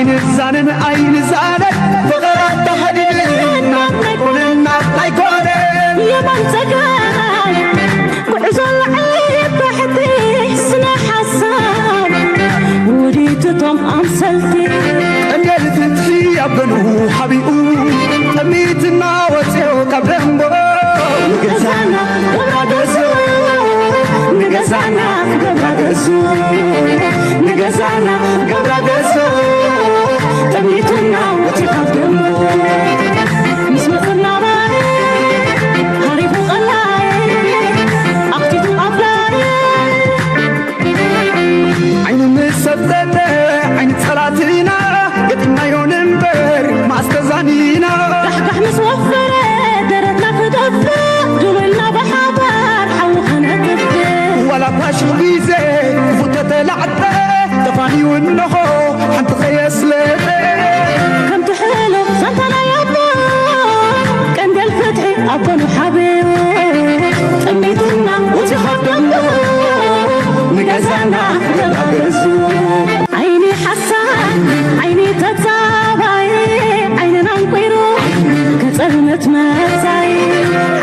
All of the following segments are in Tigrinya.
ንዛነን ኣይንዛነን ፍቕራት ተሓዲድና ኣይኮነና ኣይኮነን። የማን ጸጋም ጉዕዞ ላዕሊ ታሕቲ ስነ ሓሳብ ውዲት እቶም ኣምሰልቲ። ቀንዴል ፍትሒ ኣብ ገንኡ ሓቢኡ ጠሚትና ወፅዮ ካብ ደንቦ ንገዛና ገብራ ገዙ ንገዛና ገብራ ገዙ ንገዛና ገብራ ገዙ ጠሚትና ወፂ ካብ ደንቦ ምስ መፅና ባሪ ሃሪፉ ቀላይ ኣኽቲቱ ኣፍላይ ዓይኑ ምስ ሰብተተ ዓይኒ ጸላትና ገጢምናዮ ንንበር ማስተዛኒና ካሕካሕ ምስ ወፈረ ደረትና ክደፍእ ድብልና ብሓባር ሓዊ ከነጥፍእ ዋላ ፓሽ ግዜ ክፉተተ ላዕተ ተፋንዩ እንሆ ሓንቲ ከየስለጠ ከምቲ ሕሉፍ ዛንታና ያቦ ቀንደል ፍትሒ ኣቦኑ ሓቢሩ ጠሚትና ውፂ ካብ ደንቡ ንገዛና ገዛ ገዙ ዓይኒ ሓሳብ ዓይኒ ተጻባይ ዓይንና እንቁይሩ ከጸልመት መጻይ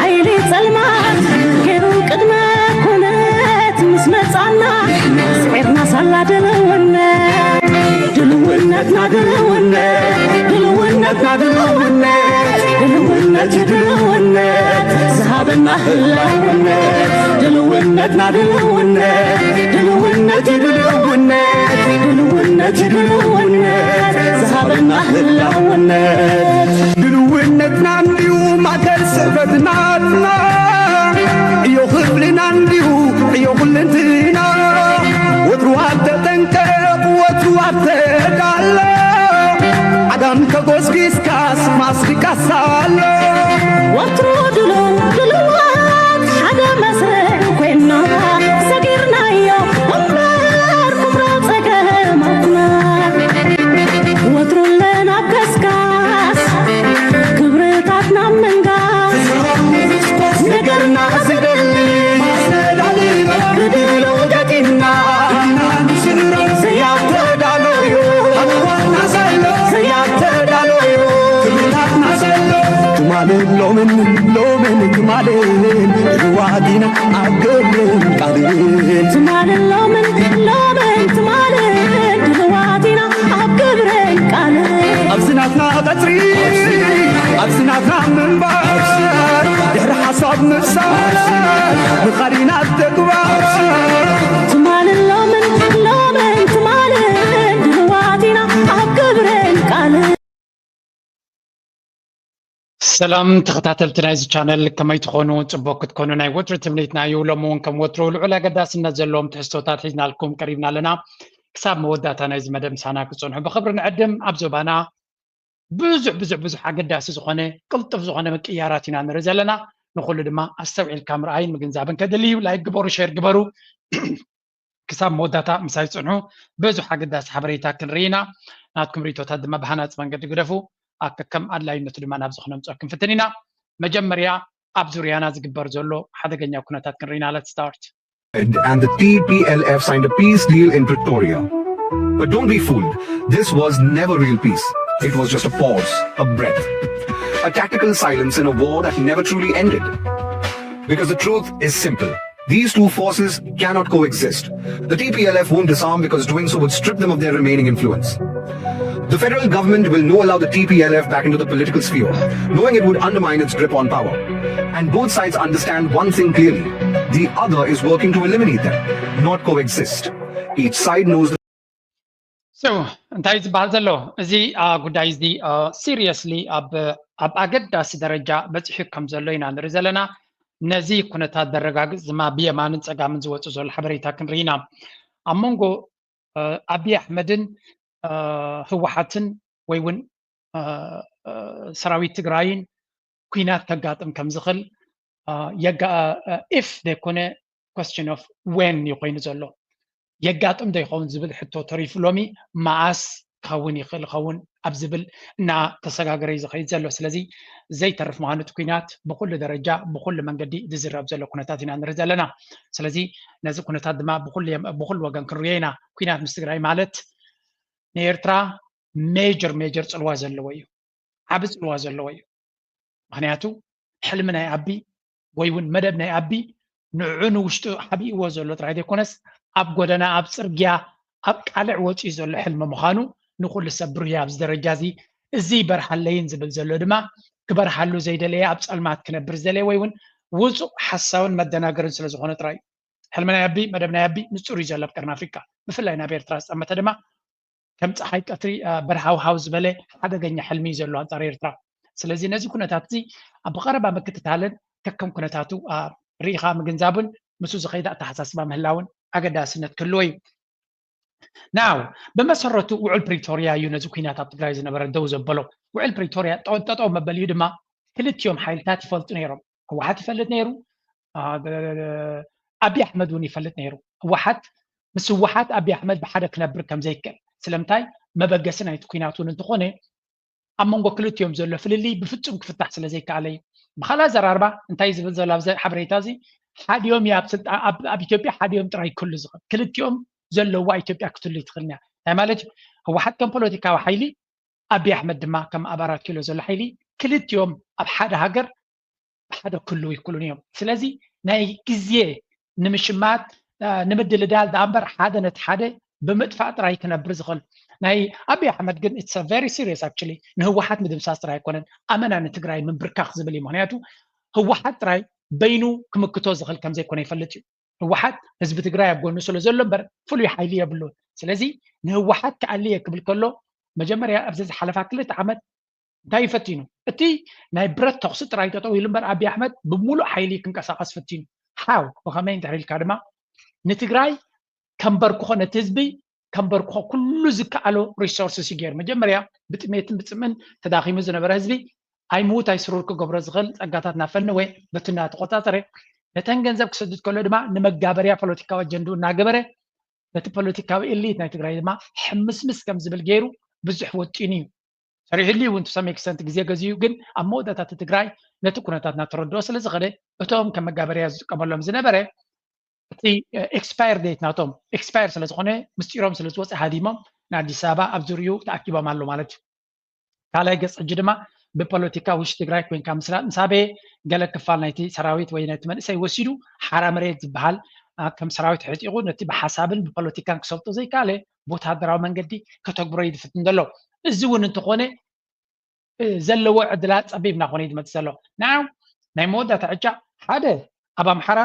ሓይሊ ጸልማት ገይሩ ቅድመ ኩነት ምስ መጻና ስዒርና ሳላ ድልውነት ድልውነትና ድልውነት ድልውነትና ድልውነት ድልውነት ድልውነት ዝሃበና ህላውነት ድልውነትና ድልውነት ድልውነት ድልውነት ድልውነት ድልውነት ዝሃበና ህላውነት ድልውነትና እንዲዩ ማእከል ስዕበትናትና ዕዮ ክፍልና እንዲሁ ዕዮ ኩልንትና ወትሩ ኣብ ተጠንቀቕ ወትሩ ኣብ ተዳሎ ዓዳም ተጎስጊስካስ ማስሪቃስ ኣሎ ወትሩ ድሉ ድልዋት ሓደ መስርዕ ኮይና ሰጊርናዮ እምበር ኩምራ ጸገማትና ወትሩ ኣለና ኣብ ከስካስ ክብርታትና ምንጋስ ነገርና ዝደሊ ብድብሎ ገጢምና ዘያተዳለዩ ኣኳና ዘሎ ዘያተዳለዩ ትማልን ሎምን ሎምን ትማልን ዋዲና ኣብ ግብርን ቃልን ትማልን ሎምን ሎምን ትማልን ድልዋት ኢና ኣብ ግብርን ቃልን ኣብዚ ናትና ቀጽሪ ኣብዚ ናትና ምንባር ድሕሪ ሓሳብ ምፍሳር ምኻድ ኢና ተግባር ትማልን ሎምን ሎምን ትማልን ድልዋት ኢና ኣብ ግብርን ቃልን ሰላም ተኸታተልቲ ናይዚ ቻነል ከመይ ትኾኑ? ጽቡቅ ክትኮኑ ናይ ወትሩ ትምኒትና እዩ። ሎሚ እውን ከም ወትሩ ልዑል ኣገዳስነት ዘለዎም ትሕዝቶታት ሒዝናልኩም ቀሪብና ኣለና። ክሳብ መወዳእታ ናይዚ መደብ ምሳና ክትጸንሑ ብኽብሪ ንዕድም። ኣብ ዞባና ብዙሕ ብዙሕ ብዙሕ ኣገዳሲ ዝኾነ ቅልጡፍ ዝኾነ ምቅያራት ኢና ንርኢ ዘለና። ንኹሉ ድማ ኣስተውዒልካ ምርኣይን ምግንዛብን ከድሊ እዩ። ላይክ ግበሩ፣ ሼር ግበሩ። ክሳብ መወዳእታ ምሳይ ጽንሑ። ብዙሕ ኣገዳሲ ሓበሬታ ክንርኢ ኢና። ናትኩም ርእቶታት ድማ ብሃናጺ መንገዲ ግደፉ። ኣከከም ኣድላይነቱ ድማ ናብዚ ክነምጽኦ ክንፍትን ኢና። መጀመርያ ኣብ ዙርያና ዝግበር ዘሎ ሓደገኛ ኩነታት ክንርኢ ኢና። Let's start. And the T P L F signed a peace deal in Pretoria. But don't be fooled. This was never real peace. It was just a pause, a breath, a tactical silence in a war that never truly ended. Because the truth is simple. These two forces cannot coexist. The T P L F won't disarm because doing so would strip them of their remaining influence. The federal government will not allow the T P L F back into the political sphere, knowing it would undermine its grip on power. And both sides understand one thing clearly. The other is working to eliminate them, not coexist. Each side knows the So እንታይ ዝበሃል ዘሎ እዚ ጉዳይ እዚ ሲሪየስሊ ኣብ ኣብ ኣገዳሲ ደረጃ በፂሑ ከም ዘሎ ኢና ንርኢ ዘለና። ነዚ ኩነታት ዘረጋግፅ ድማ ብየማንን ፀጋምን ዝወፁ ዘሎ ሓበሬታ ክንርኢ ኢና። ኣብ መንጎ ኣብይ ኣሕመድን ህወሓትን ወይ እውን ሰራዊት ትግራይን ኩናት ከጋጥም ከም ዝኽእል ኢፍ ዘይኮነ question of when እዩ ኮይኑ ዘሎ። የጋጥም ዶ ይኸውን ዝብል ሕቶ ተሪፉ ሎሚ መዓስ ክኸውን ይኽእል ይኸውን ኣብ ዝብል እናተሰጋገረ እዩ ዝኸይድ ዘሎ። ስለዚ ዘይተርፍ ምዃኑ እቲ ኩናት ብኩሉ ደረጃ ብኩሉ መንገዲ ዝዝረብ ዘሎ ኩነታት ኢና ንርኢ ዘለና። ስለዚ ነዚ ኩነታት ድማ ብኩሉ ወገን ክንርእዮ ኢና። ኩናት ምስ ትግራይ ማለት ንኤርትራ ሜጀር ሜጀር ፅልዋ ዘለዎ እዩ። ዓቢ ፅልዋ ዘለዎ እዩ። ምክንያቱ ሕልሚ ናይ ኣቢ ወይ እውን መደብ ናይ ኣቢ ንዑ ንውሽጡ ሓቢእዎ ዘሎ ጥራይ ዘይኮነስ ኣብ ጎደና ኣብ ፅርግያ ኣብ ቃልዕ ወፂኡ ዘሎ ሕልሚ ምዃኑ ንኩሉ ሰብ ብሩህ ኣብዚ ደረጃ እዚ እዚ ይበርሃለይን ዝብል ዘሎ ድማ ክበርሃሉ ዘይደለየ ኣብ ፀልማት ክነብር ዝደለየ ወይ እውን ውፁእ ሓሳውን መደናገርን ስለ ዝኾነ ጥራይ እዩ። ሕልሚ ናይ ኣቢ መደብ ናይ ኣቢ ንፁር እዩ ዘሎ ኣብ ቀርኒ ኣፍሪካ ብፍላይ ናብ ኤርትራ ዝጠመተ ድማ ከም ፀሓይ ቀትሪ በርሃውሃው ዝበለ ሓደገኛ ሕልሚ እዩ ዘሎ ኣንፃር ኤርትራ። ስለዚ ነዚ ኩነታት እዚ ኣብ ብቐረባ ምክትታልን ከከም ኩነታቱ ርኢኻ ምግንዛብን ምስ ዝኸይድ ኣተሓሳስባ ምህላውን ኣገዳስነት ክህልዎ እዩ። ናው ብመሰረቱ ውዕል ፕሪቶርያ እዩ ነዚ ኩናት ኣብ ትግራይ ዝነበረ ደው ዘበሎ። ውዕል ፕሪቶርያ ጠጠው መበሊኡ ድማ ክልቲኦም ሓይልታት ይፈልጡ ነይሮም። ህወሓት ይፈልጥ ነይሩ፣ ኣቢ ኣሕመድ እውን ይፈልጥ ነይሩ። ህወሓት ምስ ህወሓት ኣቢ ኣሕመድ ብሓደ ክነብር ከም ዘይክእል ስለምንታይ መበገሲ ናይቲ ኩናት እውን እንተኾነ ኣብ መንጎ ክልቲኦም ዘሎ ፍልልይ ብፍፁም ክፍታሕ ስለ ዘይከኣለ እዩ። ብካልእ ኣዘራርባ እንታይ ዝብል ዘሎ ኣብዚ ሓበሬታ እዚ ሓዲኦም እዩ ኣብ ኢትዮጵያ ሓዲኦም ጥራይ ክህሉ ዝኽእል ክልቲኦም ዘለዋ ኢትዮጵያ ክትህሉ ትኽእል እያ። እንታይ ማለት እዩ? ህወሓት ከም ፖለቲካዊ ሓይሊ ኣቢ ኣሕመድ ድማ ከም ኣብ ኣራት ኪሎ ዘሎ ሓይሊ ክልቲኦም ኣብ ሓደ ሃገር ብሓደ ክህልዉ ይክእሉን እዮም። ስለዚ ናይ ግዜ ንምሽማት ንምድልዳል ደኣ እምበር ሓደ ነቲ ሓደ ብምጥፋእ ጥራይ ክነብር ዝኽእል ናይ ኣቢ ኣሕመድ ግን it's very serious actually ንህወሓት ምድምሳስ ጥራይ ኣይኮነን ኣመና ንትግራይ ምንብርካኽ ዝብል እዩ። ምክንያቱ ህወሓት ጥራይ በይኑ ክምክቶ ዝኽእል ከም ዘይኮነ ይፈልጥ እዩ። ህወሓት ህዝቢ ትግራይ ኣብ ጎኑ ስለ ዘሎ እምበር ፍሉይ ሓይሊ የብሉን። ስለዚ ንህወሓት ክኣሊ እየ ክብል ከሎ መጀመርያ ኣብዚ ዝሓለፋ ክልተ ዓመት እንታይ እዩ ፈቲኑ? እቲ ናይ ብረት ተኹሲ ጥራይ ጠጠው ኢሉ እምበር ኣቢ ኣሕመድ ብምሉእ ሓይሊ ክንቀሳቐስ ፈቲኑ። ሓው ብኸመይ እንድሕር ኢልካ ድማ ንትግራይ ከንበርክኾ ነቲ ህዝቢ ከንበርክኾ ኩሉ ዝከኣሎ ሪሶርስስ ይገይሩ። መጀመርያ ብጥሜትን ብፅምእን ተዳኺሙ ዝነበረ ህዝቢ ኣይምውት ኣይስሩር ክገብሮ ዝኽእል ፀጋታት እናፈነወ በቲ እናተቆፃፀረ ነተን ገንዘብ ክሰድድ ከሎ ድማ ንመጋበርያ ፖለቲካዊ ኣጀንድኡ እናገበረ ነቲ ፖለቲካዊ ኤሊት ናይ ትግራይ ድማ ሕምስምስ ከም ዝብል ገይሩ ብዙሕ ወጢኑ እዩ ሰሪሕሉ እውን to some extent ግዜ ገዚኡ ግን ኣብ መወዳእታ እቲ ትግራይ ነቲ ኩነታት እናተረድኦ ስለ ዝኸደ እቶም ከም መጋበርያ ዝጥቀመሎም ዝነበረ እቲ expire date ናቶም expire ስለ ዝኾነ ምስጢሮም ስለ ዝወፀ ሃዲሞም ንኣዲስ ኣበባ ኣብ ዙርይኡ ተኣኪቦም ኣሎ ማለት እዩ። ካልኣይ ገፅ ሕጂ ድማ ብፖለቲካ ውሽጢ ትግራይ ኮይንካ ምስላጥ ምስ ኣበየ ገለ ክፋል ናይቲ ሰራዊት ወይ ናይቲ መንእሰይ ወሲዱ ሓራ መሬት ዝበሃል ከም ሰራዊት ሕጢቑ ነቲ ብሓሳብን ብፖለቲካን ክሰልጦ ዘይከኣለ ብወተሃደራዊ መንገዲ ከተግብሮ እዩ ዝፍትን ዘሎ። እዚ እውን እንተኾነ ዘለዎ ዕድላት ፀቢብ እናኾነ እዩ ዝመፅእ ዘሎ። ንዓ ናይ መወዳእታ ዕጫ ሓደ ኣብ ኣምሓራ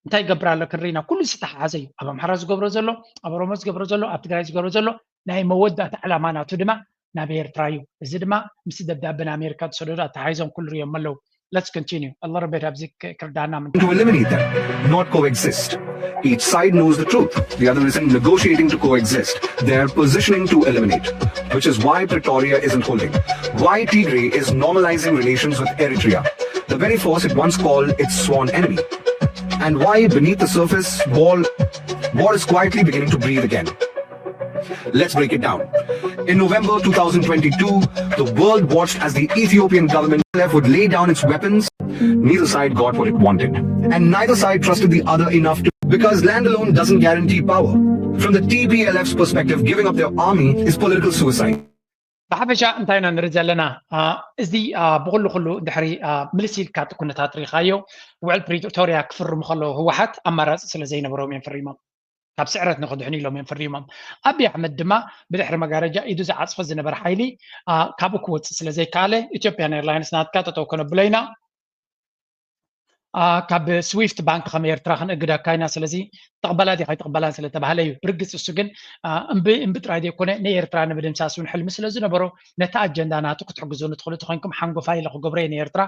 እንታይ ይገብር ኣሎ ክንርኢ ኢና። ኩሉ ዝተሓሓዘ እዩ። ኣብ ኣምሓራ ዝገብሮ ዘሎ፣ ኣብ ኦሮሞ ዝገብሮ ዘሎ፣ ኣብ ትግራይ ዝገብሮ ዘሎ ናይ መወዳእታ ዕላማ ናቱ ድማ ናብ ኤርትራ እዩ። እዚ ድማ ምስ ደብዳበ ንኣሜሪካ ዝሰደዶ ኣተሓሒዞም ኩሉ ርእዮም ኣለዉ። Let's continue a little bit ኣብዚ ክርዳና ምን to eliminate them, not coexist. Each side knows the truth. The other isn't negotiating to coexist. They're positioning to eliminate, which is why Pretoria isn't holding. Why Tigray is normalizing relations with Eritrea, the very force it once called its sworn enemy. And why beneath the surface, war, war is quietly beginning to breathe again. Let's break it down. In November two thousand twenty-two, the world watched as the Ethiopian government would lay down its weapons. Neither side got what it wanted, and neither side trusted the other enough to, because land alone doesn't guarantee power. From the T P L F's perspective, giving up their army is political suicide. ብሓፈሻ እንታይ ኢና ንርኢ ዘለና? እዚ ብኩሉ ኩሉ ድሕሪ ምልስ ኢልካ እቲ ኩነታት ርኢኻዮ። ውዕል ፕሪቶርያ ክፍርሙ ከለዉ ህወሓት ኣማራፂ ስለ ዘይነበሮም እዮም ፈሪሞም። ካብ ስዕረት ንክድሕኑ ኢሎም እዮም ፈሪሞም። ኣቢ ኣሕመድ ድማ ብድሕሪ መጋረጃ ኢዱ ዝዓፅፎ ዝነበረ ሓይሊ ካብኡ ክወፅእ ስለ ዘይከኣለ ኢትዮጵያን ኤርላይንስ ናትካ ጠጠው ከነብሎ ኢና፣ ካብ ስዊፍት ባንክ ከም ኤርትራ ክንእግደካ ኢና፣ ስለዚ ትቕበላ ዲኻ ኣይትቕበላን ስለተባህለ እዩ። ብርግፅ እሱ ግን እምቢ እምቢ ጥራይ ዘይኮነ ንኤርትራ ንምድምሳስ እውን ሕልሚ ስለ ዝነበሮ ነቲ ኣጀንዳ ናቱ ክትሕግዙ ንትኽእሉ ተኮይንኩም ሓንጎፋይ ኢለ ክገብሮ እየ ንኤርትራ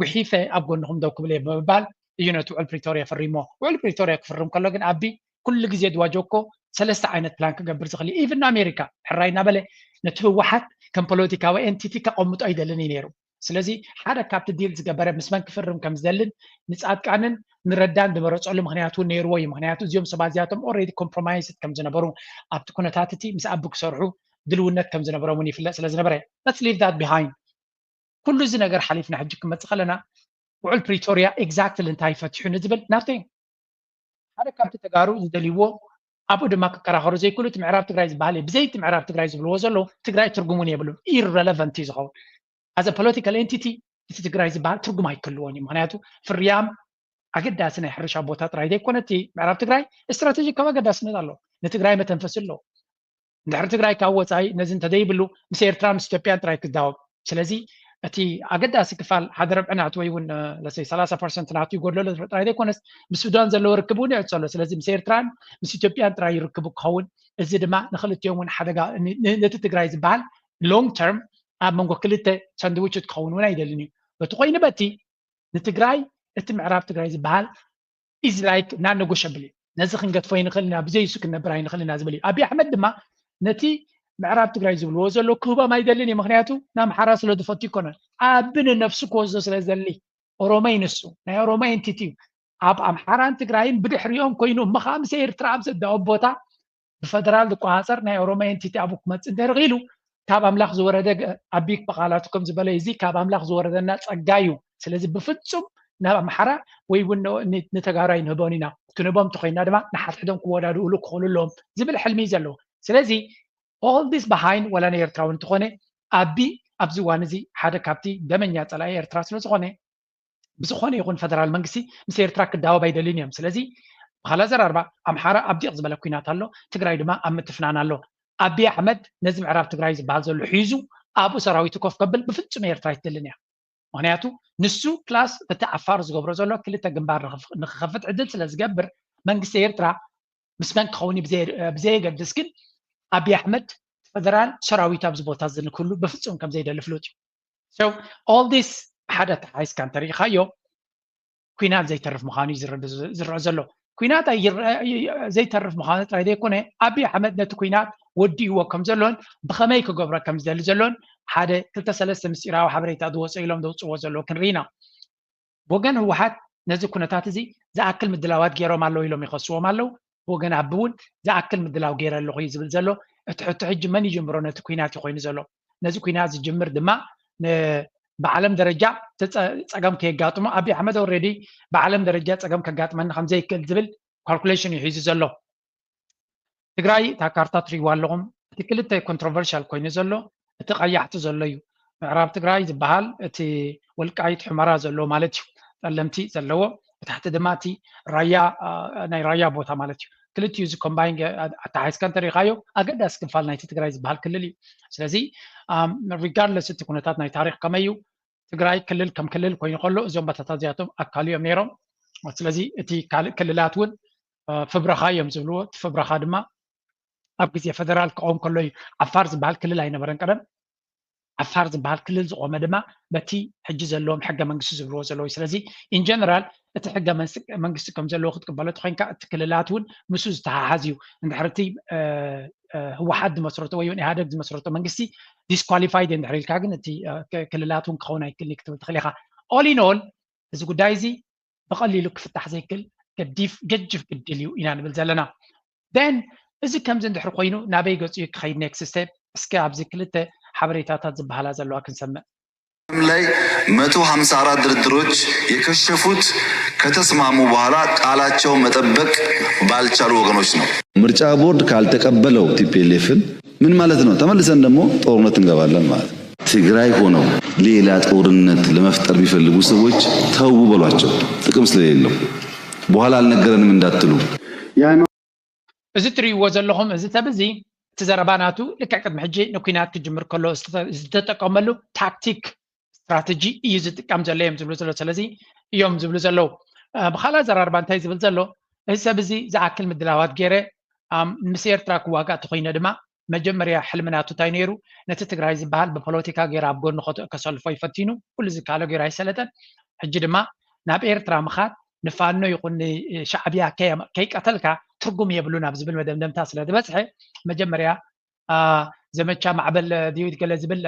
ጉሒፈ ኣብ ጎንኹም ደው ክብል እየ ብምባል እዩ ነቲ ውዕል ፕሪቶርያ ፈሪሞ። ውዕል ፕሪቶርያ ክፍርም ከሎ ግን ኣቢ ኩሉ ግዜ ድዋጆ እኮ ሰለስተ ዓይነት ፕላን ክገብር ዝኽእል እዩ። ኢቭን ንኣሜሪካ ሕራይ እናበለ ነቲ ህወሓት ከም ፖለቲካዊ ኤንቲቲ ከቐምጦ ኣይደልን እዩ ነይሩ። ስለዚ ሓደ ካብቲ ዲል ዝገበረ ምስ መን ክፍርም ከም ዝደልን ንፃድቃንን ንረዳን ዝመረፀሉ ምክንያት እውን ነይርዎ እዩ። ምክንያቱ እዚኦም ሰባት እዚኣቶም already compromised ከም ዝነበሩ ኣብቲ ኩነታት እቲ ምስ ኣቢ ክሰርሑ ድልውነት ከም ዝነበሮም እውን ይፍለጥ ስለ ዝነበረ let's leave that behind። ኩሉ እዚ ነገር ሓሊፍና ሕጂ ክመፅእ ከለና ውዕል ፕሪቶርያ exactly እንታይ ፈትሑ ንዝብል nothing። ሓደ ካብቲ ተጋሩ ዝደልይዎ ኣብኡ ድማ ክከራኸሩ ዘይክእሉ እቲ ምዕራብ ትግራይ ዝበሃል እዩ። ብዘይ እቲ ምዕራብ ትግራይ ዝብልዎ ዘለዉ ትግራይ ትርጉም እውን የብሉን፣ ኢረለቨንት እዩ ዝኸውን። ኣዘ ፖለቲካል ኤንቲቲ እቲ ትግራይ ዝበሃል ትርጉም ኣይክህልዎን እዩ። ምክንያቱ ፍርያም ኣገዳሲ ናይ ሕርሻ ቦታ ጥራይ ዘይኮነ እቲ ምዕራብ ትግራይ ስትራቴጂካዊ ኣገዳስነት ኣለዎ። ንትግራይ መተንፈሲ ኣለዎ። እንድሕሪ ትግራይ ካብ ወፃኢ ነዚ እንተዘይብሉ ምስ ኤርትራን ምስ ኢትዮጵያን ጥራይ ክዳወብ። ስለዚ እቲ ኣገዳሲ ክፋል ሓደ ረብዒ ናቱ ወይ እውን ሰላሳ ፐርሰንት ናቱ ይጎድለሎ ጥራይ ዘይኮነስ ምስ ሱዳን ዘለዎ ርክብ እውን ይዕፀሎ። ስለዚ ምስ ኤርትራን ምስ ኢትዮጵያን ጥራይ ይርክቡ ክኸውን፣ እዚ ድማ ንክልቲኦም እውን ሓደጋ፣ ነቲ ትግራይ ዝበሃል ሎንግ ተርም ኣብ መንጎ ክልተ ሳንድዊች ክኸውን እውን ኣይደልን እዩ። በቲ ኮይኑ በቲ ንትግራይ እቲ ምዕራብ ትግራይ ዝበሃል ኢዝ ላይክ ናን ነጎሸብል እዩ። ነዚ ክንገድፎ ይንኽእል ኢና፣ ብዘይ እሱ ክንነብር ኣይንኽእል ኢና ዝብል እዩ። ኣብይ ኣሕመድ ድማ ነቲ ምዕራብ ትግራይ ዝብልዎ ዘሎ ክህቦም ኣይደልን እዩ። ምክንያቱ ንኣምሓራ ስለ ዝፈቱ ይኮነን፣ ኣብ ንነፍሱ ክወስዶ ስለ ዘሊ ኦሮሞ እዩ ንሱ፣ ናይ ኦሮሞ ኤንቲቲ እዩ። ኣብ ኣምሓራን ትግራይን ብድሕሪኦም ኮይኑ እሞ ከዓ ምስ ኤርትራ ኣብ ዘዳወብ ቦታ ብፈደራል ዝቆፃፀር ናይ ኦሮሞ ኤንቲቲ ኣብኡ ክመፅእ እንተደርግ ኢሉ ካብ ኣምላኽ ዝወረደ ኣቢክ በቃላቱ ከም ዝበለ እዚ ካብ ኣምላኽ ዝወረደና ፀጋ እዩ። ስለዚ ብፍፁም ናብ ኣምሓራ ወይ እውን ንተጋሩ ኣይንህቦን ኢና፣ ክንህቦም እንተኮይና ድማ ንሓድሕዶም ክወዳድእሉ ክኽእሉ ኣለዎም ዝብል ሕልሚ እዩ ዘለዎ። ስለዚ all this behind ወላ ናይ ኤርትራ እውን እንተኾነ ኣቢ ኣብዚ እዋን እዚ ሓደ ካብቲ ደመኛ ፀላኢ ኤርትራ ስለዝኾነ ብዝኾነ ይኹን ፈደራል መንግስቲ ምስ ኤርትራ ክዳወብ ኣይደልዩን እዮም። ስለዚ ብኻልእ ኣዘራርባ ኣምሓራ ኣብ ዲቕ ዝበለ ኩናት ኣሎ፣ ትግራይ ድማ ኣብ ምትፍናን ኣሎ። ኣብይ ኣሕመድ ነዚ ምዕራብ ትግራይ ዝበሃል ዘሎ ሒዙ ኣብኡ ሰራዊቱ ኮፍ ከብል ብፍጹም ኤርትራ ኣይትደልን እያ። ምክንያቱ ንሱ ፕላስ በቲ ዓፋር ዝገብሮ ዘሎ ክልተ ግንባር ንክኸፍት ዕድል ስለ ዝገብር መንግስቲ ኤርትራ ምስ መን ክኸውን ብዘየገድስ ግን ኣብይ ኣሕመድ ፈደራል ሰራዊት ኣብዚ ቦታ ዝንክሉ ብፍጹም ከም ዘይደሊ ፍሉጥ እዩ። So all this ሓደ ኣተሓሒዝካ እንተሪኢኻዮ ኩናት ዘይተርፍ ምዃኑ እዩ ዝረአ ዘሎ። ኩናት ዘይተርፍ ምዃኑ ጥራይ ዘይኮነ ኣብይ ኣሕመድ ነቲ ኩናት ወዲእዎ ከም ዘሎን ብኸመይ ክገብሮ ከም ዝደሊ ዘሎን ሓደ ክልተ ሰለስተ ምስጢራዊ ሓበሬታ ዝወፀ ኢሎም ዘውፅዎ ዘለዉ ክንርኢ ኢና። ብወገን ህወሓት ነዚ ኩነታት እዚ ዝኣክል ምድላዋት ገይሮም ኣለዉ ኢሎም ይኸስዎም ኣለዉ። ብወገን ኣቢ እውን ዝኣክል ምድላው ገይረ ኣለኹ እዩ ዝብል ዘሎ። እቲ ሕቶ ሕጂ መን ይጅምሮ ነቲ ኩናት እዩ ኮይኑ ዘሎ። ነዚ ኩናት ዝጅምር ድማ ብዓለም ደረጃ ጸገም ከየጋጥሞ ኣብይ ኣሕመድ ኦልሬዲ ብዓለም ደረጃ ጸገም ከጋጥመኒ ከም ዘይክእል ዝብል ካልኩሌሽን እዩ ሒዙ ዘሎ። ትግራይ እታ ካርታ ትሪእዋ ኣለኹም። እቲ ክልተ ኮንትሮቨርሻል ኮይኑ ዘሎ እቲ ቀያሕቲ ዘሎ እዩ። ምዕራብ ትግራይ ዝበሃል እቲ ወልቃይት ሑመራ ዘሎ ማለት እዩ። ጸለምቲ ዘለዎ ብታሕቲ ድማ እቲ ራያ ናይ ራያ ቦታ ማለት እዩ። ክልቲኡ እዚ ኮምባይን ኣተሓሒዝካ እንተሪኢኻዮ ኣገዳሲ ክፋል ናይቲ ትግራይ ዝበሃል ክልል እዩ። ስለዚ ሪጋርድለስ እቲ ኩነታት ናይ ታሪክ ከመይ እዩ ትግራይ ክልል ከም ክልል ኮይኑ ከሎ እዞም ቦታታት እዚኣቶም ኣካል እዮም ነይሮም። ስለዚ እቲ ካልእ ክልላት እውን ፍብረኻ እዮም ዝብልዎ። እቲ ፍብረኻ ድማ ኣብ ግዜ ፈደራል ክኸውን ከሎ እዩ። ዓፋር ዝበሃል ክልል ኣይነበረን ቀደም። ዓፋር ዝበሃል ክልል ዝቆመ ድማ በቲ ሕጂ ዘለዎም ሕገ መንግስቲ ዝብልዎ ዘለዉ። ስለዚ ኢንጀነራል እቲ ሕገ መንግስቲ ከም ዘለዎ ክትቅበሎ ተኮይንካ እቲ ክልላት እውን ምስ ዝተሓሓዝ እዩ። እንድሕር እቲ ህወሓት ዝመስረቶ ወይ እውን ኢህኣደግ ዝመስረቶ መንግስቲ ዲስኳሊፋይድ እንድሕር ኢልካ ግን እቲ ክልላት እውን ክኸውን ኣይክእል ክትብል ትኽእል ኢኻ። All in all እዚ ጉዳይ እዚ ብቐሊሉ ክፍታሕ ዘይክእል ገዲፍ ገጅፍ ግድል እዩ ኢና ንብል ዘለና። Then እዚ ከምዚ እንድሕር ኮይኑ ናበይ ገፁ እዩ ክኸይድ ኔክስት ስቴፕ? እስከ ኣብዚ ክልተ ሓበሬታታት ዝበሃላ ዘለዋ ክንሰምዕ። ላይ መቶ ሃምሳ ኣራት ድርድሮች የከሸፉት ከተስማሙ በኋላ ቃላቸው መጠበቅ ባልቻሉ ወገኖች ነው። ምርጫ ቦርድ ካልተቀበለው ቲፒኤልኤፍን ምን ማለት ነው? ተመልሰን ደግሞ ጦርነት እንገባለን ማለት ነው። ትግራይ ሆነው ሌላ ጦርነት ለመፍጠር ቢፈልጉ ሰዎች ተው በሏቸው፣ ጥቅም ስለሌለው። በኋላ አልነገረንም እንዳትሉ። እዚ ትርእይዎ ዘለኹም እዚ ሰብ እዚ እቲ ዘረባ ናቱ ልክዕ ቅድሚ ሕጂ ንኩናት ክጅምር ከሎ ዝተጠቀመሉ ታክቲክ ስትራተጂ እዩ ዝጥቀም ዘሎ እዮም ዝብሉ ዘሎ። ስለዚ እዮም ዝብሉ ዘለዉ። ብካልእ ኣዘራርባ እንታይ ዝብል ዘሎ እዚ ሰብ እዚ ዝኣክል ምድላዋት ገይረ ምስ ኤርትራ ክዋጋእ ተኮይነ ድማ መጀመርያ ሕልሚ ናቱ እንታይ ነይሩ? ነቲ ትግራይ ዝበሃል ብፖለቲካ ገይረ ኣብ ጎኒ ከሰልፎ ይፈቲኑ ኩሉ ዝከኣሎ ገይሩ ኣይሰለጠን። ሕጂ ድማ ናብ ኤርትራ ምኻድ ንፋኖ ይኹን ንሻዕብያ ከይቀተልካ ትርጉም የብሉን ኣብ ዝብል መደምደምታ ስለ ዝበፅሐ መጀመርያ ዘመቻ ማዕበል ድዩ ገለ ዝብል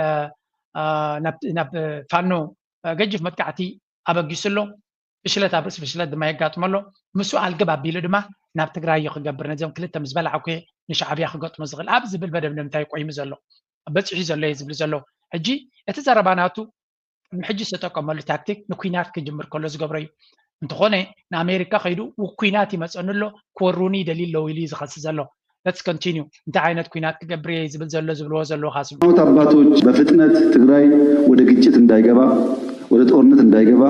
ናብ ፋኖ ገጅፍ መጥቃዕቲ ኣበጊሱ ኣሎ። ፍሽለት ኣብ ርእሲ ፍሽለት ድማ የጋጥሞ ኣሎ። ምስኡ ኣልግብ ኣቢሉ ድማ ናብ ትግራይ እዩ ክገብር ነዞም ክልተ ምስ በላዕኩ ንሻዕብያ ክገጥሞ ዝኽእል ኣብ ዝብል መደምደምታ እዩ ቆይሙ ዘሎ። በፂሑ ዘሎ እየ ዝብል ዘሎ። ሕጂ እቲ ዘረባ ናቱ ቅድሚ ሕጂ ዝተጠቀመሉ ታክቲክ ንኩናት ክጅምር ከሎ ዝገብሮ እዩ። እንተኾነ ንኣሜሪካ ከይዱ ኩናት ይመፀኒ ኣሎ፣ ክወሩኒ ይደልዩ ኣለዉ ኢሉ እዩ ዝኸሲ ዘሎ። Let's continue። እንታይ ዓይነት ኩናት ክገብር እየ ዝብል ዘሎ ዝብልዎ ዘለዉ ካስም ሃይማኖት አባቶች በፍጥነት ትግራይ ወደ ግጭት እንዳይገባ ወደ ጦርነት እንዳይገባ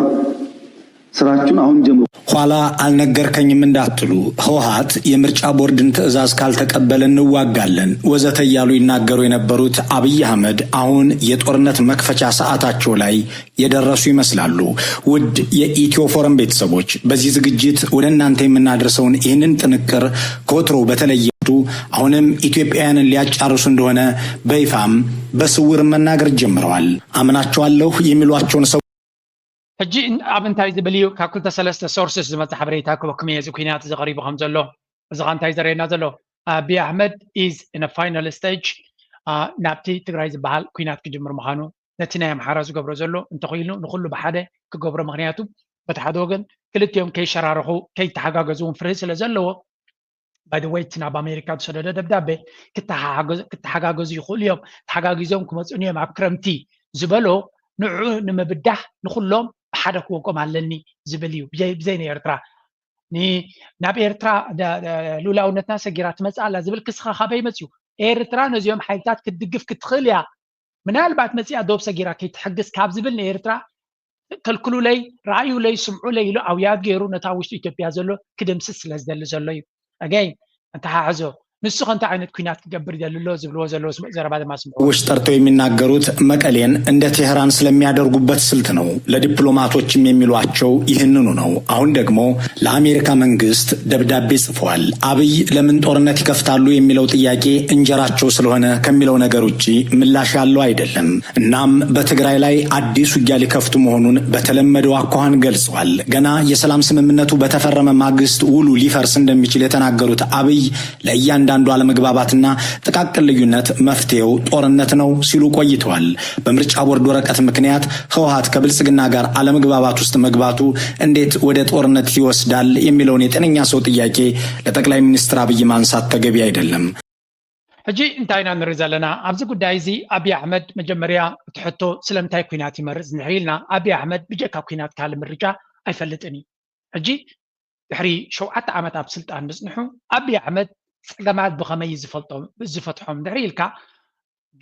ስራችሁን አሁን ጀምሩ። ኋላ አልነገርከኝም እንዳትሉ፣ ህወሓት የምርጫ ቦርድን ትዕዛዝ ካልተቀበለ እንዋጋለን ወዘተ እያሉ ይናገሩ የነበሩት አብይ አህመድ አሁን የጦርነት መክፈቻ ሰዓታቸው ላይ የደረሱ ይመስላሉ። ውድ የኢትዮ ፎረም ቤተሰቦች፣ በዚህ ዝግጅት ወደ እናንተ የምናደርሰውን ይህንን ጥንቅር ከወትሮ በተለየ አሁንም ኢትዮጵያውያንን ሊያጫርሱ እንደሆነ በይፋም በስውር መናገር ጀምረዋል። አምናቸዋለሁ የሚሏቸውን ሰው ሕጂ ኣብ እንታይ ዝብል እዩ? ካብ ክልተ ሰለስተ sources ዝመጽእ ሓበሬታ ክበኩም እየ። እዚ ኩናት እዚ ቀሪቡ ከም ዘሎ፣ እዚ ኸ እንታይ ዘርእየና ዘሎ? ኣቢ ኣሕመድ is in a final stage ናብቲ ትግራይ ዝበሃል ኩናት ክጅምር ምዃኑ፣ ነቲ ናይ ኣምሓራ ዝገብሮ ዘሎ እንተኾይኑ ንኹሉ ብሓደ ክገብሮ። ምክንያቱ በቲ ሓደ ወገን ክልቲኦም ከይሸራረኹ ከይተሓጋገዙ እውን ፍርሂ ስለ ዘለዎ፣ by the way እቲ ናብ ኣሜሪካ ዝሰደዶ ደብዳቤ ክተሓጋገዙ ይኽእሉ እዮም፣ ተሓጋጊዞም ክመፁን እዮም ኣብ ክረምቲ ዝበሎ፣ ንዑ ንምብዳህ ንኩሎም ብሓደ ክወቆም ኣለኒ ዝብል እዩ። ብዘይ ንኤርትራ ናብ ኤርትራ ልኡላውነትና ሰጊራ ትመፅእ ኣላ ዝብል ክስኻ ካበይ መፅዩ? ኤርትራ ነዚኦም ሓይልታት ክትድግፍ ክትኽእል እያ። ምናልባት መፂኣ ዶብ ሰጊራ ከይትሕግዝ ካብ ዝብል ንኤርትራ ከልክሉለይ፣ ረኣዩለይ፣ ስምዑለይ ኢሉ ኣውያት ገይሩ ነታ ውሽጢ ኢትዮጵያ ዘሎ ክድምስስ ስለ ዝደሊ ዘሎ እዩ። ኣገይ እንተሓሕዞ ንሱ ከ እንታይ ዓይነት ኩናት ክገብር ይደሊ ኣሎ ዝብልዎ ዘለዉ ዘረባ ድማ ስምዑ። ውሽ ጠርተው የሚናገሩት መቀሌን እንደ ቴህራን ስለሚያደርጉበት ስልት ነው። ለዲፕሎማቶችም የሚሏቸው ይህንኑ ነው። አሁን ደግሞ ለአሜሪካ መንግስት ደብዳቤ ጽፈዋል። አብይ ለምን ጦርነት ይከፍታሉ የሚለው ጥያቄ እንጀራቸው ስለሆነ ከሚለው ነገር ውጪ ምላሽ ያለው አይደለም። እናም በትግራይ ላይ አዲስ ውጊያ ሊከፍቱ መሆኑን በተለመደው አኳኋን ገልጸዋል። ገና የሰላም ስምምነቱ በተፈረመ ማግስት ውሉ ሊፈርስ እንደሚችል የተናገሩት አብይ ለእያንዳንዱ አለመግባባትና ጥቃቅን ልዩነት መፍትሄው ጦርነት ነው ሲሉ ቆይተዋል። በምርጫ ቦርድ ወረቀት ምክንያት ህወሓት ከብልጽግና ጋር አለመግባባት ውስጥ መግባቱ እንዴት ወደ ጦርነት ይወስዳል የሚለውን የጤነኛ ሰው ጥያቄ ለጠቅላይ ሚኒስትር አብይ ማንሳት ተገቢ አይደለም። ሕጂ እንታይ ኢና ንርኢ ዘለና ኣብዚ ጉዳይ እዚ? ኣብይ ኣሕመድ መጀመርያ እቲ ሕቶ ስለምንታይ ኩናት ይመርጽ እንድሕር ኢልና፣ ኣብይ ኣሕመድ ብጀካ ኩናት ካልእ ምርጫ ኣይፈልጥን እዩ። ሕጂ ድሕሪ ሸውዓተ ዓመት ኣብ ስልጣን ምጽንሑ ኣብይ ኣሕመድ ጸገማት ብኸመይ እዩ ዝፈልጦም ዝፈትሖም እንድሕር ኢልካ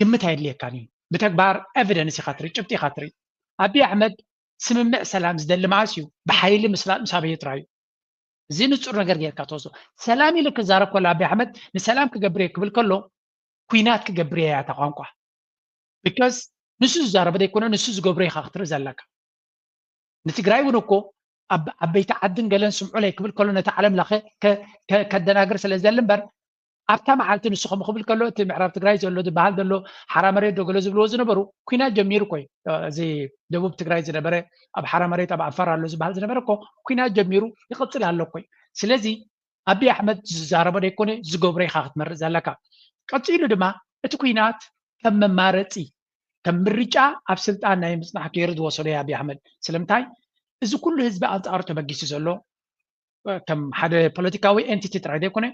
ግምት ኣየድልየካን እዩ። ብተግባር evidence ኢኻ ትርኢ፣ ጭብጢ ኢኻ ትርኢ። ኣብይ ኣሕመድ ስምምዕ ሰላም ዝደሊ መዓስ እዩ? ብሓይሊ ምስ ምስ ኣበየ ጥራይ እዩ። እዚ ንጹር ነገር ጌርካ ትወስዶ። ሰላም ኢሉ ክዛረብ ከሎ ኣብይ ኣሕመድ ንሰላም ክገብር እየ ክብል ከሎ ኩናት ክገብር እየ እያ እታ ቋንቋ። Because ንሱ ዝዛረቦ ዘይኮነ ንሱ ዝገብሮ ኢኻ ክትርኢ ዘለካ። ንትግራይ እውን እኮ ኣብ ዓበይቲ ዓድን ገለን ስምዑለይ ክብል ከሎ ነቲ ዓለም ለኸ ከደናግር ስለ ዝደሊ እምበር ኣብታ መዓልቲ ንሱ ከም ክብል ከሎ እቲ ምዕራብ ትግራይ ዘሎ ዝበሃል ዘሎ ሓራ መሬት ዶ ገለ ዝብልዎ ዝነበሩ ኩናት ጀሚሩ እኮ እዩ። እዚ ደቡብ ትግራይ ዝነበረ ኣብ ሓራ መሬት ኣብ ዓፋር ኣሎ ዝበሃል ዝነበረ እኮ ኩናት ጀሚሩ ይቕፅል ኣሎ እኮ እዩ። ስለዚ ኣብይ ኣሕመድ ዝዛረቦ ዘይኮነ ዝገብሮ ኢኻ ክትመርፅ ዘለካ። ቀፂሉ ድማ እቲ ኩናት ከም መማረፂ ከም ምርጫ ኣብ ስልጣን ናይ ምፅናሕ ገይሩ ዝወሰዶ እዩ ኣብይ ኣሕመድ። ስለምንታይ እዚ ኩሉ ህዝቢ ኣንፃሩ ተበጊሱ ዘሎ ከም ሓደ ፖለቲካዊ entity ጥራይ ዘይኮነ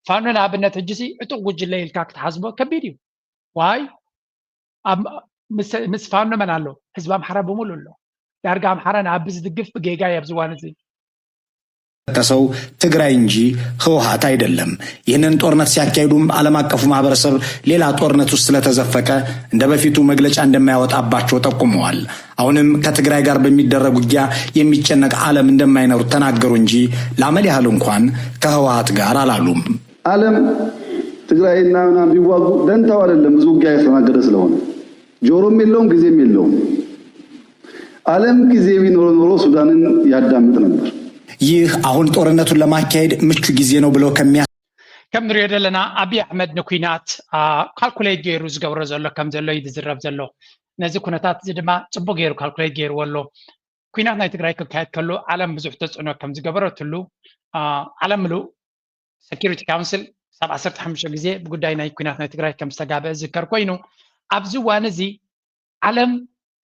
ፋኖ ንኣብነት ሕጂ ሲ ዕጡቕ ጉጅለ ኢልካ ክትሓስቦ ከቢድ እዩ። ዋይ ምስ ፋኖ መን ኣሎ? ህዝቢ ኣምሓራ ብምሉእ ኣሎ። ዳርጋ ኣምሓራ ንኣቢ ዝድግፍ ብጌጋ እዩ ኣብዚ እዋን እዚ። ሰው ትግራይ እንጂ ህወሓት አይደለም። ይህንን ጦርነት ሲያካሂዱም ዓለም አቀፉ ማህበረሰብ ሌላ ጦርነት ውስጥ ስለተዘፈቀ እንደ በፊቱ መግለጫ እንደማያወጣባቸው ጠቁመዋል። አሁንም ከትግራይ ጋር በሚደረግ ውጊያ የሚጨነቅ ዓለም እንደማይኖር ተናገሩ እንጂ ለአመል ያህል እንኳን ከህወሓት ጋር አላሉም። ዓለም ትግራይና ምናምን ቢዋጉ ደንታው አይደለም፣ ብዙ ውጊያ ያስተናገደ ስለሆነ ጆሮም የለውም ጊዜም የለውም። ዓለም ጊዜ ቢኖር ኖሮ ሱዳንን ያዳምጥ ነበር። ይህ አሁን ጦርነቱን ለማካሄድ ምቹ ጊዜ ነው ብለው ከሚያ ከም ንሪኦ ዘለና ኣብይ ኣሕመድ ንኩናት calculate ገይሩ ዝገብሮ ዘሎ ከም ዘሎ እዩ ዝዝረብ ዘሎ። ነዚ ኩነታት እዚ ድማ ፅቡቅ ገይሩ calculate ገይርዎ ኣሎ። ኩናት ናይ ትግራይ ክካየድ ከሎ ዓለም ብዙሕ ተፅዕኖ ከም ዝገበረትሉ ዓለም ምሉእ Security Council ክሳብ ዓሰርተ ሓሙሽተ ግዜ ብጉዳይ ናይ ኩናት ናይ ትግራይ ከም ዝተጋበ ዝዝከር ኮይኑ ኣብዚ እዋን እዚ ዓለም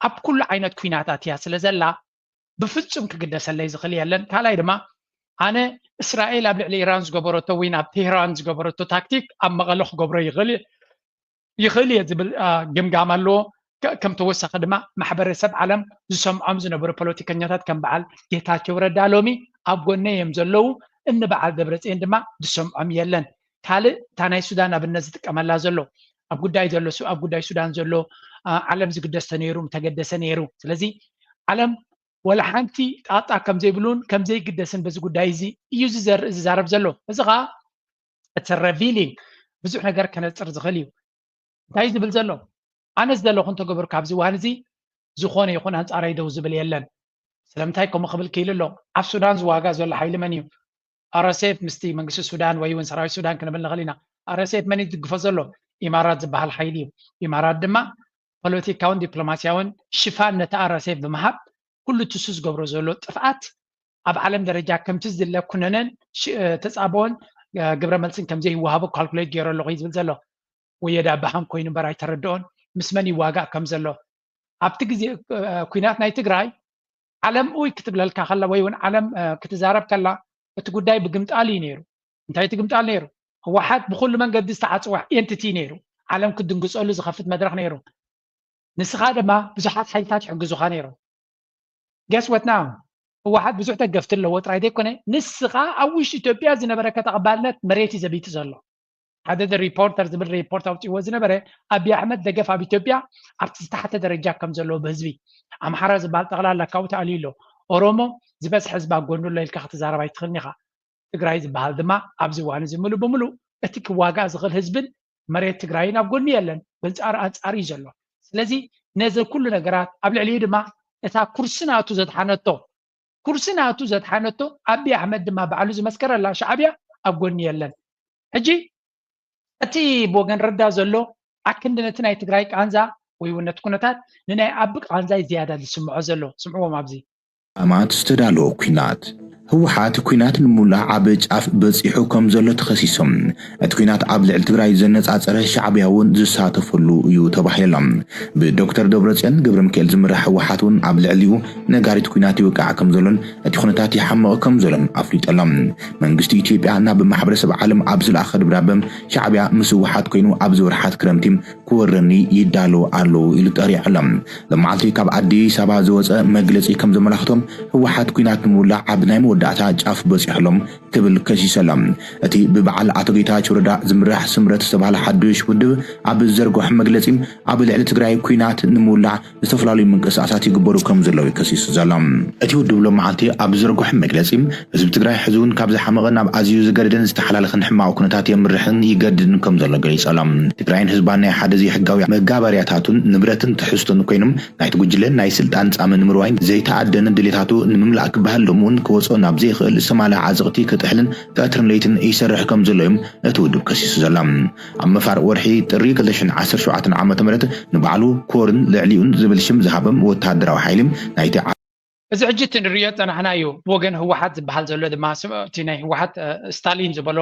ኣብ ኩሉ ዓይነት ኩናታት እያ ስለ ዘላ ብፍፁም ክግደሰለይ ዝኽእል የለን። ካልኣይ ድማ ኣነ እስራኤል ኣብ ልዕሊ ኢራን ዝገበረቶ ወይ ኣብ ቴህራን ዝገበረቶ ታክቲክ ኣብ መቐለ ክገብሮ ይኽእል ይኽእል እየ ዝብል ግምጋም ኣለዎ። ከም ተወሳኺ ድማ ማሕበረሰብ ዓለም ዝሰምዖም ዝነበሩ ፖለቲከኛታት ከም በዓል ጌታቸው ረዳ ሎሚ ኣብ ጎነይ እዮም ዘለዉ፣ እኒ በዓል ደብረፅዮን ድማ ዝሰምዖም የለን። ካልእ እታ ናይ ሱዳን ኣብነት ዝጥቀመላ ዘሎ ኣብ ጉዳይ ዘሎ ኣብ ጉዳይ ሱዳን ዘሎ ዓለም ዝግደስ ተነይሩ ምተገደሰ ነይሩ። ስለዚ ዓለም ወላ ሓንቲ ጣጣ ከም ዘይብሉን ከም ዘይግደስን በዚ ጉዳይ እዚ እዩ ዝዛረብ ዘሎ። እዚ ከዓ እቲ revealing ብዙሕ ነገር ከነፅር ዝኽእል እዩ። እንታይ ዝብል ዘሎ ኣነስ ዘለኹ እንተገበርኩ ኣብዚ እዋን እዚ ዝኾነ ይኹን ኣንፃራይ ደው ዝብል የለን። ስለምንታይ ከምኡ ክብል ክኢሉ ኣሎ? ኣብ ሱዳን ዝዋጋ ዘሎ ሓይሊ መን እዩ? RSF ምስቲ መንግስቲ ሱዳን ወይ እውን ሰራዊት ሱዳን ክንብል ንኽእል ኢና። RSF መን ይድግፎ ዘሎ? ኢማራት ዝበሃል ሓይሊ እዩ። ኢማራት ድማ ፖለቲካውን ዲፕሎማሲያውን ሽፋን ነቲ RSF ብምሃብ ኩሉ ትሱ ዝገብሮ ዘሎ ጥፍኣት ኣብ ዓለም ደረጃ ከምቲ ዝድለ ኩነነን ተፃብኦን ግብረ መልስን ከምዘይወሃቦ ካልኩሌት ገይሩ ኣለኹ እዩ ዝብል ዘሎ። ወየዳ ብሃም ኮይኑ እምበር ኣይተረድኦን ምስ መን ይዋጋእ ከም ዘሎ። ኣብቲ ግዜ ኩናት ናይ ትግራይ ዓለም ኡይ ክትብለልካ ከላ ወይ እውን ዓለም ክትዛረብ ከላ እቲ ጉዳይ ብግምጣል እዩ ነይሩ። እንታይ እቲ ግምጣል ነይሩ? ህወሓት ብኩሉ መንገዲ ዝተዓፅወ ኤንቲቲ ነይሩ። ዓለም ክትድንግፀሉ ዝኸፍት መድረክ ነይሩ። ንስኻ ድማ ብዙሓት ሓይልታት ይሕግዙኻ ነይሮም። Guess what now? ህወሓት ብዙሕ ደገፍቲ ኣለዎ ጥራይ ዘይኮነ ንስኻ ኣብ ውሽጢ ኢትዮጵያ ዝነበረካ ተቐባልነት መሬት እዩ ዘቢቱ ዘሎ። ሓደ ሪፖርተር ዝብል ሪፖርት ኣውፅዎ ዝነበረ ኣቢ ኣሕመድ ደገፍ ኣብ ኢትዮጵያ ኣብቲ ዝተሓተ ደረጃ ከም ዘለዎ ብህዝቢ ኣምሓራ ዝበሃል ጠቕላላ ካብኡ ተኣልዩ ኣሎ። ኦሮሞ ዝበዝሐ ህዝቢ ኣብ ጎኑ ኣሎ ኢልካ ክትዛረብ ኣይትኽእልን ኢኻ። ትግራይ ዝበሃል ድማ ኣብዚ እዋን እዚ ምሉእ ብምሉእ እቲ ክዋጋእ ዝኽእል ህዝብን መሬት ትግራይን ኣብ ጎኒ የለን፣ በንጻር ኣንጻር እዩ ዘሎ። ስለዚ ነዚ ኩሉ ነገራት ኣብ ልዕሊኡ ድማ እታ ኩርሲ ናቱ ዘድሓነቶ ኩርሲ ናቱ ዘድሓነቶ ኣቢ ኣሕመድ ድማ ባዕሉ ዝመስከረላ ሻዕብያ ኣብ ጎኒ የለን። ሕጂ እቲ ብወገን ረዳ ዘሎ ኣክንዲ ነቲ ናይ ትግራይ ቃንዛ ወይ እውን ነቲ ኩነታት ንናይ ኣቢ ቃንዛይ ዝያዳ ዝስምዖ ዘሎ ስምዕዎም ኣብዚ ኣማት ዝተዳለወ ኲናት ህወሓት ኲናት ንምውላዕ ኣብ ጫፍ በፂሑ ከም ዘሎ ተኸሲሶም። እቲ ኲናት ኣብ ልዕሊ ትግራይ ዘነፃፀረ ሻዕብያ እውን ዝሳተፈሉ እዩ ተባሂሎም። ብዶክተር ደብረፅዮን ገብረ ሚካኤል ዝምራሕ ህወሓት እውን ኣብ ልዕሊኡ ነጋሪት ኲናት ይወቃዕ ከም ዘሎን እቲ ኩነታት ይሓመቕ ከም ዘሎን ኣፍሊጠሎም። መንግስቲ ኢትዮጵያ ናብ ማሕበረሰብ ዓለም ኣብ ዝለኣኸ ደብዳበ ሻዕብያ ምስ ህወሓት ኮይኑ ኣብዚ ወርሓት ክረምቲ ክወረኒ ይዳሎ ኣለዉ ኢሉ ጠሪዖሎም። ሎማዓልቲ ካብ ኣዲስ ኣበባ ዝወፀ መግለፂ ከም ዘመላኽቶም ህወሓት ኲናት ንምውላዕ ኣብ ናይ መወዳእታ ጫፍ በፂሖሎም ክብል ከሲሰሎም። እቲ ብበዓል ኣቶ ጌታቸው ረዳ ዝምራሕ ስምረት ዝተባሃለ ሓዱሽ ውድብ ኣብ ዘርግሖ መግለፂ ኣብ ልዕሊ ትግራይ ኲናት ንምውላዕ ዝተፈላለዩ ምንቅስቃሳት ይግበሩ ከም ዘለዉ ከሲሱ ዘሎ። እቲ ውድብ ሎማዓልቲ ኣብ ዝዘርግሖ መግለፂ ህዝቢ ትግራይ ሕዚ እውን ካብ ዝሓመቐ ናብ ኣዝዩ ዝገደደን ዝተሓላለኸን ሕማቕ ኩነታት የምርሕን ይገድድን ከም ዘሎ ገሊጸሎም። ትግራይን ህዝባን ናይ ሓደ ዘይሕጋዊ መጋበርያታቱን ንብረትን ትሕዝቶን ኮይኖም ናይቲ ጉጅለ ናይ ስልጣን ፃመ ንምርዋይን ዘይተኣደነ ድሌታቱ ንምምላእ ክበሃል ሎሚ እውን ክወፅኦ ናብ ዘይኽእል ሰማለ ዓዘቕቲ ክጥሕልን ቀትርን ለይትን ይሰርሕ ከም ዘሎ እዮም እቲ ውድብ ከሲሱ ዘሎ። ኣብ መፋርቕ ወርሒ ጥሪ ክልተ ሽሕን ዓሰርተ ሸውዓተን ዓመተ ምህረት ንባዕሉ ኮርን ልዕሊኡን ዝብል ሽም ዝሃበም ወተሃደራዊ ሓይሊ ናይቲ እዚ ሕጂ እቲ ንርእዮ ዝጸናሕናዮ ብወገን ህወሓት ዝበሃል ዘሎ ድማ እቲ ናይ ህወሓት ስታሊን ዝበሎ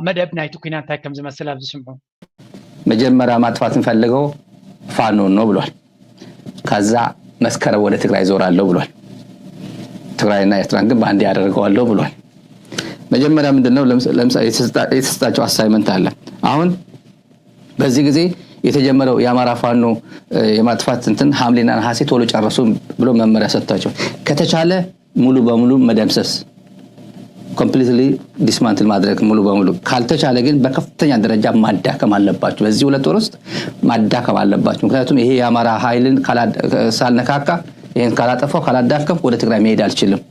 መደብ ናይቲ ኲናት እንታይ ከም ዝመስል ኣብዚ ስምዑ። መጀመሪያ ማጥፋት እንፈልገው ፋኖን ነው ብሏል። ከዛ መስከረም ወደ ትግራይ ዞራለሁ ብሏል። ትግራይና ኤርትራን ግን በአንድ ያደርገዋለሁ ብሏል። መጀመሪያ ምንድነው ለምሳሌ የተሰጣቸው assignment አለ። አሁን በዚህ ጊዜ የተጀመረው የአማራ ፋኖ የማጥፋት እንትን ሐምሌና ነሐሴ ቶሎ ጨርሱ ብሎ መመሪያ ሰጥቷቸው ከተቻለ ሙሉ በሙሉ መደምሰስ completely dismantle ማድረግ ሙሉ በሙሉ ካልተቻለ ግን በከፍተኛ ደረጃ ማዳከም አለባቸው። በዚህ ሁለት ወር ውስጥ ማዳከም አለባቸው። ምክንያቱም ይሄ የአማራ ኃይልን ሳልነካካ ይህን ካላጠፋው ካላዳከም ወደ ትግራይ መሄድ አልችልም።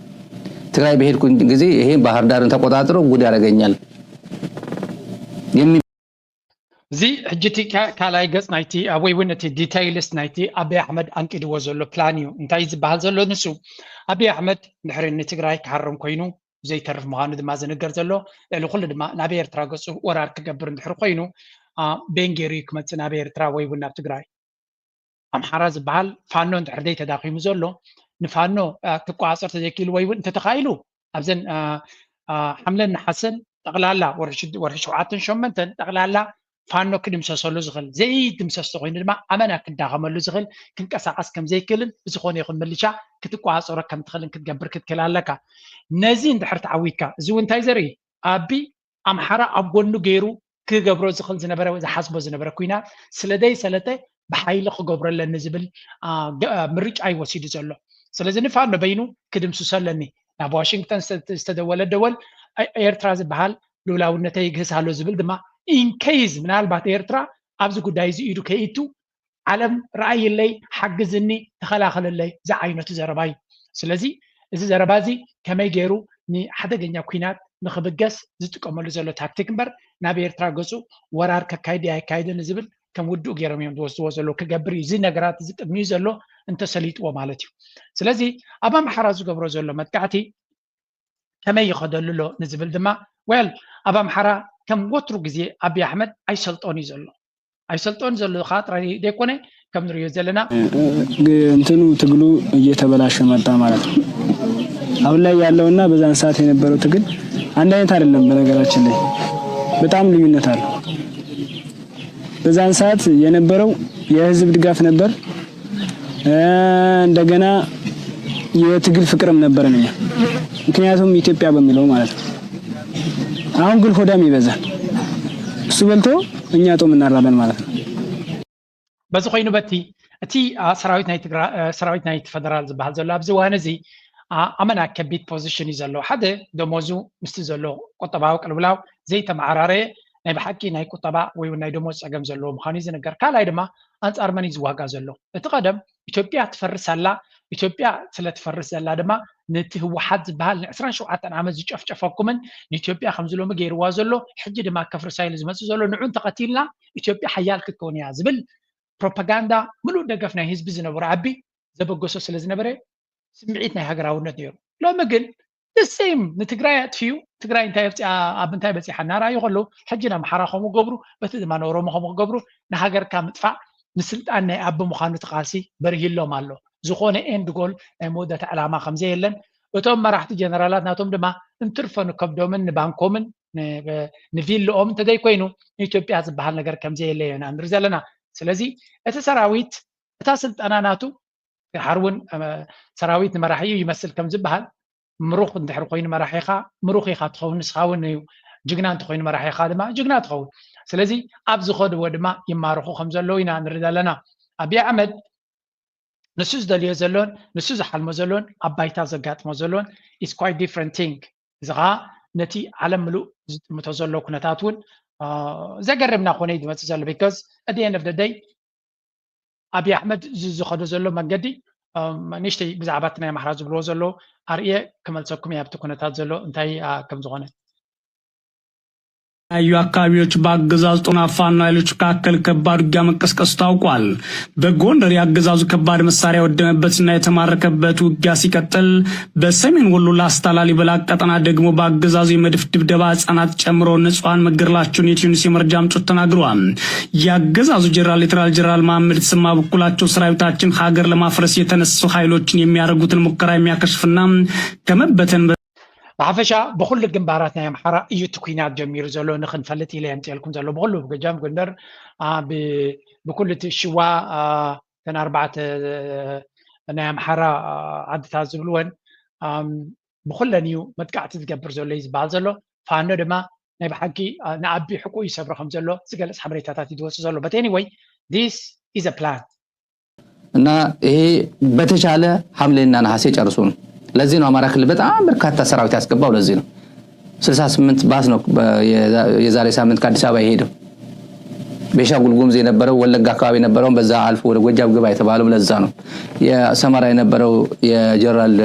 ትግራይ በሄድኩ ጊዜ ይሄ ባህር ዳርን ተቆጣጥሮ ጉድ ያደርገኛል የሚል እዚ ሕጂ እቲ ካልኣይ ገጽ ናይቲ ወይ እውን እቲ details ናይቲ ኣቢ ኣሕመድ ኣንቂድዎ ዘሎ plan እዩ። እንታይ ዝበሃል ዘሎ ንሱ ኣቢ ኣሕመድ ድሕሪ ንትግራይ ክሃርም ኮይኑ ዘይተርፍ ምዃኑ ድማ ዝንገር ዘሎ ልዕሊ ኩሉ ድማ ናብ ኤርትራ ገጹ ወራር ክገብር እንድሕር ኮይኑ ቤን ገይሩ እዩ ክመጽእ ናብ ኤርትራ ወይ እውን ናብ ትግራይ። ኣምሓራ ዝበሃል ፋኖ እንድሕር ዘይተዳኺሙ ዘሎ ንፋኖ ክቆፃፀር ተዘይክኢሉ ወይ እውን እንተተኻኢሉ ኣብዘን ሓምለን ነሓሰን ጠቕላላ ወርሒ ሸውዓተን ሸሞንተን ጠቕላላ ፋኖ ክድምሰሰሉ ዝኽእል ዘይድምሰስ ተኮይኑ ድማ ኣመና ክዳኸመሉ ዝኽእል ክንቀሳቀስ ከም ዘይክእልን ብዝኾነ ይኹን ምልሻ ክትቆፃፀሮ ከም ትኽእልን ክትገብር ክትክእል ኣለካ። ነዚ እንድሕር ተዓዊትካ እዚ እውን እንታይ ዘርኢ ኣቢ ኣምሓራ ኣብ ጎኑ ገይሩ ክገብሮ ዝኽእል ዝነበረ ዝሓስቦ ዝነበረ ኩናት ስለደይ ሰለተ ብሓይሊ ክገብሮ ኣለኒ ዝብል ምርጫ እዩ ወሲዱ ዘሎ። ስለዚ ንፋኖ በይኑ ክድምስሶ ኣለኒ። ናብ ዋሽንግተን ዝተደወለ ደወል ኤርትራ ዝበሃል ልኡላውነተይ ይግህስ ኣሎ ዝብል ድማ ኢንኬዝ ምናልባት ኤርትራ ኣብዚ ጉዳይ እዚ ኢዱ ከይእቱ ዓለም ረኣይለይ፣ ሓግዝኒ፣ ተኸላኸለለይ ዝዓይነቱ ዘረባ እዩ። ስለዚ እዚ ዘረባ እዚ ከመይ ገይሩ ንሓደገኛ ኲናት ንኽብገስ ዝጥቀመሉ ዘሎ ታክቲክ እምበር ናብ ኤርትራ ገጹ ወራር ከካይድ ኣይካይድን ዝብል ከም ውዱእ ገይሮም እዮም ዝወስድዎ ዘለዉ። ክገብር እዩ እዚ ነገራት እዚ ቅድሚኡ ዘሎ እንተሰሊጥዎ ማለት እዩ። ስለዚ ኣብ ኣምሓራ ዝገብሮ ዘሎ መጥቃዕቲ ከመይ ይኸደሉ ኣሎ ንዝብል ድማ well ኣብ ኣምሓራ ከም ወትሩ ግዜ ኣብይ ኣሕመድ ኣይሰልጦን እዩ ዘሎ ኣይሰልጦን ዘሎ ከዓ ጥራይ ዘይኮነ ከም ንሪኦ ዘለና እንትኑ ትግሉ እየተበላሸ መጣ ማለት ነው። አሁን ላይ ያለውና በዛን ሰዓት የነበረው ትግል አንድ አይነት አይደለም። በነገራችን ላይ በጣም ልዩነት አለው። በዛን ሰዓት የነበረው የህዝብ ድጋፍ ነበር። እንደገና የትግል ፍቅርም ነበረን እኛ ምክንያቱም ኢትዮጵያ በሚለው ማለት ነው። አሁን ግን ሆዳም ይበዛል። እሱ በልቶ እኛ ጦም እናድራለን ማለት ነው። በዚ ኮይኑ በቲ እቲ ሰራዊት ናይ ትግራ ሰራዊት ናይ ፈደራል ዝበሃል ዘሎ ኣብዚ ዋን እዚ ኣመና ከቢድ ፖዚሽን እዩ ዘሎ። ሓደ ደሞዙ ምስቲ ዘሎ ቁጠባዊ ቅልውላው ዘይተመዓራረየ ናይ ብሓቂ ናይ ቁጠባ ወይ ናይ ደሞዝ ፀገም ዘለዎ ምዃኑ እዩ ዝነገር። ካልኣይ ድማ ኣንፃር መን እዩ ዝዋጋ ዘሎ? እቲ ቀደም ኢትዮጵያ ትፈርስ ኣላ። ኢትዮጵያ ስለ ትፈርስ ዘላ ድማ ነቲ ህወሓት ዝበሃል ን ዕስራን ሸውዓተን ዓመት ዝጨፍጨፈኩምን ንኢትዮጵያ ከምዚ ሎሚ ገይርዋ ዘሎ ሕጂ ድማ ከፍርሳ ኢሉ ዝመፅእ ዘሎ ንዑ እንተቐቲልና ኢትዮጵያ ሓያል ክትከውን እያ ዝብል ፕሮፓጋንዳ ምሉእ ደገፍ ናይ ህዝቢ ዝነበሮ ኣቢ ዘበገሶ ስለ ዝነበረ ስምዒት ናይ ሃገራውነት ነይሩ። ሎሚ ግን the same ንትግራይ ኣጥፊኡ ትግራይ እንታይ ኣብፅያ ኣብ እንታይ በፂሓ እናረኣዩ ከለዉ ሕጂ ንኣምሓራ ከምኡ ገብሩ በቲ ድማ ንኦሮሞ ከምኡ ክገብሩ ንሃገርካ ምጥፋእ ንስልጣን ናይ ኣቢ ምዃኑ እቲ ቃልሲ በሪሂሎም ኣሎ። ዝኾነ ኤንድ ጎል ናይ መወዳእታ ዕላማ ከምዘየለን እቶም መራሕቲ ጀነራላት ናቶም ድማ እንትርፎ ንከብዶምን ንባንኮምን ንቪልኦም እንተዘይኮይኑ ንኢትዮጵያ ዝበሃል ነገር ከምዘየለ ኢና ንርኢ ዘለና። ስለዚ እቲ ሰራዊት እታ ስልጠና ናቱ ድሓር እውን ሰራዊት ንመራሒ እዩ ይመስል ከም ዝበሃል ምሩኽ እንድሕር ኮይኑ መራሒኻ ምሩኽ ኢኻ ትኸውን ንስኻ እውን እዩ ጅግና እንተኮይኑ መራሒኻ ድማ ጅግና ትኸውን። ስለዚ ኣብ ዝኸድዎ ድማ ይማርኹ ከም ዘለዉ ኢና ንርኢ ዘለና። ኣብይ ኣሕመድ ንሱ ዝደልዮ ዘሎን ንሱ ዝሓልሞ ዘሎን ኣብ ባይታ ዘጋጥሞ ዘሎን is quite different thing። እዚ ከዓ ነቲ ዓለም ምሉእ ዝጥምቶ ዘሎ ኩነታት እውን ዘገርም እናኾነ እዩ ዝመፅእ ዘሎ because at the end of the day ኣብይ ኣሕመድ ዝኸዶ ዘሎ መንገዲ ንእሽተይ ብዛዕባ እቲ ናይ ኣምሓራ ዝብልዎ ዘሎ ኣርእየ ክመልሰኩም እየ ኣብቲ ኩነታት ዘሎ እንታይ ከም ዝኾነ። የተለያዩ አካባቢዎች በአገዛዙ ጦርና ፋኖ ኃይሎች መካከል ከባድ ውጊያ መቀስቀሱ ታውቋል። በጎንደር የአገዛዙ ከባድ መሳሪያ የወደመበትና የተማረከበት ውጊያ ሲቀጥል በሰሜን ወሎ ላስታ ላሊበላ ቀጠና ደግሞ በአገዛዙ የመድፍ ድብደባ ህጻናት ጨምሮ ንጹሐን መገደላቸውን የትዩኒስ የመረጃ ምንጮች ተናግረዋል። የአገዛዙ ጀነራል ሌተናል ጀነራል መሐመድ ተሰማ በኩላቸው ሰራዊታችን ሀገር ለማፍረስ የተነሱ ኃይሎችን የሚያደርጉትን ሙከራ የሚያከሽፍና ከመበተን ብሓፈሻ ብኩሉ ግንባራት ናይ ኣምሓራ እዩ እቲ ኩናት ጀሚሩ ዘሎ ንክንፈልጥ ኢለ የምፅኤልኩም ዘሎ ብኩሉ ብጎጃም ጎንደር ብኩሉ እቲ ሽዋ እተን ኣርባዕተ ናይ ኣምሓራ ዓድታት ዝብልወን ብኩለን እዩ መጥቃዕቲ ዝገብር ዘሎ እዩ ዝበሃል ዘሎ። ፋኖ ድማ ናይ ብሓቂ ንኣቢ ሕቁ ይሰብሮ ከም ዘሎ ዝገልፅ ሓበሬታታት እዩ ዝወፅእ ዘሎ። But anyway this is a plan። እና ይሄ በተቻለ ሐምሌና ነሐሴ ጨርሱ ነው። ለዚህ ነው አማራ ክልል በጣም በርካታ ሰራዊት ያስገባው። ለዚህ ነው ስልሳ ስምንት ባስ ነው የዛሬ ሳምንት ከአዲስ አበባ የሄደው። ቤንሻንጉል ጉሙዝ የነበረው ወለጋ አካባቢ የነበረውም በዛ አልፎ ወደ ጎጃም ግባ የተባለውም ለዛ ነው። የሰመራ የነበረው የጀነራል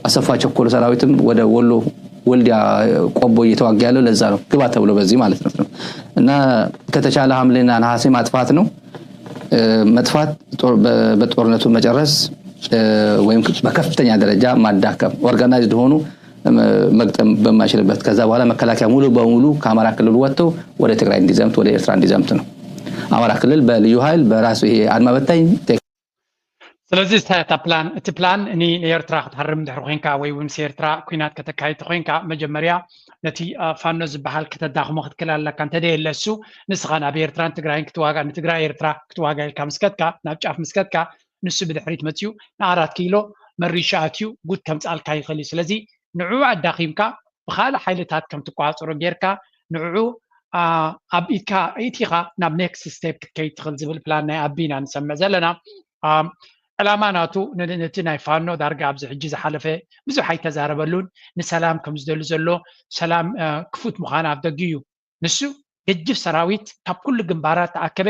አሰፋ ቸኮል ሰራዊትም ወደ ወሎ ወልዲያ ቆቦ እየተዋጋ ያለው ለዛ ነው። ግባ ተብሎ በዚህ ማለት ነው። እና ከተቻለ ሐምሌና ነሐሴ ማጥፋት ነው። መጥፋት በጦርነቱ መጨረስ ወይም በከፍተኛ ደረጃ ማዳከም organized ሆኖ መግጠም በማይችልበት ከዛ በኋላ መከላከያ ሙሉ በሙሉ ከአማራ ክልል ወጥቶ ወደ ትግራይ እንዲዘምት ወደ ኤርትራ እንዲዘምት ነው። አማራ ክልል በልዩ ኃይል በራሱ ይሄ አድማ በታኝ ስለዚ እንታይ እታ ፕላን እቲ ፕላን ንኤርትራ ክትሃርም እንድሕር ኮይንካ ወይ እውን ኤርትራ ኩናት ከተካይድ ተኮይንካ መጀመርያ ነቲ ፋኖ ዝበሃል ከተዳኽሞ ክትክል ኣለካ እንተደየለ እሱ ንስኻ ናብ ኤርትራን ትግራይን ክትዋጋ ንትግራይ ኤርትራ ክትዋጋ ኢልካ ምስከትካ ናብ ጫፍ ምስከትካ ንሱ ብድሕሪት መፅኡ ንኣራት ኪሎ መሪሻ ኣትዩ ጉድ ከምፅኣልካ ይኽእል እዩ። ስለዚ ንዕኡ ኣዳኺምካ ብካልእ ሓይልታት ከም ትቆፃፀሮ ጌርካ ንዕኡ ኣብ ኢድካ ኢቲኻ ናብ next step ክትከይድ ትኽእል ዝብል ፕላን ናይ ኣቢ ኢና ንሰምዕ ዘለና። ዕላማ ናቱ ነቲ ናይ ፋኖ ዳርጋ ኣብዚ ሕጂ ዝሓለፈ ብዙሕ ኣይተዛረበሉን፣ ንሰላም ከም ዝደሊ ዘሎ፣ ሰላም ክፉት ምዃን ኣብ ደጊ እዩ። ንሱ ገጅፍ ሰራዊት ካብ ኩሉ ግንባራት ተኣከበ፣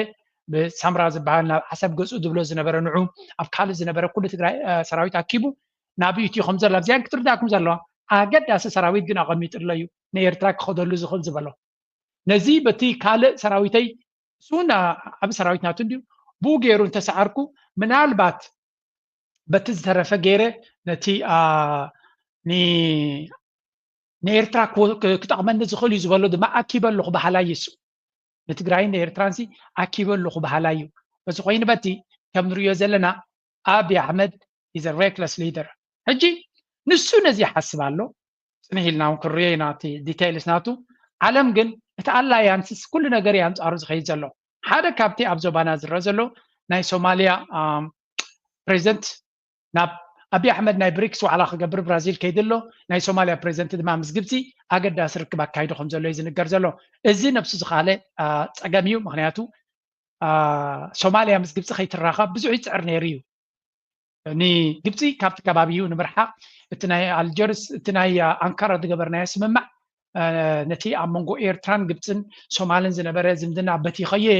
ብሳምራ ዝበሃል ናብ ዓሰብ ገጹ ዝብሎ ዝነበረ ንዑ፣ ኣብ ካልእ ዝነበረ ኩሉ ትግራይ ሰራዊት ኣኪቡ ናብ ኢትዮ ከም ዘሎ ኣብዚኣን ክትርዳእኩም ዘለዋ። ኣገዳሲ ሰራዊት ግን ኣቐሚጥሎ እዩ ንኤርትራ ክኸደሉ ዝኽእል ዝበሎ። ነዚ በቲ ካልእ ሰራዊተይ እሱን ዓቢ ሰራዊት ናቱ እንድዩ ብኡ ገይሩ እንተሰዓርኩ ምናልባት በቲ ዝተረፈ ገይረ ነቲ ንኤርትራ ክጠቕመኒ ዝኽእል እዩ ዝበሎ ድማ ኣኪበ ኣለኹ በሃላይ እዩ። ንትግራይን ንኤርትራንሲ ኣኪበ ኣለኹ በሃላይ እዩ። በዚ ኮይኑ በቲ ከም ንሪኦ ዘለና ኣብይ ኣሕመድ is a reckless leader። ሕጂ ንሱ ነዚ ይሓስብ ኣሎ። ጽንሕ ኢልና እውን ክንሪኦ ኢና እቲ details ናቱ። ዓለም ግን እቲ ኣላያንስስ ኩሉ ነገር እዩ ኣንጻሩ ዝኸይድ ዘሎ። ሓደ ካብቲ ኣብ ዞባና ዝረአ ዘሎ ናይ ሶማልያ ፕሬዚደንት ናብ ኣብይ ኣሕመድ ናይ ብሪክስ ዋዕላ ክገብር ብራዚል ከይዱ ኣሎ። ናይ ሶማልያ ፕሬዚደንት ድማ ምስ ግብፂ ኣገዳሲ ርክብ ኣካይዱ ከም ዘሎ እዩ ዝንገር ዘሎ። እዚ ነብሱ ዝኻለ ፀገም እዩ። ምክንያቱ ሶማልያ ምስ ግብፂ ከይትራኸብ ብዙሕ ይፅዕር ነይሩ እዩ። ንግብፂ ካብቲ ከባቢ እዩ ንምርሓቕ። እቲ ናይ ኣልጀርስ፣ እቲ ናይ ኣንካራ ዝገበርናዮ ስምምዕ ነቲ ኣብ መንጎ ኤርትራን ግብፅን ሶማልን ዝነበረ ዝምድና በቲኸዮ እየ፣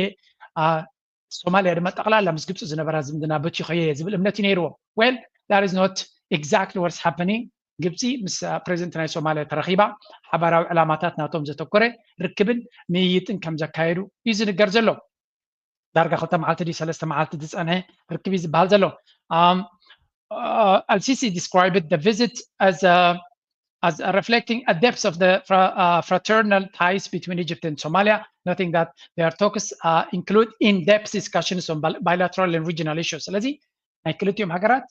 ሶማልያ ድማ ጠቕላላ ምስ ግብፂ ዝነበራ ዝምድና በቲኸዮ እየ ዝብል እምነት እዩ ነይርዎም። Well, that is not exactly what's happening። ግብፂ ምስ ፕሬዚደንት ናይ ሶማልያ ተረኺባ ሓባራዊ ዕላማታት ናቶም ዘተኮረ ርክብን ምይይጥን ከም ዘካየዱ እዩ ዝንገር ዘሎ። ዳርጋ ክልተ መዓልቲ ድዩ ሰለስተ መዓልቲ ዝፀንሐ ርክብ እዩ ዝበሃል ዘሎ። Al-Sisi described the visit as a as reflecting a depth of the fraternal ties between Egypt and Somalia, noting that their talks include in-depth discussions on bilateral and regional issues. ስለዚ ናይ ክልቲኦም ሃገራት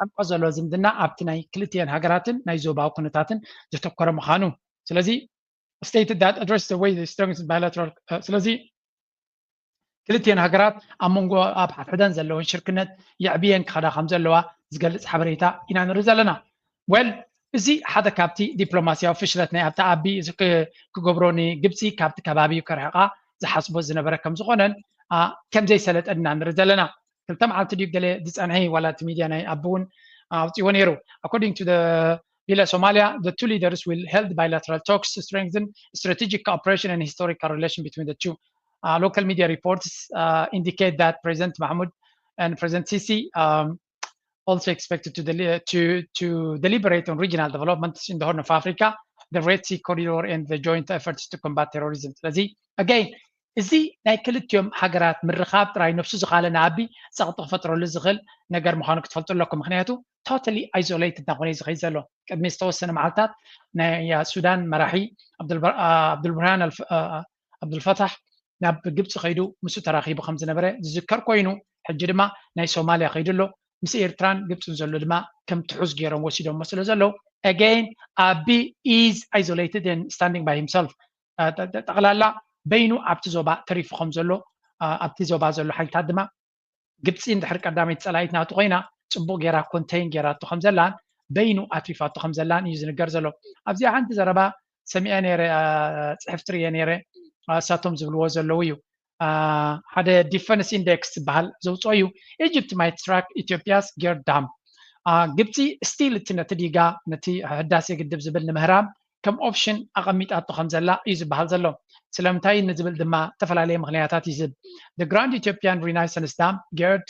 ዕምቆ ዘለዎ ዝምድና ኣብቲ ናይ ክልቲኤን ሃገራትን ናይ ዞባዊ ኩነታትን ዘተኮረ ምዃኑ ስለዚ stated that address the way they strengthen bilateral ስለዚ ክልቲኤን ሃገራት ኣብ መንጎ ኣብ ሓድሕደን ዘለወን ሽርክነት የዕብየን ክኸዳ ከም ዘለዋ ዝገልፅ ሓበሬታ ኢና ንርኢ ዘለና። Well፣ እዚ ሓደ ካብቲ ዲፕሎማስያዊ ፍሽለት ናይ ኣብታ ኣቢ ክገብሮ ንግብፂ ካብቲ ከባቢ ከርሕቓ ዝሓስቦ ዝነበረ ከም ዝኾነን ከም ዘይሰለጠን ኢና ንርኢ ዘለና። ክልተ መዓልቲ ድዩ ገለ ዝፀንሐ ዋላ እቲ ሚድያ ናይ ኣቢ እውን ኣውፅዎ ነይሩ። According to the Bila Somalia, the two leaders will held bilateral talks to strengthen strategic cooperation and historical relation between the two. Local media reports indicate that President Mahmoud and President Sisi also expected to deliberate on regional developments in the Horn of Africa, the Red Sea corridor, and the joint efforts to combat terrorism. ስለዚ again እዚ ናይ ክልቲኦም ሃገራት ምርኻብ ጥራይ ነብሱ ዝኻለ ንኣቢ ጸቕጢ ክፈጥረሉ ዝኽእል ነገር ምዃኑ ክትፈልጡ ኣለኩም። ምክንያቱ totally isolated እናኾነ እዩ ዝኸይድ ዘሎ። ቅድሚ ዝተወሰነ መዓልታት ናይ ሱዳን መራሒ ኣብዱልብርሃን ኣብዱልፈታሕ ናብ ግብፂ ከይዱ ምስኡ ተራኺቡ ከም ዝነበረ ዝዝከር ኮይኑ፣ ሕጂ ድማ ናይ ሶማልያ ከይዱ ኣሎ። ምስ ኤርትራን ግብፅን ዘሎ ድማ ከም ትሑዝ ገይሮም ወሲዶሞ ስለ ዘለዉ again ኣቢ is isolated and standing by himself። ጠቕላላ በይኑ ኣብቲ ዞባ ተሪፉ ከም ዘሎ ኣብቲ ዞባ ዘሎ ሓይልታት ድማ ግብፂ እንድሕር ቀዳመይቲ ፀላኢት ናቱ ኮይና ፅቡቕ ገይራ ኮንተይን ገይራቶ ከም ዘላን በይኑ ኣትሪፋቶ ከም ዘላን እዩ ዝንገር ዘሎ። ኣብዚኣ ሓንቲ ዘረባ ሰሚዐ ነይረ፣ ፅሕፍቲ ርእየ ነይረ። እሳቶም ዝብልዎ ዘለዉ እዩ። ሓደ ዲፈንስ ኢንዴክስ ዝበሃል ዘውፅኦ እዩ። Egypt might track Ethiopia's Gerd Dam። ግብፂ ስቲል እቲ ነቲ ዲጋ ነቲ ህዳሴ ግድብ ዝብል ንምህራም ከም ኦፕሽን ኣቐሚጣቶ ከም ዘላ እዩ ዝበሃል ዘሎ። ስለምንታይ ንዝብል ድማ ዝተፈላለየ ምክንያታት ይዝብ። The Grand Ethiopian Renaissance Dam, Gerd,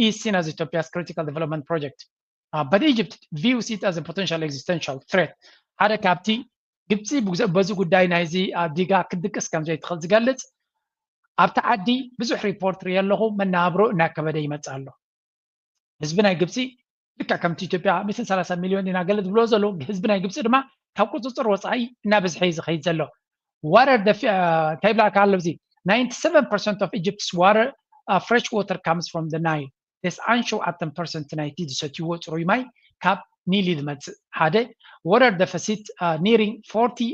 is seen as Ethiopia's critical development project. But Egypt views it as a potential existential threat. ሓደ ካብቲ ግብፂ በዚ ጉዳይ ናይዚ ዲጋ ክትድቅስ ከም ዘይትኽእል ዝገልፅ ኣብቲ ዓዲ ብዙሕ ሪፖርት ርኢ ኣለኹ፣ መነባብሮ እናከበደ ይመፅእ ኣሎ። ህዝቢ ናይ ግብፂ ልክዕ ከምቲ ኢትዮጵያ ሚእትን ሰላሳ ሚልዮን ኢና ገለ ዝብልዎ ዘለዉ፣ ህዝቢ ናይ ግብፂ ድማ ካብ ቁፅፅር ወፃኢ እናበዝሐ እዩ ዝኸይድ ዘሎ። Water defi- እንታይ ይብላካ ኣሎ እዚ ninety-seven percent of Egypt's water, fresh water comes from the Nile. This ኣንሸው ኣተን ፐርሰንት ናይቲ ዝሰትይዎ ፅሩይ ማይ ካብ ኒል እዩ ዝመፅእ። ሓደ water deficit nearing forty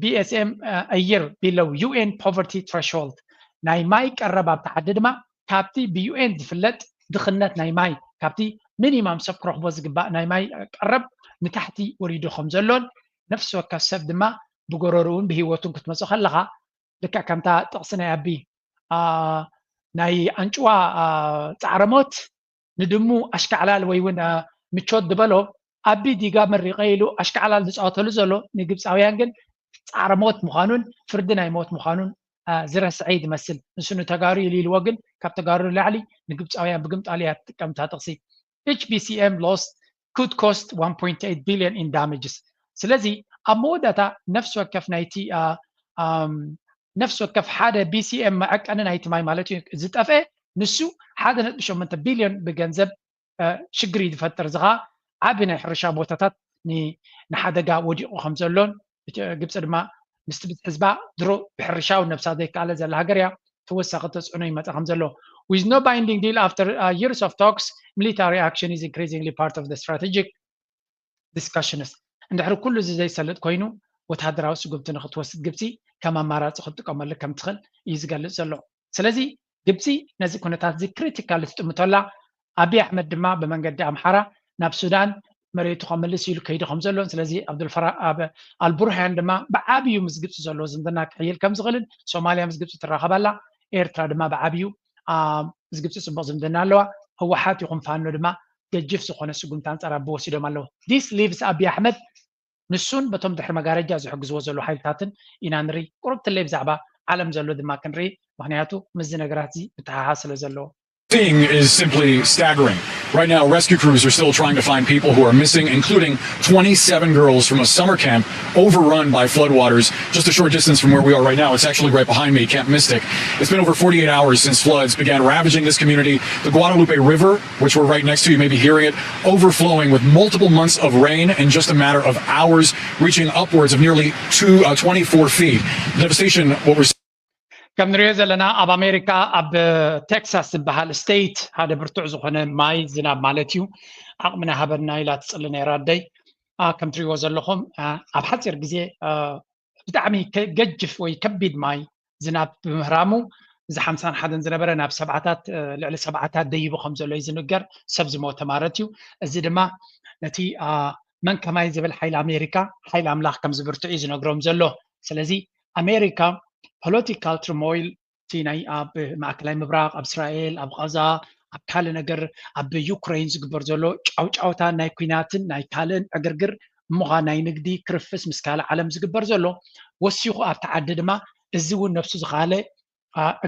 BSM a year below UN poverty threshold. ናይ ማይ ቀረብ ኣብቲ ዓዲ ድማ ካብቲ ብ UN ዝፍለጥ ድኽነት ናይ ማይ ካብቲ ሚኒማም ሰብ ክረኽቦ ዝግባእ ናይ ማይ ቀረብ ንታሕቲ ወሪዱ ከም ዘሎን ነፍሲ ወከፍ ሰብ ድማ ብጎረርኡን ብህይወቱን ክትመጾ ከለኻ ልክዕ ከምታ ጥቕሲ ናይ ኣቢ ናይ ኣንጭዋ ፃዕረ ሞት ንድሙ ኣሽካዕላል ወይ እውን ምቾት ዝበሎ ኣቢ ዲጋ መሪቐ ኢሉ ኣሽካዕላል ዝፃወተሉ ዘሎ ንግብፃውያን ግን ፃዕረ ሞት ምዃኑን ፍርዲ ናይ ሞት ምዃኑን ዝረስዐ እዩ ዝመስል። ንሱ ንተጋሩ ኢሉ ኢልዎ ግን ካብ ተጋሩ ንላዕሊ ንግብፃውያን ብግምጣል እያ ትጥቀም እታ ጥቕሲ። Each BCM lost could cost one point eight billion in damages። ስለዚ ኣብ መወዳእታ ነፍሲ ወከፍ ናይቲ ነፍሲ ወከፍ ሓደ BCM መዐቀኒ ናይቲ ማይ ማለት እዩ ዝጠፍአ ንሱ ሓደ ነጥቢ ሸሞንተ ቢልዮን ብገንዘብ ሽግር እዩ ዝፈጥር። እዚ ከዓ ዓቢ ናይ ሕርሻ ቦታታት ንሓደጋ ወዲቑ ከም ዘሎን ግብፂ ድማ ምስቲ ህዝባ ድሮ ብሕርሻዊ ነብሳ ዘይከኣለ ዘላ ሃገር እያ ተወሳኺ ተፅዕኖ ይመፃ ከም ዘሎ with no binding deal after years of talks military action is increasingly part of the strategic discussions። እንድሕሪ ኩሉ እዚ ዘይሰልጥ ኮይኑ ወታደራዊ ስጉምቲ ንክትወስድ ግብፂ ከም ኣማራፂ ክትጥቀመሉ ከም ትኽእል እዩ ዝገልፅ ዘሎ። ስለዚ ግብፂ ነዚ ኩነታት እዚ ክሪቲካል ትጥምቶ ኣላ። ኣብይ ኣሕመድ ድማ ብመንገዲ ኣምሓራ ናብ ሱዳን መሬቱ ከምልስ ኢሉ ከይዱ ከም ዘሎን ስለዚ ኣብዱልፈራ ኣብ ኣልቡርሃን ድማ ብዓብዩ ምስ ግብፂ ዘለዎ ዝምድና ክሕይል ከም ዝኽእልን ሶማልያ ምስ ግብፂ ትራኸብ ኣላ። ኤርትራ ድማ ብዓብዩ ምስ ግብፂ ፅቡቕ ዝምድና ኣለዋ። ህወሓት ይኹን ፋኖ ድማ ገጅፍ ዝኾነ ስጉምቲ ኣንፃር ኣቢ ወሲዶም ኣለዉ። This leaves ኣብይ ኣሕመድ ንሱን በቶም ድሕሪ መጋረጃ ዝሕግዝዎ ዘለዉ ሓይልታትን ኢና ንርኢ። ቁሩብ ትለይ ብዛዕባ ዓለም ዘሎ ድማ ክንርኢ፣ ምኽንያቱ ምስዚ ነገራት እዚ ምትሕሓዝ ስለ ዘለዎ። Seeing is simply staggering. Right now, rescue crews are still trying to find people who are missing, including twenty-seven girls from a summer camp overrun by floodwaters just a short distance from where we are right now. It's actually right behind me, Camp Mystic. It's been over forty-eight hours since floods began ravaging this community. The Guadalupe River, which we're right next to, you may be hearing it, overflowing with multiple months of rain in just a matter of hours, reaching upwards of nearly two, uh, twenty-four feet. The devastation, what we're ከም ንሪኦ ዘለና ኣብ ኣሜሪካ ኣብ ቴክሳስ ዝበሃል ስቴት ሓደ ብርቱዕ ዝኾነ ማይ ዝናብ ማለት እዩ ዓቕምና ሃበና ኢላ ትፅሊ ነይራ ኣደይ። ከም ትሪእዎ ዘለኹም ኣብ ሓፂር ግዜ ብጣዕሚ ገጅፍ ወይ ከቢድ ማይ ዝናብ ብምህራሙ እዚ ሓምሳን ሓደን ዝነበረ ናብ ሰብዓታት ልዕሊ ሰብዓታት ደይቡ ከም ዘሎ እዩ ዝንገር። ሰብ ዝሞተ ማለት እዩ። እዚ ድማ ነቲ መን ከማይ ዝብል ሓይሊ ኣሜሪካ ሓይሊ ኣምላኽ ከም ዝብርትዕ እዩ ዝነግሮም ዘሎ። ስለዚ ኣሜሪካ ፖለቲካል ትርሞይል እቲ ናይ ኣብ ማእከላይ ምብራቕ ኣብ እስራኤል ኣብ ቃዛ ኣብ ካልእ ነገር ኣብ ዩክሬን ዝግበር ዘሎ ጫውጫውታ ናይ ኩናትን ናይ ካልእን ዕግርግር እሞኻ ናይ ንግዲ ክርፍስ ምስ ካልእ ዓለም ዝግበር ዘሎ ወሲኹ ኣብቲ ዓዲ ድማ እዚ እውን ነብሱ ዝኻለ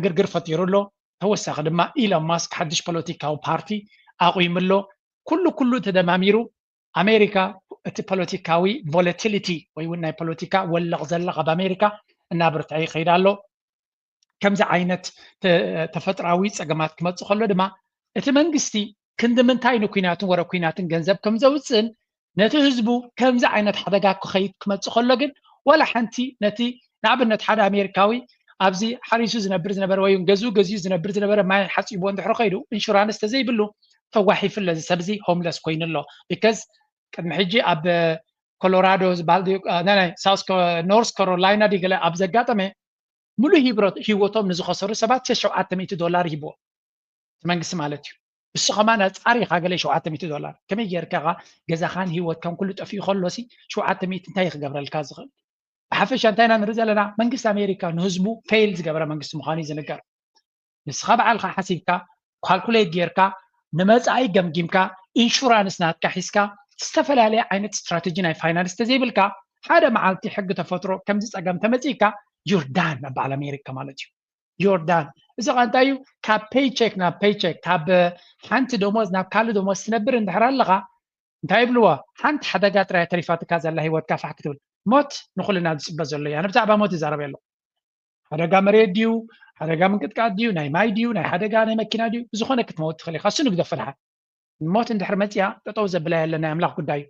ዕግርግር ፈጢሩ ኣሎ። ተወሳኺ ድማ ኢሎን ማስክ ሓድሽ ፖለቲካዊ ፓርቲ ኣቑሙ ኣሎ። ኩሉ ኩሉ ተደማሚሩ ኣሜሪካ እቲ ፖለቲካዊ ቮለቲሊቲ ወይ እውን ናይ ፖለቲካ ወለቕ ዘለቕ ኣብ ኣሜሪካ እናበርትዐ ይኸይድ ኣሎ። ከምዚ ዓይነት ተፈጥራዊ ፀገማት ክመፅእ ከሎ ድማ እቲ መንግስቲ ክንዲ ምንታይ ንኩናትን ወረ ኩናትን ገንዘብ ከም ዘውፅእን ነቲ ህዝቡ ከምዚ ዓይነት ሓደጋ ክኸይድ ክመፅእ ከሎ ግን ዋላ ሓንቲ ነቲ ንኣብነት ሓደ ኣሜሪካዊ ኣብዚ ሓሪሱ ዝነብር ዝነበረ ወይ ገዝኡ ገዚኡ ዝነብር ዝነበረ ማይ ሓፂቦ እንድሕሪ ከይዱ ኢንሹራንስ ተዘይብሉ ተዋሒፉ ኣሎ። እዚ ሰብ እዚ ሆምለስ ኮይኑ ኣሎ። ቢካዝ ቅድሚ ሕጂ ኣብ ኮሎራዶ ዝበሃል ናይ ሳውስ ኖርስ ካሮላይና ድዩ ገለ ኣብ ዘጋጠመ ሙሉእ ህይወቶም ንዝኸሰሩ ሰባት ሸውዓተ ሚእቲ ዶላር ይህብዎ እቲ መንግስቲ ማለት እዩ። እሱ ከማን ኣፃሪ ኢኻ ገለ ሸውዓተ ሚእቲ ዶላር ከመይ ጌርካ ኢኻ ገዛኻን ህይወትካን ኩሉ ጠፊኡ ከሎሲ ሸውዓተ ሚእቲ እንታይ ክገብረልካ ዝኽእል? ብሓፈሻ እንታይ ኢና ንርኢ ዘለና? መንግስቲ ኣሜሪካ ንህዝቡ ፌል ዝገበረ መንግስቲ ምዃኑ እዩ ዝንገር። ንስኻ በዓልኻ ሓሲብካ ካልኩሌት ጌርካ ንመፃኢ ገምጊምካ ኢንሹራንስ ናትካ ሒዝካ ዝተፈላለየ ዓይነት ስትራተጂ ናይ ፋይናንስ ተዘይብልካ ሓደ መዓልቲ ሕጊ ተፈጥሮ ከምዚ ፀገም ተመፂእካ ዩር ዳን ኣብ በዓል ኣሜሪካ ማለት እዩ። ዮርዳን እዚ ኸ እንታይ እዩ? ካብ ፔይቸክ ናብ ፔይቸክ ካብ ሓንቲ ደሞዝ ናብ ካልእ ደሞዝ ትነብር እንድሕር ኣለኻ እንታይ ይብልዎ? ሓንቲ ሓደጋ ጥራይ ተሪፋትካ ዘላ ህይወትካ ፋሕ ክትብል። ሞት ንኹልና ዝፅበ ዘሎ እያ። ንብዛዕባ ሞት ይዛረብ ኣሎ። ሓደጋ መሬት ድዩ? ሓደጋ ምንቅጥቃጥ ድዩ? ናይ ማይ ድዩ? ናይ ሓደጋ ናይ መኪና ድዩ? ብዝኾነ ክትመውት ትኽእል ኢኻ። እሱ ንግደፎ ድሓር። ሞት እንድሕር መፅያ ጠጠው ዘብላ የለ ናይ ኣምላኽ ጉዳይ እዩ።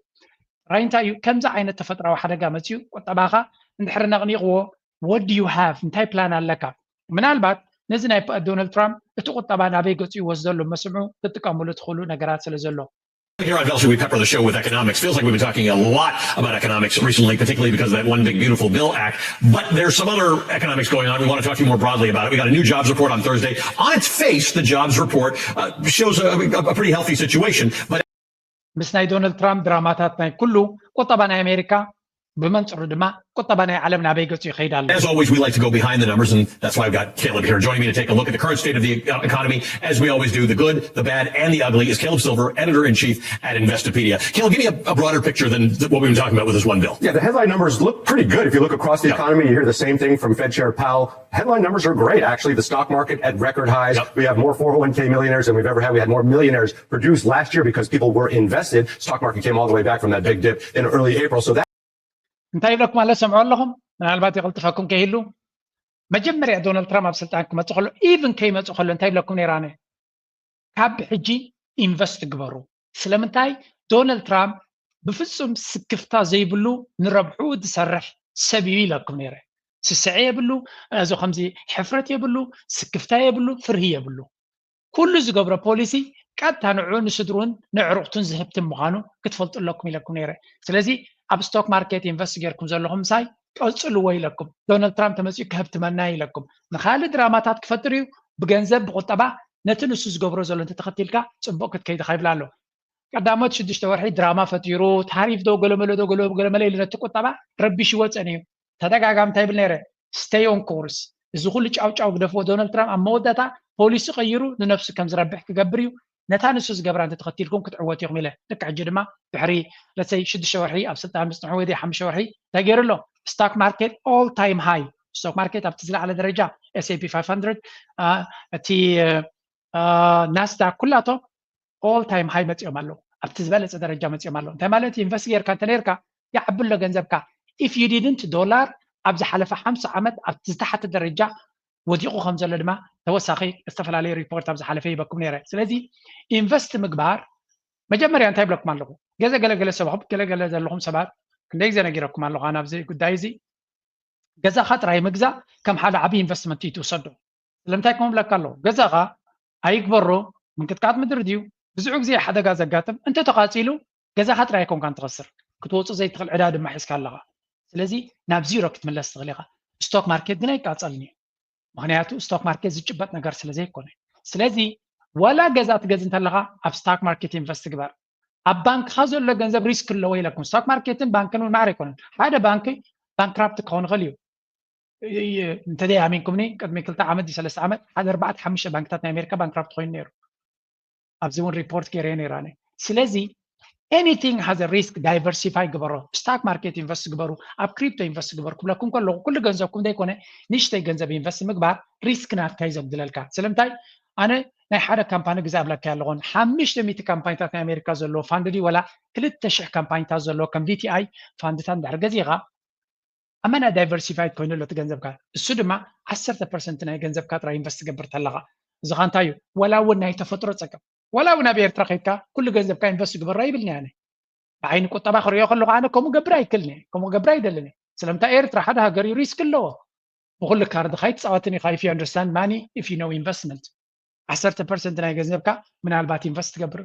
ጥራይ እንታይ እዩ ከምዚ ዓይነት ተፈጥራዊ ሓደጋ መፅዩ ቁጠባኻ እንድሕር ነቕኒቕዎ what do you have እንታይ ፕላን ኣለካ? ምናልባት ነዚ ናይ ዶናልድ ትራምፕ እቲ ቁጠባ ናበይ ገፁ ይወስዶ ኣሎ መስምዑ ክትጥቀምሉ ትኽእሉ ነገራት ስለ ዘሎ። Here on Velsha, we pepper the show with economics. Feels like we've been talking a lot about economics recently, particularly because of that One Big Beautiful Bill Act. But there's some other economics going on. We want to talk to you more broadly about it. We got a new jobs report on Thursday. On its face, the jobs report uh, shows a, a pretty healthy situation. But ምስ ናይ ዶናልድ ትራምፕ ድራማታት ናይ ኩሉ ቁጠባ ናይ ኣሜሪካ ብመንፅሩ ድማ ቁጠባ ናይ ዓለም ናበይ ገፁ ይኸይድ ኣሎ? As always, we like to go behind the numbers, and that's why I've got Caleb here joining me to take a look at the current state of the uh, economy. As we always do, the good, the bad, and the ugly is Caleb Silver, editor in chief at Investopedia. Caleb, give me a, a broader picture than th- what we've been talking about with this one bill. Yeah, the headline numbers look pretty good. If you look across the economy, you hear the same thing from Fed Chair Powell. Headline numbers are great, actually. The stock market at record highs. Yep. We have more four oh one k millionaires than we've ever had. We had more millionaires produced last year because people were invested. Stock market came all the way back from that big dip in early April. So that እንታይ ይብለኩም ኣሎ? ሰምዑ ኣለኹም? ምናልባት የቕልጥፈኩም ከይህሉ፣ መጀመርያ ዶናልድ ትራምፕ ኣብ ስልጣን ክመፅእ ከሎ፣ ኢቭን ከይመፅእ ከሎ እንታይ ይብለኩም ነይረ? ኣነ ካብ ሕጂ ኢንቨስት ግበሩ። ስለምንታይ? ዶናልድ ትራምፕ ብፍፁም ስክፍታ ዘይብሉ ንረብሑ ዝሰርሕ ሰብ እዩ ኢለኩም ነይረ። ስስዐ የብሉ፣ እዚ ከምዚ ሕፍረት የብሉ፣ ስክፍታ የብሉ፣ ፍርሂ የብሉ። ኩሉ ዝገብሮ ፖሊሲ ቀጥታ ንዑ ንስድሩን ንዕሩቕቱን ዝህብትም ምዃኑ ክትፈልጡ ኣለኩም ኢለኩም ነይረ። ስለዚ ኣብ ስቶክ ማርኬት ኢንቨስት ጌርኩም ዘለኹም ምሳይ ቀፅልዎ ኢለኩም። ዶናልድ ትራምፕ ተመፂኡ ክህብትመና ኢለኩም። ንኻልእ ድራማታት ክፈጥር እዩ። ብገንዘብ ብቁጠባ ነቲ ንሱ ዝገብሮ ዘሎ እንተተኸቲልካ ፅቡቕ ክትከይድ ይኽብል ኣሎ። ቀዳሞት ሽዱሽተ ወርሒ ድራማ ፈጢሩ፣ ታሪፍ ዶ ገለመለ ዶ ገለ- ገለመለ ኢሉ ነቲ ቁጠባ ረቢሽዎ ፀኒሑ። ተደጋጋሚ እንታይ ይብል ነይረ? Stay on course። እዚ ኩሉ ጫውጫው ግደፍዎ። ዶናልድ ትራምፕ ኣብ መወዳእታ ፖሊሲ ቀይሩ ንነብሱ ከም ዝረብሕ ክገብር እዩ። ነታ ንሱ ዝገብራ እንተተኸቲልኩም ክትዕወት ኢኹም ኢለ። ልክዕ ሕጂ ድማ ድሕሪ ለሰይ ሽዱሽተ ወርሒ ኣብ ስልጣን ምፅንሑ ወይ ሓሙሽተ ወርሒ እንታይ ገይሩ ኣሎ? ስቶክ ማርኬት all time high። ስቶክ ማርኬት ኣብቲ ዝለዓለ ደረጃ S and P five hundred፣ አ፣ እቲ ናስዳክ ኩላቶም all time high መፂኦም ኣለዉ። ኣብቲ ዝበለፀ ደረጃ መፂኦም ኣለዉ። እንታይ ማለት? ኢንቨስት ጌርካ እንተ ነርካ ይዓቢ ኣሎ ገንዘብካ። If you didn't፣ ዶላር ኣብ ዝሓለፈ ሓምሳ ዓመት ኣብቲ ዝተሓተ ደረጃ ወዲቑ ከም ዘሎ ድማ ተወሳኺ ዝተፈላለዩ ሪፖርት ኣብ ዝሓለፈ ይበኩም ነይረ። ስለዚ ኢንቨስት ምግባር መጀመርያ እንታይ ይብለኩም ኣለኹ? ገዘ ገለገለ ሰባኹም ገለገለ ዘለኹም ሰባት ክንደይ ግዜ ነጊረኩም ኣለኹ ኣነ ኣብዚ ጉዳይ እዚ። ገዛኻ ጥራይ ምግዛእ ከም ሓደ ዓብዪ ኢንቨስትመንት እዩ ትውሰዶ። ስለምንታይ ከም እብለካ ኣለኹ? ገዛኻ ኣይግበሮ፣ ምንቅጥቃጥ ምድሪ ድዩ? ብዙሕ ግዜ ሓደጋ ዘጋጥም እንተ ተቓፂሉ ገዛኻ ጥራይ ኣይኮንካን ትኸስር፣ ክትወፅእ ዘይትኽእል ዕዳ ድማ ሒዝካ ኣለኻ። ስለዚ ናብ ዚሮ ክትምለስ ትኽእል ኢኻ። ስቶክ ማርኬት ግን ኣይቃፀልን እዩ። ምክንያቱ ስቶክ ማርኬት ዝጭበጥ ነገር ስለ ዘይኮነ። ስለዚ ዋላ ገዛ ትገዝ እንተለኻ ኣብ ስቶክ ማርኬት ኢንቨስት ግበር። ኣብ ባንክኻ ዘሎ ገንዘብ ሪስክ ኣለዎ ኢለኩም። ስቶክ ማርኬትን ባንክን እውን ማዕረ ኣይኮነን። ሓደ ባንኪ ባንክራፕት ክኸውን ይኽእል እዩ። እንተዘይ ኣሚንኩምኒ ቅድሚ ክልተ ዓመት ሰለስተ ዓመት ሓደ ኣርባዕተ ሓሙሽተ ባንክታት ናይ ኣሜሪካ ባንክራፕት ኮይኑ ነይሩ። ኣብዚ እውን ሪፖርት ገይረ ነይራ። ስለዚ anything has a risk diversify ግበሮ። ስታክ ማርኬት ኢንቨስት ግበሩ፣ ኣብ ክሪፕቶ ኢንቨስት ግበሩ ክብለኩም ከለኹ ኩሉ ገንዘብኩም ዘይኮነ ንእሽተይ ገንዘብ ኢንቨስት ምግባር ሪስክ ናትካ እዩ ዘጉድለልካ። ስለምንታይ ኣነ ናይ ሓደ ካምፓኒ ግዛ እብለካ ኣለኹን ሓሙሽተ ሚእቲ ካምፓኒታት ናይ ኣሜሪካ ዘለዎ ፋንድ ድዩ ወላ ክልተ ሽሕ ካምፓኒታት ዘለዎ ከም VTI ፋንድታት እንድሕር ገዚእኻ ኣመና ዳይቨርሲፋይድ ኮይኑ ኣሎ እቲ ገንዘብካ። እሱ ድማ ዓሰርተ ፐርሰንት ናይ ገንዘብካ ጥራይ ኢንቨስት ትገብር ተለኻ። እዚ ኸ እንታይ እዩ? ወላ እውን ናይ ተፈጥሮ ጸገም፣ ወላ እውን ኣብ ኤርትራ ከይድካ ኩሉ ገንዘብካ ኢንቨስት ግበሮ ኣይብልን ኣነ። ብዓይኒ ቁጠባ ክሪኦ ከለኹ ኣነ ከምኡ ገብር ኣይክልን እየ፣ ከምኡ ገብር ኣይደልን እየ። ስለምንታይ ኤርትራ ሓደ ሃገር እዩ፣ ሪስክ ኣለዎ። ብኩሉ ካርድኻ ኣይትጻወትን ኢኻ። If you understand money, if you know investment ዓሰርተ ፐርሰንት ናይ ገንዘብካ ምናልባት ኢንቨስት ትገብር።